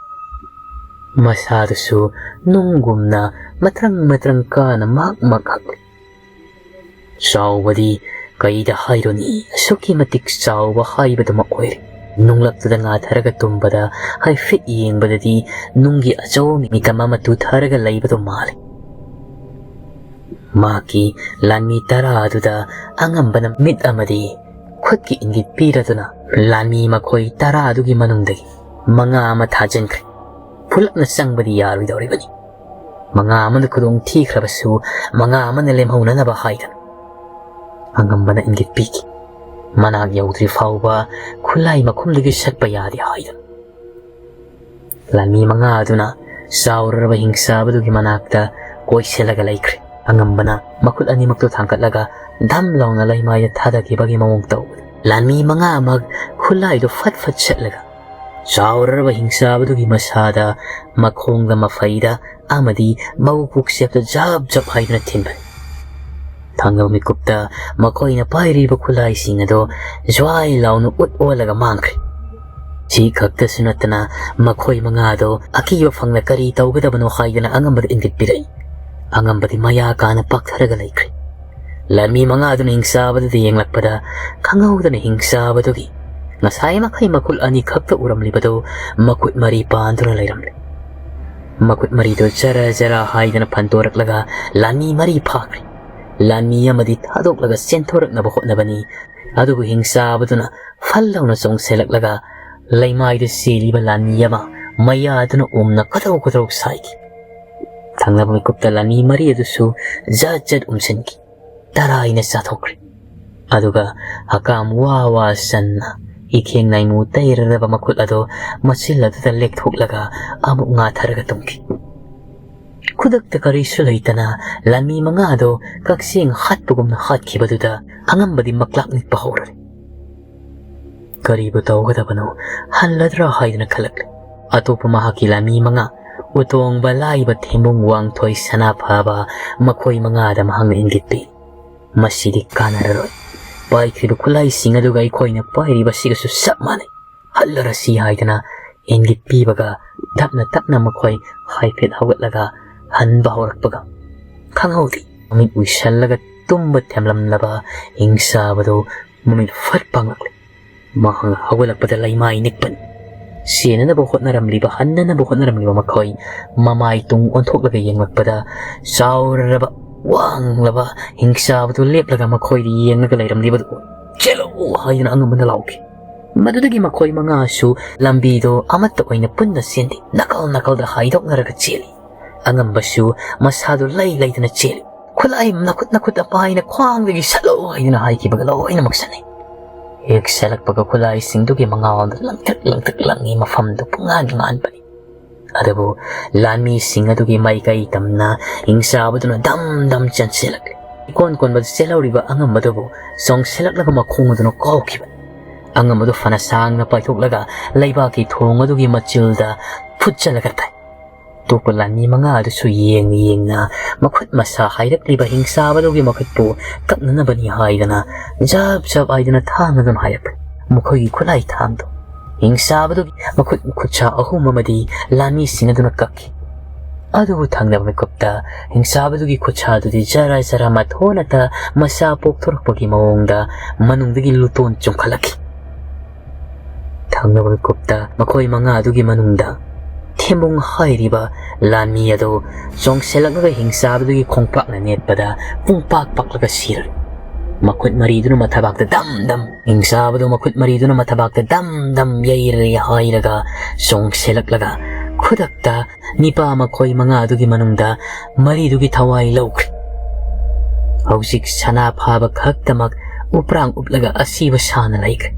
ꯃꯁꯥꯗꯨꯁꯨ ꯅꯨꯡꯒꯨꯝꯅ ꯃꯇ꯭ꯔꯪ ꯃꯇ꯭ꯔꯪ ꯀꯥꯅ ꯃꯍꯛ ꯃꯍꯛ ꯍꯛꯂꯤ꯫ ꯆꯥꯎꯕꯗꯤ ꯀꯩꯗ ꯍꯥꯏꯔꯨꯅꯤ, ꯑꯁꯨꯛꯀꯤ ꯃꯇꯤꯛ ꯆꯥꯎꯕ ꯍꯥꯏꯕꯗꯨꯃꯛ ꯑꯣꯏꯔꯦ꯫ ꯅꯨꯡꯂꯞꯇꯨꯗ ꯉꯥꯊꯔꯒ ꯇꯨꯝꯕꯗ ꯍꯥꯏꯐꯦꯠ ꯌꯦꯡꯕꯗꯗꯤ ꯅꯨꯡꯒꯤ ꯑꯆꯧꯕ ꯃꯤꯇꯝ ꯑꯃ ꯇꯨꯊꯔꯒ ꯂꯩꯕꯗꯨ ꯃꯥꯜꯂꯤ꯫ ꯃꯍꯥꯛꯀꯤ ꯂꯥꯟꯃꯤ ꯇꯔꯥ ꯑꯗꯨꯗ ꯑꯉꯝꯕꯅ ꯃꯤꯠ ꯑꯃꯗꯤ ꯈꯨꯠꯀꯤ ꯏꯪꯒꯤꯠ ꯄꯤꯔꯗꯨꯅ ꯂꯥꯟꯃꯤ ꯃꯈꯣꯏ ꯇꯔꯥ ꯑꯗꯨꯒꯤ ꯃꯅꯨꯡꯗꯒꯤ ꯃꯉꯥ ꯑꯃ ꯊꯥꯖꯤꯟꯈ꯭ꯔꯦ꯫ ꯄꯨꯂꯞꯅ ꯆꯪꯕꯗꯤ ꯌꯥꯔꯣꯏꯗꯧꯔꯤꯕꯅꯤ꯫ ꯃꯉꯥ ꯑꯃꯅ ꯈꯨꯗꯣꯡ ꯊꯤꯈ꯭ꯔꯕꯁꯨ ꯃꯉꯥ ꯑꯃꯅ ꯂꯦꯝꯍꯧꯅꯅꯕ ꯍꯥꯏꯗꯅ ꯑꯉꯝꯕꯅ ꯏꯪꯒꯤꯠ ꯄꯤꯈꯤ꯫ ꯃꯅꯥꯛ ꯌꯧꯗ꯭ꯔꯤ ꯐꯥꯎꯕ ꯈꯨꯠꯂꯥꯏ ꯃꯈꯨꯝꯗꯒꯤ ꯁꯠꯄ ꯌꯥꯗꯦ ꯍꯥꯏꯗꯨꯅ꯫ ꯂꯥꯟꯃꯤ ꯃꯉꯥ ꯑꯗꯨꯅ ꯆꯥꯎꯔꯔꯕ ꯍꯤꯡꯆꯥꯕꯗꯨꯒꯤ ꯃꯅꯥꯛꯇ ꯀꯣꯏꯁꯤꯜꯂꯒ ꯂꯩꯈ꯭ꯔꯦ꯫ ꯑꯉꯝꯕꯅ ꯃꯈꯨꯠ ꯑꯅꯤꯃꯛꯇꯨ ꯊꯥꯡꯒꯠꯂꯒ ꯙꯝ ꯂꯥꯎꯅ ꯂꯩꯃꯥꯏꯗ ꯊꯥꯗꯈꯤꯕꯒꯤ ꯃꯑꯣꯡ ꯇꯧꯕꯗ ꯂꯥꯟꯃꯤ ꯃꯉꯥꯃꯛ ꯈꯨꯠꯂꯥꯏꯗꯨ ꯐꯠ ꯐꯠ ꯁꯠꯂꯒ ꯆꯥꯎꯔꯔꯕ ꯍꯤꯡꯆꯥꯕꯗꯨꯒꯤ ꯃꯁꯥꯗ, ꯃꯈꯣꯡꯗ, ꯃꯐꯩꯗ ꯑꯃꯗꯤ ꯃꯕꯨꯛ ꯄꯨꯛꯆꯦꯞꯇ ꯖꯞ ꯖꯞ ꯍꯥꯏꯗꯨꯅ ꯊꯤꯟꯕꯅꯤ꯫ ꯊꯥꯡꯒꯜ ꯃꯤꯀꯨꯞꯇ ꯃꯈꯣꯏꯅ ꯄꯥꯏꯔꯤꯕ ꯈꯨꯠꯂꯥꯏꯁꯤꯡ ꯑꯗꯨ ꯖ꯭ꯋꯥꯏ ꯂꯥꯎꯅ ꯎꯠ ꯑꯣꯜꯂꯒ ꯃꯥꯡꯈ꯭ꯔꯦ꯫ ꯁꯤ ꯈꯛꯇꯁꯨ ꯅꯠꯇꯅ ꯃꯈꯣꯏ ꯃꯉꯥꯗꯣ ꯑꯀꯤꯕ ꯐꯪꯅ ꯀꯔꯤ ꯇꯧꯒꯗꯕꯅꯣ ꯍꯥꯏꯗꯅ ꯑꯉꯝꯕꯗ ꯏꯪꯒꯤꯠ ꯄꯤꯔꯛꯏ꯫ ꯑꯉꯝꯕꯗꯤ ꯃꯌꯥ ꯀꯥꯅ ꯄꯥꯛꯊꯔꯒ ꯂꯩꯈ꯭ꯔꯦ꯫ ꯂꯥꯟꯃꯤ ꯃꯉꯥꯗꯨꯅ ꯍꯤꯡꯆꯥꯕꯗꯨꯗ ꯌꯦꯡꯂꯛꯄꯗ ꯈꯪꯍꯧꯗꯅ ꯍꯤꯡꯆꯥꯕꯗꯨꯒꯤ ꯉꯁꯥꯏ ꯃꯈꯩ ꯃꯈꯨꯠ ꯑꯅꯤ ꯈꯛꯇ ꯎꯔꯝꯂꯤꯕꯗꯨ ꯃꯈꯨꯠ ꯃꯔꯤ ꯄꯥꯟꯗꯨꯅ ꯂꯩꯔꯝꯂꯦ꯫ ꯃꯈꯨꯠ ꯃꯔꯤꯗꯨ ꯖꯔ ꯖꯔ ꯍꯥꯏꯗꯅ ꯐꯟꯗꯣꯔꯛꯂꯒ ꯂꯥꯟꯃꯤ ꯃꯔꯤ ꯐꯥꯈ꯭ꯔꯦ꯫ ꯂꯥꯟꯃꯤ ꯑꯃꯗꯤ ꯊꯥꯗꯣꯛꯂꯒ ꯆꯦꯟꯊꯣꯔꯛꯅꯕ ꯍꯣꯠꯅꯕꯅꯤ꯫ ꯑꯗꯨꯕꯨ ꯍꯤꯡꯆꯥꯕꯗꯨꯅ ꯐꯜ ꯂꯥꯎꯅ ꯆꯣꯡꯁꯤꯜꯂꯛꯂꯒ ꯂꯩꯃꯥꯏꯗ ꯆꯦꯜꯂꯤꯕ ꯂꯥꯟꯃꯤ ꯑꯃ ꯃꯌꯥꯗꯨꯅ ꯎꯝꯅ ꯀꯗꯧ ꯀꯗꯧ ꯁꯥꯏꯈꯤ꯫ ꯊꯪꯅꯕ ꯃꯤꯀꯨꯞꯇ ꯂꯥꯟꯃꯤ ꯃꯔꯤ ꯑꯗꯨꯁꯨ ꯖꯠ ꯖꯠ ꯎꯝꯁꯤꯟꯈꯤ꯫ ꯇꯔꯥꯏꯅ ꯆꯥꯊꯣꯛꯈ꯭ꯔꯦ꯫ ꯑꯗꯨꯒ ꯍꯀꯥꯝ ꯋꯥ ꯋꯥ ꯆꯟꯅ ꯏꯈꯦꯡ ꯅꯥꯏꯃꯨ ꯇꯩꯔꯔꯕ ꯃꯈꯨꯠ ꯑꯗꯣ ꯃꯆꯤꯜ ꯑꯗꯨꯗ ꯂꯦꯛꯊꯣꯛꯂꯒ ꯑꯃꯨꯛ ꯉꯥꯊꯔꯒ ꯇꯨꯝꯈꯤ꯫ ꯈꯨꯗꯛꯇ ꯀꯔꯤꯁꯨ ꯂꯩꯇꯅ ꯂꯥꯟꯃꯤ ꯃꯉꯥ ꯑꯗꯣ ꯀꯛꯆꯦꯡ ꯍꯥꯠꯄꯒꯨꯝꯅ ꯍꯥꯠꯈꯤꯕꯗꯨꯗ ꯑꯉꯝꯕꯗꯤ ꯃꯀ꯭ꯂꯥꯛ ꯅꯤꯛꯄ ꯍꯧꯔꯔꯦ꯫ ꯀꯔꯤꯕꯨ ꯇꯧꯒꯗꯕꯅꯣ, ꯍꯜꯂꯗ꯭ꯔꯥ ꯍꯥꯏꯗꯅ ꯈꯜꯂꯛꯂꯦ꯫ ꯑꯇꯣꯞꯄ ꯃꯍꯥꯛꯀꯤ ꯂꯥꯟꯃꯤ ꯃꯉꯥ, ꯎꯇꯣꯡꯕ, ꯂꯥꯏꯕ, ꯊꯦꯝꯕꯨꯡ, ꯋꯥꯡꯊꯣꯏ, ꯁꯅꯥꯐꯕ, ꯃꯈꯣꯏ ꯃꯉꯥꯗ ꯃꯍꯥꯛꯅ ꯏꯪꯒꯤꯠ ꯄꯤ꯫ ꯃꯁꯤꯗꯤ ꯀꯥꯟꯅꯔꯔꯣꯏ꯫ ꯄꯥꯏꯈ꯭ꯔꯤꯕ ꯈꯨꯠꯂꯥꯏꯁꯤꯡ ꯑꯗꯨꯒ ꯑꯩꯈꯣꯏꯅ ꯄꯥꯏꯔꯤꯕꯁꯤꯒꯁꯨ ꯆꯞ ꯃꯥꯟꯅꯩ꯫ ꯍꯜꯂꯔꯁꯤ ꯍꯥꯏꯗꯅ ꯏꯪꯒꯤꯠ ꯄꯤꯕꯒ ꯇꯞꯅ ꯇꯞꯅ ꯃꯈꯣꯏ ꯍꯥꯏꯐꯦꯠ ꯍꯧꯒꯠꯂꯒ ꯍꯟꯕ ꯍꯧꯔꯛꯄꯒ ꯈꯪꯍꯧꯗꯦ꯫ ꯃꯃꯤꯠ ꯎꯏꯁꯜꯂꯒ ꯇꯨꯝꯕ ꯊꯦꯝꯂꯝꯂꯕ ꯍꯤꯡꯆꯥꯕꯗꯨ ꯃꯃꯤꯠ ꯐꯠ ꯄꯥꯡꯂꯛꯂꯦ꯫ ꯃꯍꯥꯛ ꯍꯧꯒꯠꯂꯛꯄꯗ ꯂꯩꯃꯥꯏ ꯅꯤꯛꯄꯅꯤ꯫ ꯆꯦꯟꯅꯅꯕ ꯍꯣꯠꯅꯔꯝꯂꯤꯕ, ꯍꯟꯅꯅꯕ ꯍꯣꯠꯅꯔꯝꯂꯤꯕ ꯃꯈꯣꯏ ꯃꯃꯥꯏ ꯇꯨꯡ ꯑꯣꯟꯊꯣꯛꯂꯒ ꯌꯦꯡꯂꯛꯄꯗ ꯆꯥꯎꯔꯕ, ꯋꯥꯡꯂꯕ ꯍꯤꯡꯆꯥꯕꯗꯨ ꯂꯦꯞꯂꯒ ꯃꯈꯣꯏꯗ ꯌꯦꯡꯂꯒ ꯂꯩꯔꯝꯂꯤꯕꯗꯨ "ꯆꯦꯜꯂꯨ!" ꯍꯥꯏꯗꯨꯅ ꯑꯉꯝꯕꯅ ꯂꯥꯎꯈꯤ꯫ ꯃꯗꯨꯗꯒꯤ ꯃꯈꯣꯏ ꯃꯉꯥꯁꯨ ꯂꯝꯕꯤꯗꯣ ꯑꯃꯠꯇ ꯑꯣꯏꯅ ꯄꯨꯟꯅ ꯆꯦꯟꯗꯦ, ꯅꯥꯀꯜ ꯅꯥꯀꯜꯗ ꯍꯥꯏꯗꯣꯛꯅꯔꯒ ꯆꯦꯜꯂꯤ꯫ ꯑꯉꯝꯕꯁꯨ ꯃꯁꯥꯗꯨ ꯂꯩ ꯂꯩꯗꯅ ꯆꯦꯜꯂꯤ꯫ "ꯈꯨꯠꯂꯥꯏ ꯅꯈꯨꯠ ꯅꯈꯨꯠꯇ ꯄꯥꯏꯅ ꯈ꯭ꯋꯥꯡꯗꯒꯤ ꯁꯠꯂꯣ!" ꯍꯥꯏꯗꯨꯅ ꯍꯥꯏꯈꯤꯕꯒ ꯂꯣꯏꯅꯃꯛ ꯆꯠꯅꯩ꯫ ꯍꯦꯛ ꯁꯠꯂꯛꯄꯒ ꯈꯨꯠꯂꯥꯏꯁꯤꯡꯗꯨꯒꯤ ꯃꯉꯥꯜꯗ ꯂꯪꯇ꯭ꯔꯤꯛ ꯂꯪꯇ꯭ꯔꯤꯛ ꯂꯪꯉꯤ, ꯃꯐꯝꯗꯨ ꯄꯨꯡꯉꯥꯟ ꯉꯥꯟꯕꯅꯤ꯫ ꯑꯗꯨꯕꯨ ꯂꯥꯟꯃꯤꯁꯤꯡ ꯑꯗꯨꯒꯤ ꯃꯥꯏꯀꯩ ꯇꯝꯅ ꯍꯤꯡꯆꯥꯕꯗꯨꯅ ꯗꯝ ꯗꯝ ꯆꯦꯟꯁꯤꯜꯂꯛꯂꯤ꯫ ꯏꯀꯣꯟ ꯀꯣꯟꯕꯗ ꯆꯦꯜꯍꯧꯔꯤꯕ ꯑꯉꯝꯕꯗꯨꯕꯨ ꯆꯣꯡꯁꯤꯜꯂꯛꯂꯒ ꯃꯈꯣꯡ ꯑꯗꯨꯅ ꯀꯥꯎꯈꯤꯕꯅꯤ꯫ ꯑꯉꯝꯕꯗꯨ ꯐꯅ ꯁꯥꯡꯅ ꯄꯥꯏꯊꯣꯛꯂꯒ ꯂꯩꯕꯥꯛꯀꯤ ꯊꯣꯡ ꯑꯗꯨꯒꯤ ꯃꯆꯤꯜꯗ ꯐꯨꯠꯆꯜꯂꯒ ꯇꯥꯏ꯫ ꯑꯇꯣꯞꯄ ꯂꯥꯟꯃꯤ ꯃꯉꯥ ꯑꯗꯨꯁꯨ ꯌꯦꯡ ꯌꯦꯡꯅ ꯃꯈꯨꯠ ꯃꯁꯥ ꯍꯥꯏꯔꯛꯂꯤꯕ ꯍꯤꯡꯆꯥꯕꯗꯨꯒꯤ ꯃꯈꯨꯠꯄꯨ ꯀꯛꯅꯅꯕꯅꯤ ꯍꯥꯏꯗꯅ ꯖꯞ ꯖꯞ ꯍꯥꯏꯗꯨꯅ ꯊꯥꯡ ꯑꯗꯨꯅ ꯍꯥꯏꯔꯛꯄꯅꯤ꯫ ꯃꯈꯣꯏꯒꯤ ꯈꯨꯠꯂꯥꯏ ꯊꯥꯡꯗꯣ ꯍꯤꯡꯆꯥꯕꯗꯨꯒꯤ ꯃꯈꯨꯠ ꯈꯨꯠꯁꯥ ꯑꯍꯨꯝ ꯑꯃꯗꯤ ꯂꯥꯟꯃꯤꯁꯤꯡ ꯑꯗꯨꯅ ꯀꯛꯈꯤ꯫ ꯑꯗꯨꯕꯨ ꯊꯪꯅꯕ ꯃꯤꯀꯨꯞꯇ ꯍꯤꯡꯆꯥꯕꯗꯨꯒꯤ ꯈꯨꯠꯁꯥꯗꯨꯗꯤ ꯖꯔ ꯖꯔ ꯃꯊꯣꯟꯅꯇ ꯃꯆꯥ ꯄꯣꯛꯊꯣꯔꯛꯄꯒꯤ ꯃꯑꯣꯡꯗ ꯃꯅꯨꯡꯗꯒꯤ ꯂꯨꯇꯣꯟ ꯆꯨꯝꯈꯠꯂꯛꯈꯤ꯫ ꯊꯪꯅꯕ ꯃꯤꯀꯨꯞꯇ ꯃꯈꯣꯏ ꯃꯉꯥ ꯑꯗꯨꯒꯤ ꯃꯅꯨꯡꯗ ꯊꯦꯝꯕꯨꯡ ꯍꯥꯏꯔꯤꯕ ꯂꯥꯟꯃꯤ ꯑꯗꯨ ꯆꯣꯡꯁꯤꯜꯂꯛꯂꯒ ꯍꯤꯡꯆꯥꯕꯗꯨꯒꯤ ꯈꯣꯡꯄꯥꯛꯅ ꯅꯦꯠꯄꯗ ꯄꯨꯡꯄꯥꯛ ꯄꯥꯛꯂꯒ ꯁꯤꯔꯦ꯫ ꯃꯈꯨꯠ ꯃꯔꯤꯗꯨꯅ ꯃꯊꯕꯥꯛꯇ ꯗꯝ ꯗꯝ, ꯍꯤꯡꯆꯥꯕꯗꯨ ꯃꯈꯨꯠ ꯃꯔꯤꯗꯨꯅ ꯃꯊꯕꯥꯛꯇ ꯗꯝ ꯗꯝ ꯌꯩꯔꯦ ꯍꯥꯏꯔꯒ ꯆꯣꯡꯁꯤꯜꯂꯛꯂꯒ ꯈꯨꯗꯛꯇ ꯅꯤꯄꯥ ꯃꯈꯣꯏ ꯃꯉꯥꯗꯨꯒꯤ ꯃꯅꯨꯡꯗ ꯃꯔꯤꯗꯨꯒꯤ ꯊꯋꯥꯏ ꯂꯧꯈ꯭ꯔꯦ꯫ ꯍꯧꯖꯤꯛ ꯁꯅꯥ ꯐꯥꯕ ꯈꯛꯇꯃꯛ ꯎꯄ꯭ꯔꯥꯡ ꯎꯞꯂꯒ ꯑꯁꯤꯕ ꯁꯥꯅ ꯂꯩꯈ꯭ꯔꯦ꯫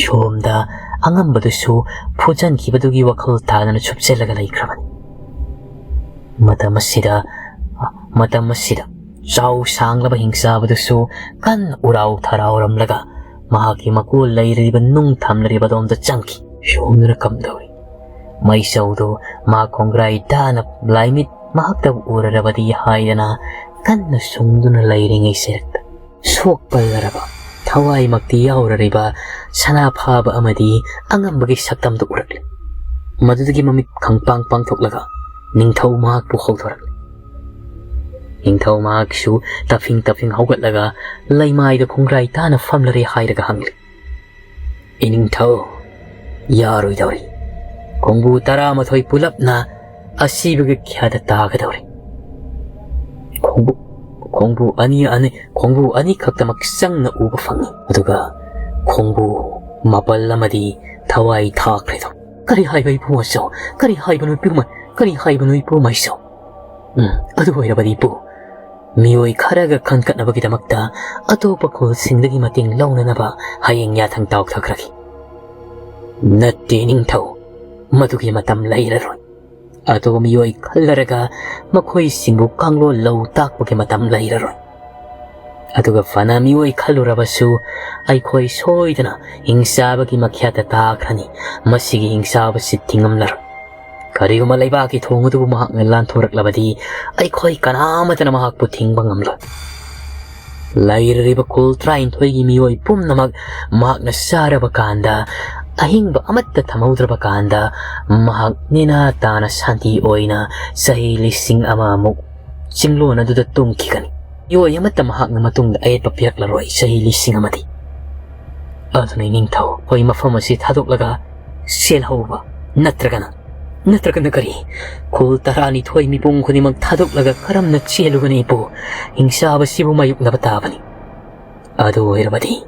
ꯁꯣꯝꯗ ꯑꯉꯝꯕꯗꯨꯁꯨ ꯐꯨꯖꯟꯈꯤꯕꯗꯨꯒꯤ ꯋꯥꯈꯜ ꯇꯥꯗꯅ ꯁꯨꯞꯆꯜꯂꯒ ꯂꯩꯈ꯭ꯔꯕꯅꯤ꯫ ꯃꯇꯝ ꯑꯁꯤꯗ, ꯃꯇꯝ ꯑꯁꯤꯗ ꯆꯥꯎ ꯁꯥꯡꯂꯕ ꯍꯤꯡꯆꯥꯕꯗꯨꯁꯨ ꯀꯟꯅ ꯎꯔꯥꯎ ꯊꯔꯥꯎꯔꯝꯂꯒ ꯃꯍꯥꯛꯀꯤ ꯃꯀꯣꯜ ꯂꯩꯔꯤꯕ ꯅꯨꯡ ꯊꯝꯂꯔꯤꯕ ꯑꯗꯣꯝꯗ ꯆꯪꯈꯤ꯫ ꯁꯣꯝꯗꯅ ꯀꯝꯗꯧꯔꯤ? ꯃꯩꯁꯧꯗꯨ ꯃꯥ ꯈꯣꯡꯒ꯭ꯔꯥꯏ ꯇꯥꯅ ꯂꯥꯏꯃꯤꯠ ꯃꯍꯥꯛꯇꯕꯨ ꯎꯔꯔꯕꯗꯤ ꯍꯥꯏꯗꯅ ꯀꯟꯅ ꯁꯨꯡꯗꯨꯅ ꯂꯩꯔꯤꯉꯩ ꯁꯦꯔꯛꯇ ꯁꯣꯛꯄꯜꯂꯔꯕ ꯊꯋꯥꯏꯃꯛꯇꯤ ꯌꯥꯎꯔꯔꯤꯕ ꯁꯅꯥ ꯐꯥꯕ ꯑꯃꯗꯤ ꯑꯉꯝꯕꯒꯤ ꯁꯛꯇꯝꯗꯨ ꯎꯔꯛꯂꯦ꯫ ꯃꯗꯨꯗꯒꯤ ꯃꯃꯤꯠ ꯈꯪꯄꯥꯡ ꯄꯥꯡꯊꯣꯛꯂꯒ ꯅꯤꯡꯊꯧ ꯃꯍꯥꯛꯄꯨ ꯍꯧꯗꯣꯔꯛꯂꯦ꯫ ꯅꯤꯡꯊꯧ ꯃꯍꯥꯛꯁꯨ ꯇꯞꯐꯤꯡ ꯇꯞꯐꯤꯡ ꯍꯧꯒꯠꯂꯒ ꯂꯩꯃꯥꯏꯗ ꯈꯣꯡꯒ꯭ꯔꯥꯏ ꯇꯥꯅ ꯐꯝꯂꯔꯦ ꯍꯥꯏꯔꯒ ꯍꯪꯂꯦ, "ꯏꯅꯤꯡꯊꯧ, ꯌꯥꯔꯣꯏꯗꯧꯔꯤ꯫ ꯈꯣꯡꯕꯨ ꯇꯔꯥꯃꯥꯊꯣꯏ ꯄꯨꯂꯞꯅ ꯑꯁꯤꯕꯒꯤ ꯈ꯭ꯌꯥꯗ ꯇꯥꯒꯗꯧꯔꯤ꯫ ꯈꯣꯡꯕꯨ, ꯈꯣꯡꯕꯨ ꯑꯅꯤ, ꯑꯅꯤ, ꯈꯣꯡꯕꯨ ꯑꯅꯤꯈꯛꯇꯃꯛ ꯆꯪꯅ ꯎꯕ ꯐꯪꯉꯤ꯫ ꯑꯗꯨꯒ ꯈꯣꯡꯕꯨ ꯃꯥꯄꯜ ꯑꯃꯗꯤ ꯊꯋꯥꯏ ꯊꯥꯈ꯭ꯔꯦꯗꯣ꯫ ꯀꯔꯤ ꯍꯥꯏꯕ ꯏꯄꯨ ꯃꯥꯏꯁꯣ? ꯀꯔꯤ ꯍꯥꯏꯕꯅꯣ ꯏꯄꯨ ꯃꯥꯏ-, ꯀꯔꯤ ꯍꯥꯏꯕꯅꯣ ꯏꯄꯨ ꯃꯥꯏꯁꯣ?" ꯎꯝ, ꯑꯗꯨ ꯑꯣꯏꯔꯕꯗꯤ ꯏꯄꯨ, ꯃꯤꯑꯣꯏ ꯈꯔꯒ ꯈꯟꯒꯠꯅꯕꯒꯤꯗꯃꯛꯇ ꯑꯇꯣꯞꯄ ꯈꯨꯜꯁꯤꯡꯗꯒꯤ ꯃꯇꯦꯡ ꯂꯧꯅꯅꯕ ꯍꯌꯦꯡ ꯌꯥꯊꯪ ꯇꯥꯎꯊꯈ꯭ꯔꯒꯦ꯫ ꯅꯠꯇꯦ ꯅꯤꯡꯊꯧ, ꯃꯗꯨꯒꯤ ꯃꯇꯝ ꯂꯩꯔꯔꯣꯏ꯫ ꯑꯇꯣꯞꯄ ꯃꯤꯑꯣꯏ ꯈꯜꯂꯔꯒ ꯃꯈꯣꯏꯁꯤꯡꯕꯨ ꯀꯥꯡꯂꯣꯟ ꯂꯧ ꯇꯥꯛꯄꯒꯤ ꯃꯇꯝ ꯂꯩꯔꯔꯣꯏ꯫ ꯑꯗꯨꯒ ꯐꯅ ꯃꯤꯑꯣꯏ ꯈꯜꯂꯨꯔꯕꯁꯨ ꯑꯩꯈꯣꯏ ꯁꯣꯏꯗꯅ ꯍꯤꯡꯆꯥꯕꯒꯤ ꯃꯈ꯭ꯌꯥꯠꯇ ꯇꯥꯈ꯭ꯔꯅꯤ꯫ ꯃꯁꯤꯒꯤ ꯍꯤꯡꯆꯥꯕꯁꯤ ꯊꯤꯡꯉꯝꯂꯔꯣꯏ꯫ ꯀꯔꯤꯒꯨꯝꯕ ꯂꯩꯕꯥꯛꯀꯤ ꯊꯣꯡ ꯑꯗꯨꯕꯨ ꯃꯍꯥꯛꯅ ꯂꯥꯟꯊꯣꯔꯛꯂꯕꯗꯤ ꯑꯩꯈꯣꯏ ꯀꯅꯥꯃꯠꯇꯅ ꯃꯍꯥꯛꯄꯨ ꯊꯤꯡꯕ ꯉꯝꯂꯣꯏ꯫ ꯂꯩꯔꯤꯕ ꯈꯨꯜ ꯇꯔꯥꯅꯤꯊꯣꯏꯒꯤ ꯃꯤꯑꯣꯏ ꯄꯨꯝꯅꯃꯛ ꯃꯍꯥꯛꯅ ꯆꯥꯔꯕ ꯀꯥꯟꯗ, ꯑꯍꯤꯡꯕ ꯑꯃꯠꯇ ꯊꯝꯍꯧꯗ꯭ꯔꯕ ꯀꯥꯟꯗ, ꯃꯍꯥꯛ ꯅꯦꯅꯥ ꯇꯥꯅ ꯁꯥꯟꯇꯤ ꯑꯣꯏꯅ ꯆꯍꯤ ꯂꯤꯁꯤꯡ ꯑꯃꯃꯨꯛ ꯆꯤꯡꯂꯣꯟ ꯑꯗꯨꯗ ꯇꯨꯝꯈꯤꯒꯅꯤ꯫ ꯃꯤꯑꯣꯏ ꯑꯃꯠꯇ ꯃꯍꯥꯛꯅ ꯃꯇꯨꯡꯗ ꯑꯌꯦꯠꯄ ꯄꯤꯔꯛꯂꯔꯣꯏ ꯆꯍꯤ ꯂꯤꯁꯤꯡ ꯑꯃꯗꯤ꯫ ꯑꯗꯨꯅ ꯏꯅꯤꯡꯊꯧ, ꯑꯩꯈꯣꯏ ꯃꯐꯝ ꯑꯁꯤ ꯊꯥꯗꯣꯛꯂꯒ ꯆꯦꯜꯍꯧꯕ ꯅꯠꯇ꯭ꯔꯒꯅ, ꯅꯠꯇ꯭ꯔꯒꯅ ꯀꯔꯤ? ꯈꯨꯜ ꯇꯔꯥꯅꯤꯊꯣꯏ ꯃꯤꯄꯨꯝ ꯈꯨꯗꯤꯡꯃꯛ ꯊꯥꯗꯣꯛꯂꯒ ꯀꯔꯝꯅ ꯆꯦꯜꯂꯨꯒꯅꯤ ꯏꯄꯨ? ꯍꯤꯡꯆꯥꯕꯁꯤꯕꯨ ꯃꯥꯌꯣꯛꯅꯕ ꯇꯥꯕꯅꯤ꯫ ꯑꯗꯨ ꯑꯣꯏꯔꯕꯗꯤ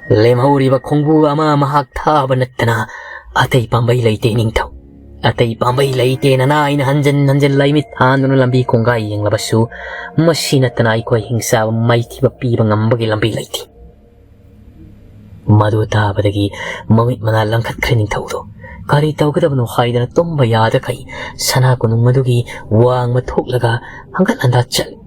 ꯂꯦꯝꯍꯧꯔꯤꯕ ꯈꯣꯡꯕꯨ ꯑꯃ ꯃꯍꯥꯛ ꯊꯥꯕ ꯅꯠꯇꯅ ꯑꯇꯩ ꯄꯥꯝꯕꯩ ꯂꯩꯇꯦ ꯅꯤꯡꯊꯧ꯫ ꯑꯇꯩ ꯄꯥꯝꯕꯩ ꯂꯩꯇꯦ ꯅꯅꯥ꯫ ꯑꯩꯅ ꯍꯟꯖꯟ ꯍꯟꯖꯟ ꯂꯩꯃꯤꯠ ꯊꯥꯟꯗꯨꯅ ꯂꯝꯕꯤ ꯈꯣꯡꯒꯥꯏ ꯌꯦꯡꯂꯕꯁꯨ, ꯃꯁꯤ ꯅꯠꯇꯅ ꯑꯩꯈꯣꯏ ꯍꯤꯡꯆꯥꯕ ꯃꯥꯏꯊꯤꯕ ꯄꯤꯕ ꯉꯝꯕꯒꯤ ꯂꯝꯕꯤ ꯂꯩꯇꯦ꯫ ꯃꯗꯨ ꯇꯥꯕꯗꯒꯤ ꯃꯃꯤꯠ ꯃꯅꯥ ꯂꯪꯈꯠꯈ꯭ꯔꯦ ꯅꯤꯡꯊꯧꯗꯣ꯫ ꯀꯔꯤ ꯇꯧꯒꯗꯕꯅꯣ ꯍꯥꯏꯗꯅ ꯇꯨꯝꯕ ꯌꯥꯗꯈꯩ ꯁꯅꯥ ꯀꯣꯅꯨꯡ ꯑꯗꯨꯒꯤ ꯋꯥꯡꯃ ꯊꯣꯛꯂꯒ ꯍꯪꯒꯠ ꯍꯟꯗꯥ ꯆꯠꯂꯤ꯫